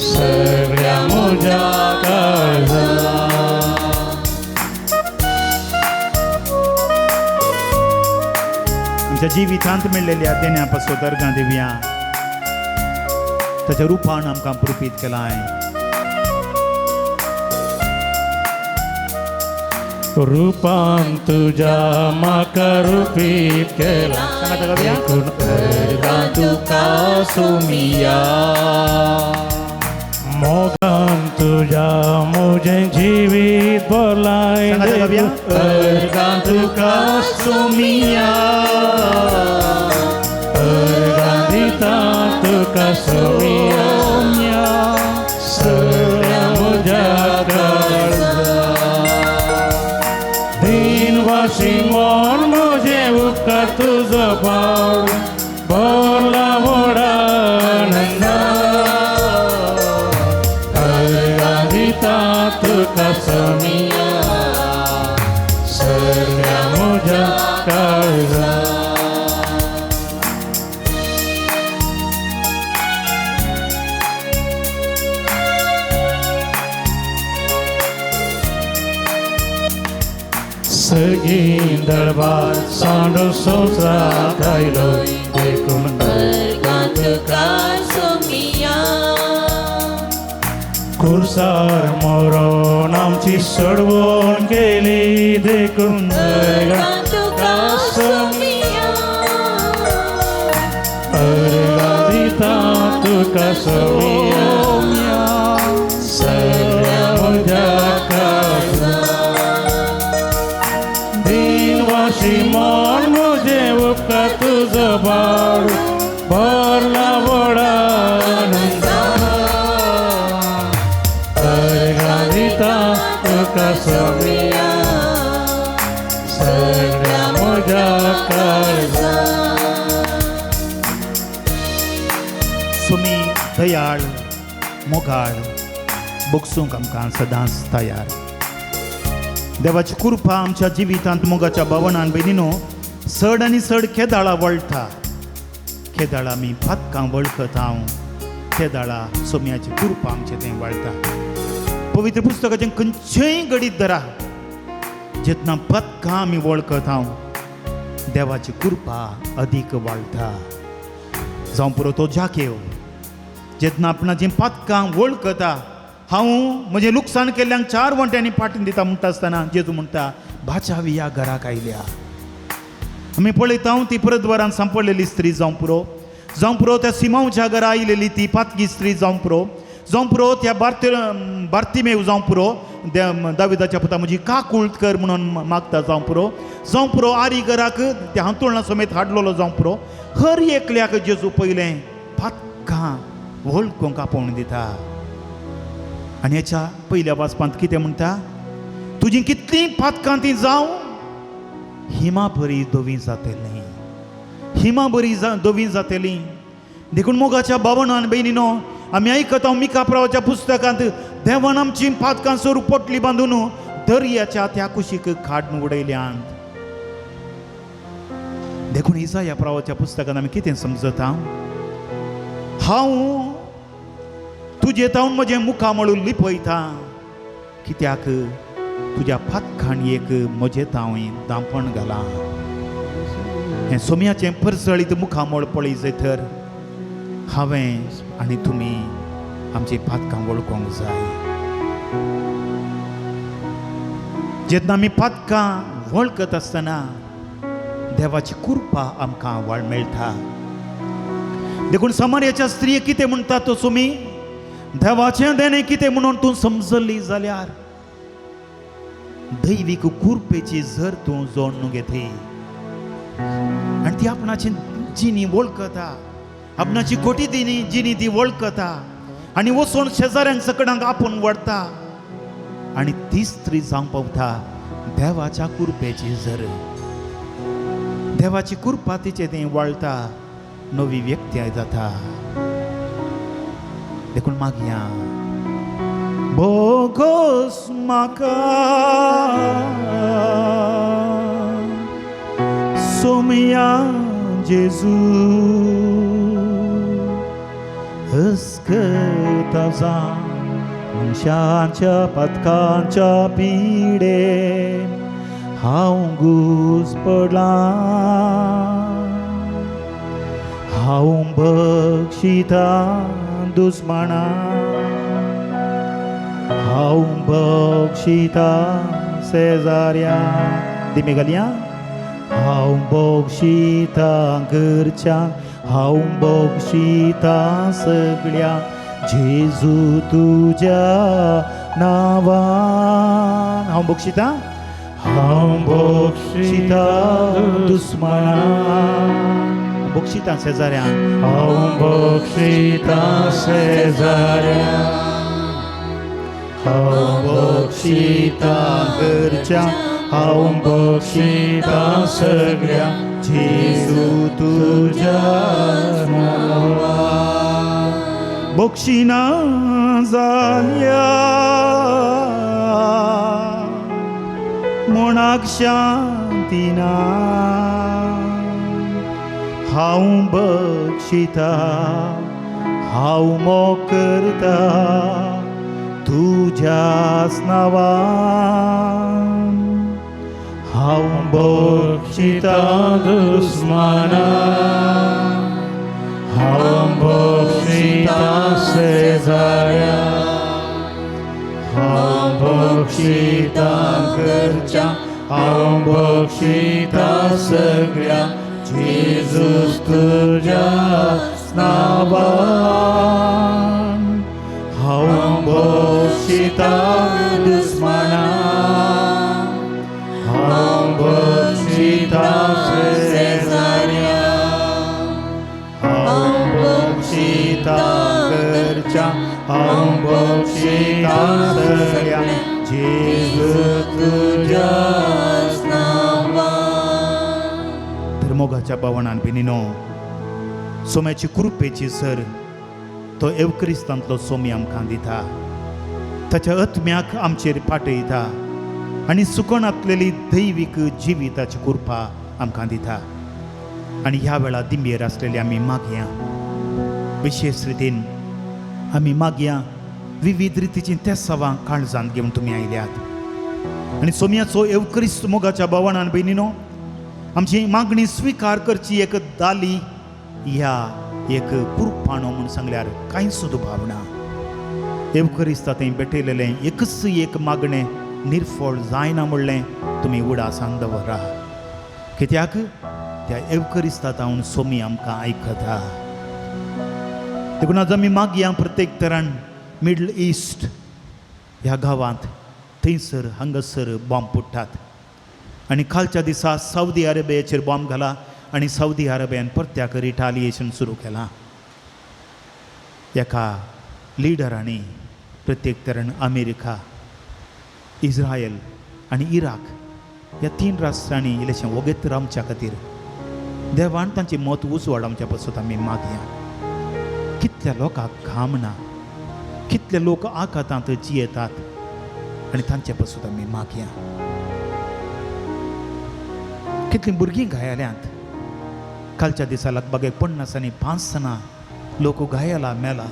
सगळ्या म्हज्या काळजा. आमच्या जिवितांत मेळ्ळेल्या देण्या पासत अर्गां दिवया. ताच्या रुपान आमकां पुरपीत केलां. रुपान तुज्या म्हाका रुपीत केला देखून अर्गां तुका सोमिया मोगान तुज्या म्हजें जिवीत भरलाय अर्गां तुका सोमिया अर्गां दिता तुका सोमिया सगळ्या म्हज्या काळजा दिनवासी मन म्हजें उपकार तुजो पाड भरला व्हड आनंद अर्गां दिता तुका सोमिया सगळ्या म्हज्या काळजा. सगळीं दरबार सांडो संवसारांत आयलो देखून अर्गां तुका सोमिया कुर्सार मरोन आमची सोडवण केली देखून अर्गां तुका सोमिया अर्गां दिता तुका सोमिया सगळ्या म्हज्या काळजा दिनवासी मन म्हजें उपकार तुजो बाड भरला व्हड आनंद अर्गां दिता तुका सोमिया सगळ्या म्हज्या काळजा. सुमी दयाळ मोगाळ बोगसूंक आमकां सदांच तयार. देवाची कृपा आमच्या जिवितांत मोगाच्या भावनान भयणीनो चड आनी चड केदाळा वळटा. केदाळा आमी पातकां वळखता हांव केदाळा सोम्याची कृपा आमचें तें वळटा. पवित्र पुस्तकाचें खंयचेंय घडीत धरा जेन्ना पातकां आमी वळखता हांव देवाची कृपा अदीक वाळटा. जावं पुरो तो जाकेव जेन्ना आपणाचीं पातकां वळखता हांव म्हजें लुकसाण केल्ल्यांक 4 वंट्यांनी पाटून दिता म्हणटा आसतना जेजू म्हणटा बाचावी ह्या घराक आयल्या. आमी पळयता ती परद्वारान सांपडलेली स्त्री जावं पुरो जावं पुरो त्या सिमांवच्या घरा आयलेली ती पातकी स्त्री जावं पुरो जावं पुरो त्या बार्तिमेव जावं पुरो दाविदाच्या पुता म्हजी काकूळत कर म्हणून मागता जावं पुरो जावं पुरो आरी घराक त्या हांतुळणा समेत हाडलेलो जावं पुरो. हर एकल्याक जेजू पयलें पातकां वळखूंक आपोवन दिता. आनी हेच्या पयल्या वाचपांत कितें म्हणटा तुजी कितलीं पातकां ती जावं हिमा बरी धवी जातली हिमा बरी धवी जातली. देखून मोगाच्या भावनान भयणीनो आमी आयकता मिका प्रावाच्या पुस्तकांत देवान आमची पातकां सोरू पोटली बांदून दर्याच्या त्या कुशीक काडून उडयल्यात. देखून इसाया प्रावाच्या पुस्तकांत आमी कितें समजता हांव तुजे तावन म्हजें मुखामळ लिपयता कित्याक तुज्या पातखाणयेक म्हजें तांव दांपण घालां. हें सोम्याचें परजळीत मुखामळ पळय जाय तर हांवें आनी तुमी आमची पातकां वळखूंक जाय. जेन्ना आमी पातकां वळखत आसतना देवाची कृपा आमकां वाळ मेळटा. देखून समार्याच्या स्त्रिये कितें म्हणटा तो सुमी देवाचें देणें कितें म्हणून तूं समजली जाल्यार दैवीक कृपेची जर तूं जोडून घेती आनी ती आपणाची जिणी वळखता, आपणाची कोटी दिनी जिणी ती वळखता आनी वचून शेजाऱ्यांक सकडांक आपूण व्हरता आनी ती स्त्री जावंक पावता देवाच्या कुरपेची झर. देवाची कृपा तिचे तें वळटा, नवी व्यक्ती जाता. देखून मागया भोगोस म्हाका सोमया जेजू हस्कता जा मनशाच्या पथकाच्या पिडे हांव घुसपडलां, हांव बक्षिता दुस्माना, हांव बक्षिता शेजाऱ्या दिमी घालया, हांव बक्षिता घरच्या, हांव बक्षिता सगळ्या जेजू तुज्या नांवान. हांव बक्षिता, हांव बक्षिता दुस्माना, बक्षिता शेजाऱ्यांक, हांव बक्षिता शेजाऱ्या, हांव बक्षिता घरच्या, हांव बक्षिता सगळ्या जेजू तुज्या नांवान. बक्षिना जाल्या मनाक शांती ना, हांव बक्षिता, हांव मोग करता तुज्याच नांवान. हांव बक्षिता दुस्माना, हांव बक्षिता शेजाऱ्या, हांव बक्षिता घरच्या, हांव बक्षिता सगळ्या जेजूस तुज्या नांवान. हांव बक्षिता दुस्माना, हांव बक्षिता शेजाऱ्या, हांव बक्षिता घरच्या, हांव बक्षिता सगळ्या जेजू तुज्या नांवान. तर मोगाच्या भावनान बिनीनो, सोम्याची कृपेची सर तो एवक्रिस्तांतलो सोमी आमकां दिता, ताच्या आत्म्याक आमचेर पाठयता आनी सुकणांतलेली दैवीक जिविताची कृपा आमकां दिता. आनी ह्या वेळार दिंबेर आसलेली आमी मागया, विशेश रितीन आमी मागया विविध रितीचीं तेसावां काळजांत घेवन तुमी आयल्यात आनी सोम्याचो एवक्रिस्त मोगाच्या भावनान भयणीनो आमची मागणी स्विकार करची एक दाली ह्या एक कुरपाणो म्हूण सांगल्यार कांय सुद्दां भावना. एवक्रिस्ता थंय भेटयलेलें एकच एक मागणें निर्फळ जायना म्हणलें तुमी उडासान दवरा, कित्याक त्या एवक्रिस्ता तावन सोमी आमकां आयकता. देखून आज आमी मागया प्रत्येक तरान मिडल इस्ट ह्या गांवांत थंयसर हांगासर बॉम्ब फुट्टात आनी कालच्या दिसा सावदी अरेबियाचेर बॉम्ब घाला आनी सावदी अरेबियान परत्याक रिटालिएशन सुरू केलां. एका लिडरांनी प्रत्येक तरेन अमेरिका, इस्रायल आनी इराक ह्या तीन राष्ट्रांनी इल्लेशें वगत रावच्या खातीर देवान तांचें मत उजवाड आमच्या पासत आमी मागया. कितल्या लोकांक घाम ना, कितले लोक आकातांत जियेतात आनी तांचे पासत आमी मागया. कितलीं भुरगीं घायल्यांत, कालच्या दिसा लगभग 50 आनी 5 जाणां लोक घायला मेला.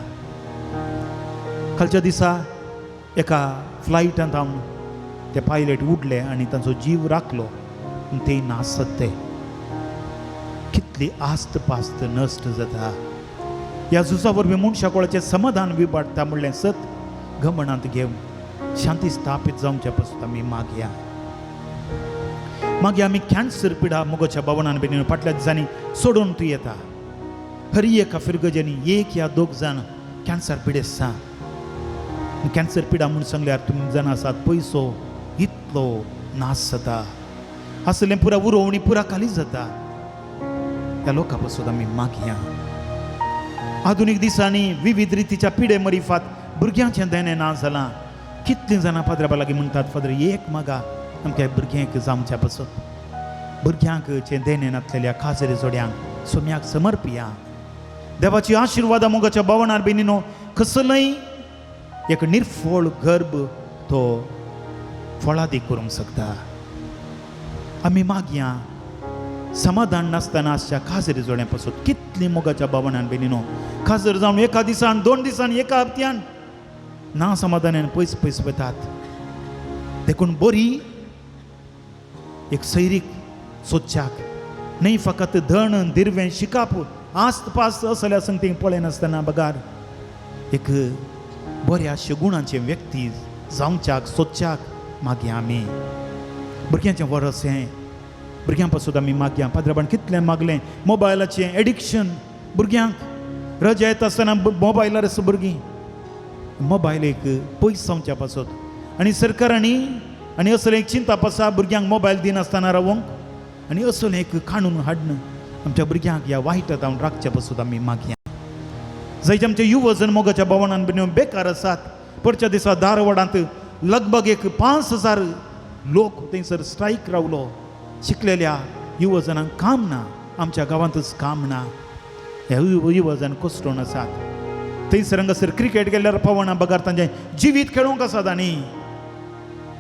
कालच्या दिसा एका फ्लायटांत हांव ते पायलट उडले आनी तांचो जीव राखलो, ते नासत ते. कितली आस्त पास्त नश्ट जाता ह्या झुजा वरवीं मनशा कोळाचें समाधान विबाडटा म्हणलें सत गमनांत घेवन शांती स्थापीत जावच्या पासून आमी मागया. मागीर आमी कॅन्सर पिडा मोगाच्या भावनान बेन फाटल्या दिसांनी सोडून तूं येता. हरी एका फिरगजांनी एक या दोग जाण कॅन्सर पिडेस्त आसा. कॅन्सर पिडा म्हूण सांगल्यार तुमी जाणा आसात पयसो इतलो नाश जाता, आसलें पुरा उरोवणी पुरा खाली जाता. ह्या लोकां पासून आमी मागया. आधुनीक दिसांनी विविध रितीच्या पिडे मरिफात भुरग्यांचें देणें ना जालां. कितलीं जाणां फादरा लागीं म्हणटात, फादर एक मागा आमच्या भुरग्यांक जावच्या पासत, भुरग्यांक चें देणें नासलेल्या खाजरी जोड्यांक सोम्याक समर्पिया. देवाची आशिर्वादा मोगाच्या भवनार बेनीनो कसलय एक निर्फळ गर्भ तो फळादीक करूंक शकता. आमी मागया समाधान नासतना आसच्या खाजरी जोड्यां पासून कितली मोगाच्या भवनान बेनीनो खाजर जावन एका दिसान, 2 दिसान, एका हप्त्यान ना समाधानान पयस पयस वतात. देखून बरी एक सैरीक सोदच्याक न्हय फकत धन दिरवें शिकाप आस्त पास्त असल्या संगती पळयनासतना बगार एक बऱ्या शगुणाचे व्यक्ती जावच्याक सोदच्याक मागया. आमी भुरग्यांचें वरस हें भुरग्यां पासून आमी मागया. पाद्राबान कितलें मागलें मोबायलाचें एडिक्शन, भुरग्यांक रजा येता आसतना मोबायलार आसा भुरगीं, मोबायल एक पयस जावच्या पासत. आनी सरकारांनी आनी असलें एक चिंतप आसा भुरग्यांक मोबायल दिनासतना रावोंक आनी असलें एक काणून हाडन आमच्या भुरग्यांक ह्या वायट जावन राखच्या पासून आमी मागया. जायते आमचे युवजन मोगाच्या भवनान बी बेकार आसात. परच्या दिसा धारवाडांत लगभग एक 5000 लोक थंयसर स्ट्रायक रावलो. शिकलेल्या युवजनांक काम ना, आमच्या गांवांतच काम ना. हे युवजन कोसळून आसात. थंयसर हांगासर क्रिकेट गेल्यार पावना बगार तांचें जिवीत खेळोंक आसात. आनी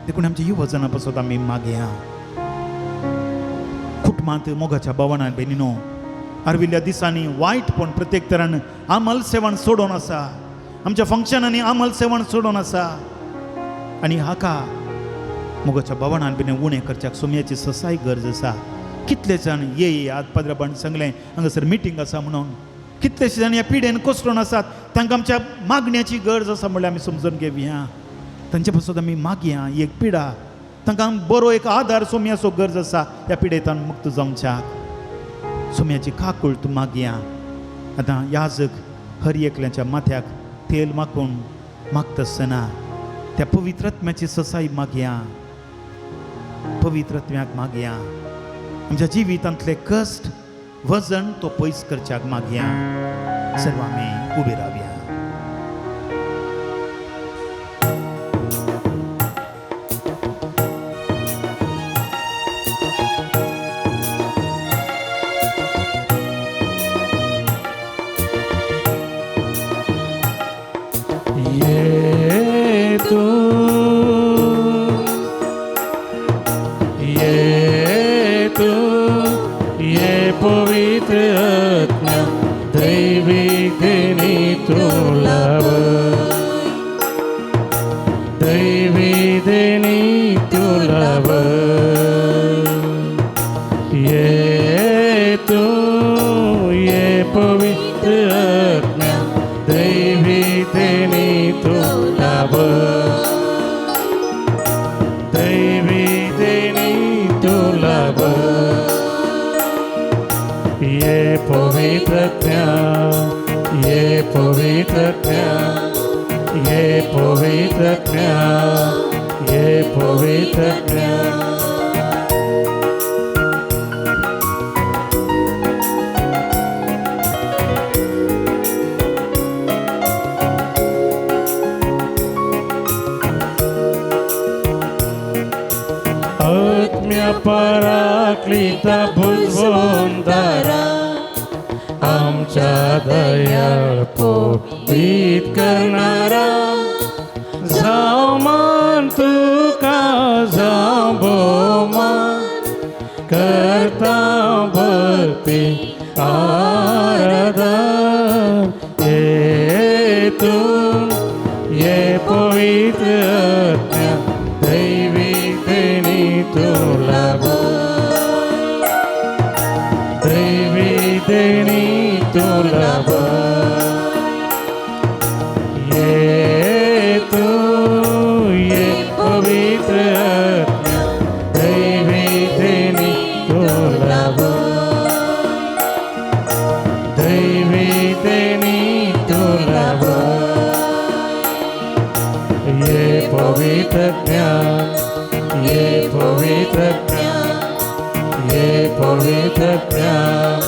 देखून आमच्या युवजनां पासून आमी मागया. कुटुंबांत मोगाच्या भवनान बेनीनो आर्विल्ल्या दिसांनी वायटपण प्रत्येक तरान आमल सेवण सोडून आसा. आमच्या फंक्शनांनी आमल सेवण सोडून आसा. आनी हाका मोगाच्या भवनान बिने उणें करच्याक सोम्याची ससाय गरज आसा. कितले जाण ये आज पाद्राबान सांगलें हांगासर मिटींग आसा म्हणून, कितलेशे जाण ह्या पिडेन कोसळून आसात. तांकां आमच्या मागण्याची गरज आसा म्हणल्यार आमी समजून घेवया. तांचे पासून आमी मागया एक पिडा, तांकां बरो एक आदार सोम्याचो गरज आसा ह्या पिडेंतल्यान मुक्त जावच्याक. सोम्याची काकूळट मागया. आतां याजक हर एकल्याच्या माथ्याक तेल माखून मागता आसतना त्या पवित्र आत्म्याची ससाय मागया. पवित्र आत्म्याक मागया आमच्या जिवितांतले कश्ट वजन तो पयस करच्याक मागया. सर्व आमी उबे रावया. ये तू, ये तू, ये पवित्र आत्मा दैवी देणी तू लाभ, दैवी देणी तू लाभ. ये तू, ये पवित्र आत्मा दैवी देणी तू लाभ, दैवी देणी तू लाभ. ये पवित्र आत्मा, ये पवित्र आत्मा, ये पवित्र आत्मा, ये पवित्र आत्मा. आत्म्या पराक्लिता भुजवंदारा आमच्या दयाळ पोवीत करणारा, जाव मान तुका जाव भोवमान करता भक्ती आराधन. ये तू, ये पवित्र आत्म्या दैवी देणी तू लाभ, दैवी देणी तू लाभ. ये तू, ये पवित्र आत्म्या दैवी देणी तू लाभ, दैवी देणी तू लाभ. ये पवित्र ज्ञान, ये पवित्र ज्ञान, ये पवित्र ज्ञान,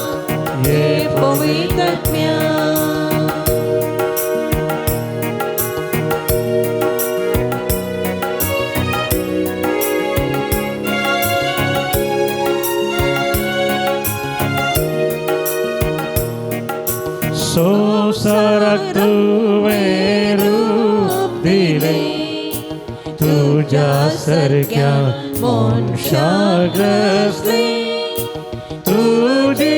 पवित्र आत्म्या. संवसाराक तुवें रूप दिलें तुज्या सारक्या मनशाक ग्रसलें तुजी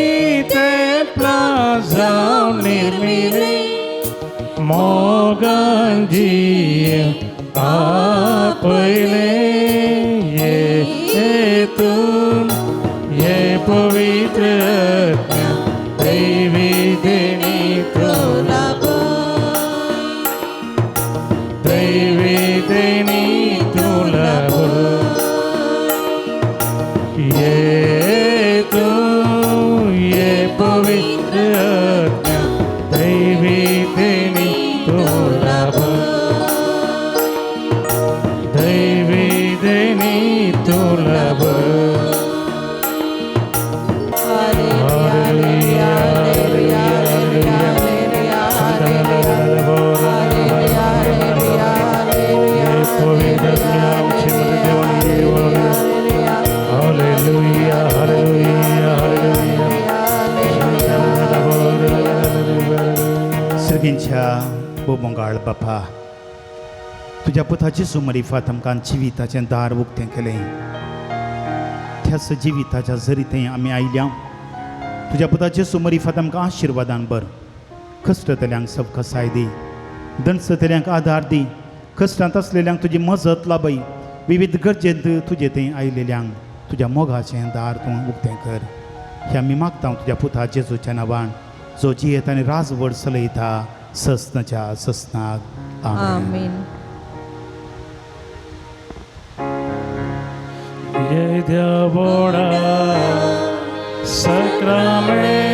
तेंपलां जावन निर्मिलें मोगान जिये आपयलें ये तूं ये पवित्र आत्म्या दैवी देणी तुला दैवी देणी तुला ये तूं ये पवित्र आत्म्या दैवी देणी तुला दैवी देणी तुला. Hallelujah, hallelujah, hallelujah, hallelujah, hallelujah, hallelujah, hallelujah, hallelujah. सर्गींच्या बोबोंगाळ बापा, तुज्या पुताची सुमरिफात आमकां जिविताचें दार उक्तें केलें. त्याच जिविताच्या जरी थंय आमी आयल्या. तुज्या पुताची सुमरिफात आमकां आशिर्वादान भर. कश्टतल्यांक सवकसाय दी, दणसतल्यांक आदार दी, कश्टांत आसलेल्यांक तुजी मजत लाभय. विविध गरजेंत तुजे थंय आयलेल्यांक तुज्या मोगाचें दार तूं उक्तें कर. हें आमी मागता तुज्या पुता जेजूच्या नांवान, जो जियेत आनी राजवड चलयता ससनाच्या ससनाक. आमेन. आमेन. येद्या व्हडा सक्रामेंता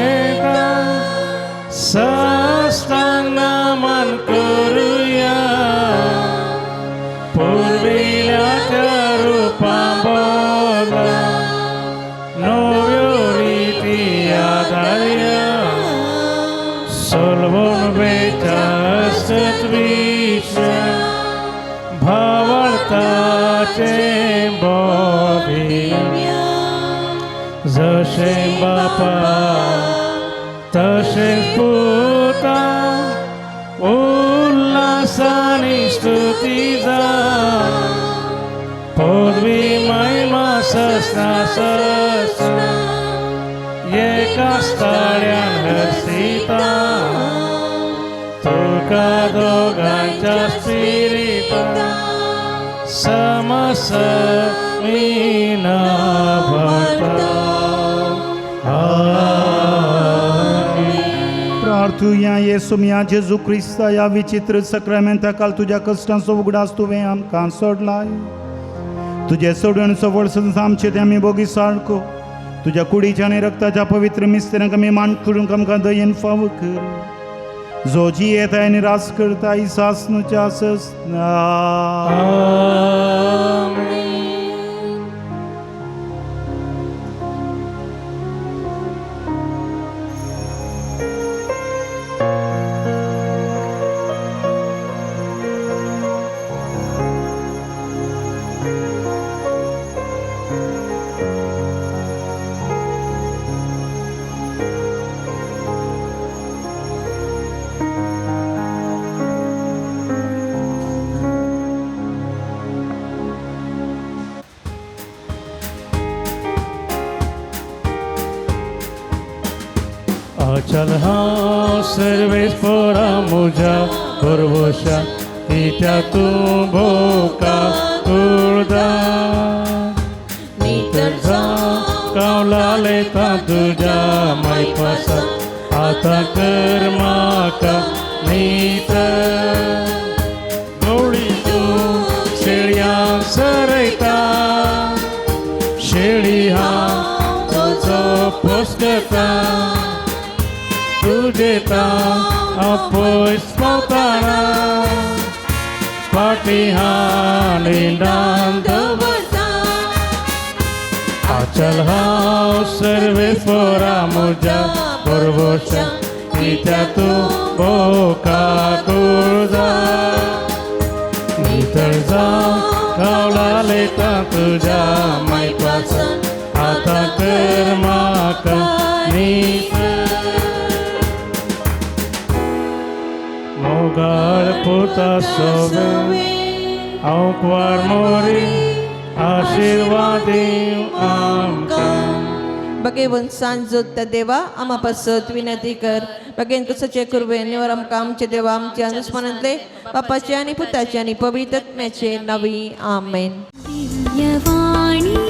साष्टांग नमन करुया, पुर्विल्या त्या रुपा बदला नव्यो रिती आदारया. सोलवून वेच्या सत्विश्व भावार्थाचे बोधिया, जशें बापा तशें पुता उल्हासानी स्तुती जा, पदवी महिमा ससना ससना एका स्थाळ्यान हर्षिता तुका दोगांच्या स्पिरिता समस भरता. आमेन. प्रार्थुया. येसू मिया जेजू क्रिस्ता, ह्या विचित्र सक्रामेंता काल तुज्या कश्टांचो उगडास तुवें आमकां सोडलाय. तुजे सोडवणचो वर्स आमचे ते आमी बोगी सारको तुज्या कुडीच्या आनी रक्ताच्या पवित्र मिस्त्र्यांक आमी मान करूंक आमकां दयेन फाव कर, जो जियेता आनी राज करता सासनुच्या ससना. आमेन. अचल हांव सर्वेस्पोरा मुज्या भरवशा, कित्याक तूं भोका कुळदा नितळ जावं कावला लेता तुज्या मायपासा, आतां कर म्हाका नितळ. गोडी तूं शेळयां सरयता, शेळी हांव तुजो पोसकता, तुजेता हांव पयस पावताना, फाटी हांव रिणान दवरता. अचल हांव सर्वेस्पोरा मुज्या भरवशा, त्या तूं भोव काकूळ जा. नितळ जावं रावला लेता तुज्या मायपाचो आतां कर म्हाका नितळ. मोगाळ पुता सोवे आंकवार मोरी आशिर्वाद आमकां. बगेवन सांजोत त्या देवा आमा पासत विनंती कर. बगेन कसचे कुरवे निवर आमकां आमचे देवा आमच्या अनुस्मरणांतले बापाचे आनी पुताचे आनी पवित्र आत्म्याचे नवी. आमेन. दिव्यवाणी.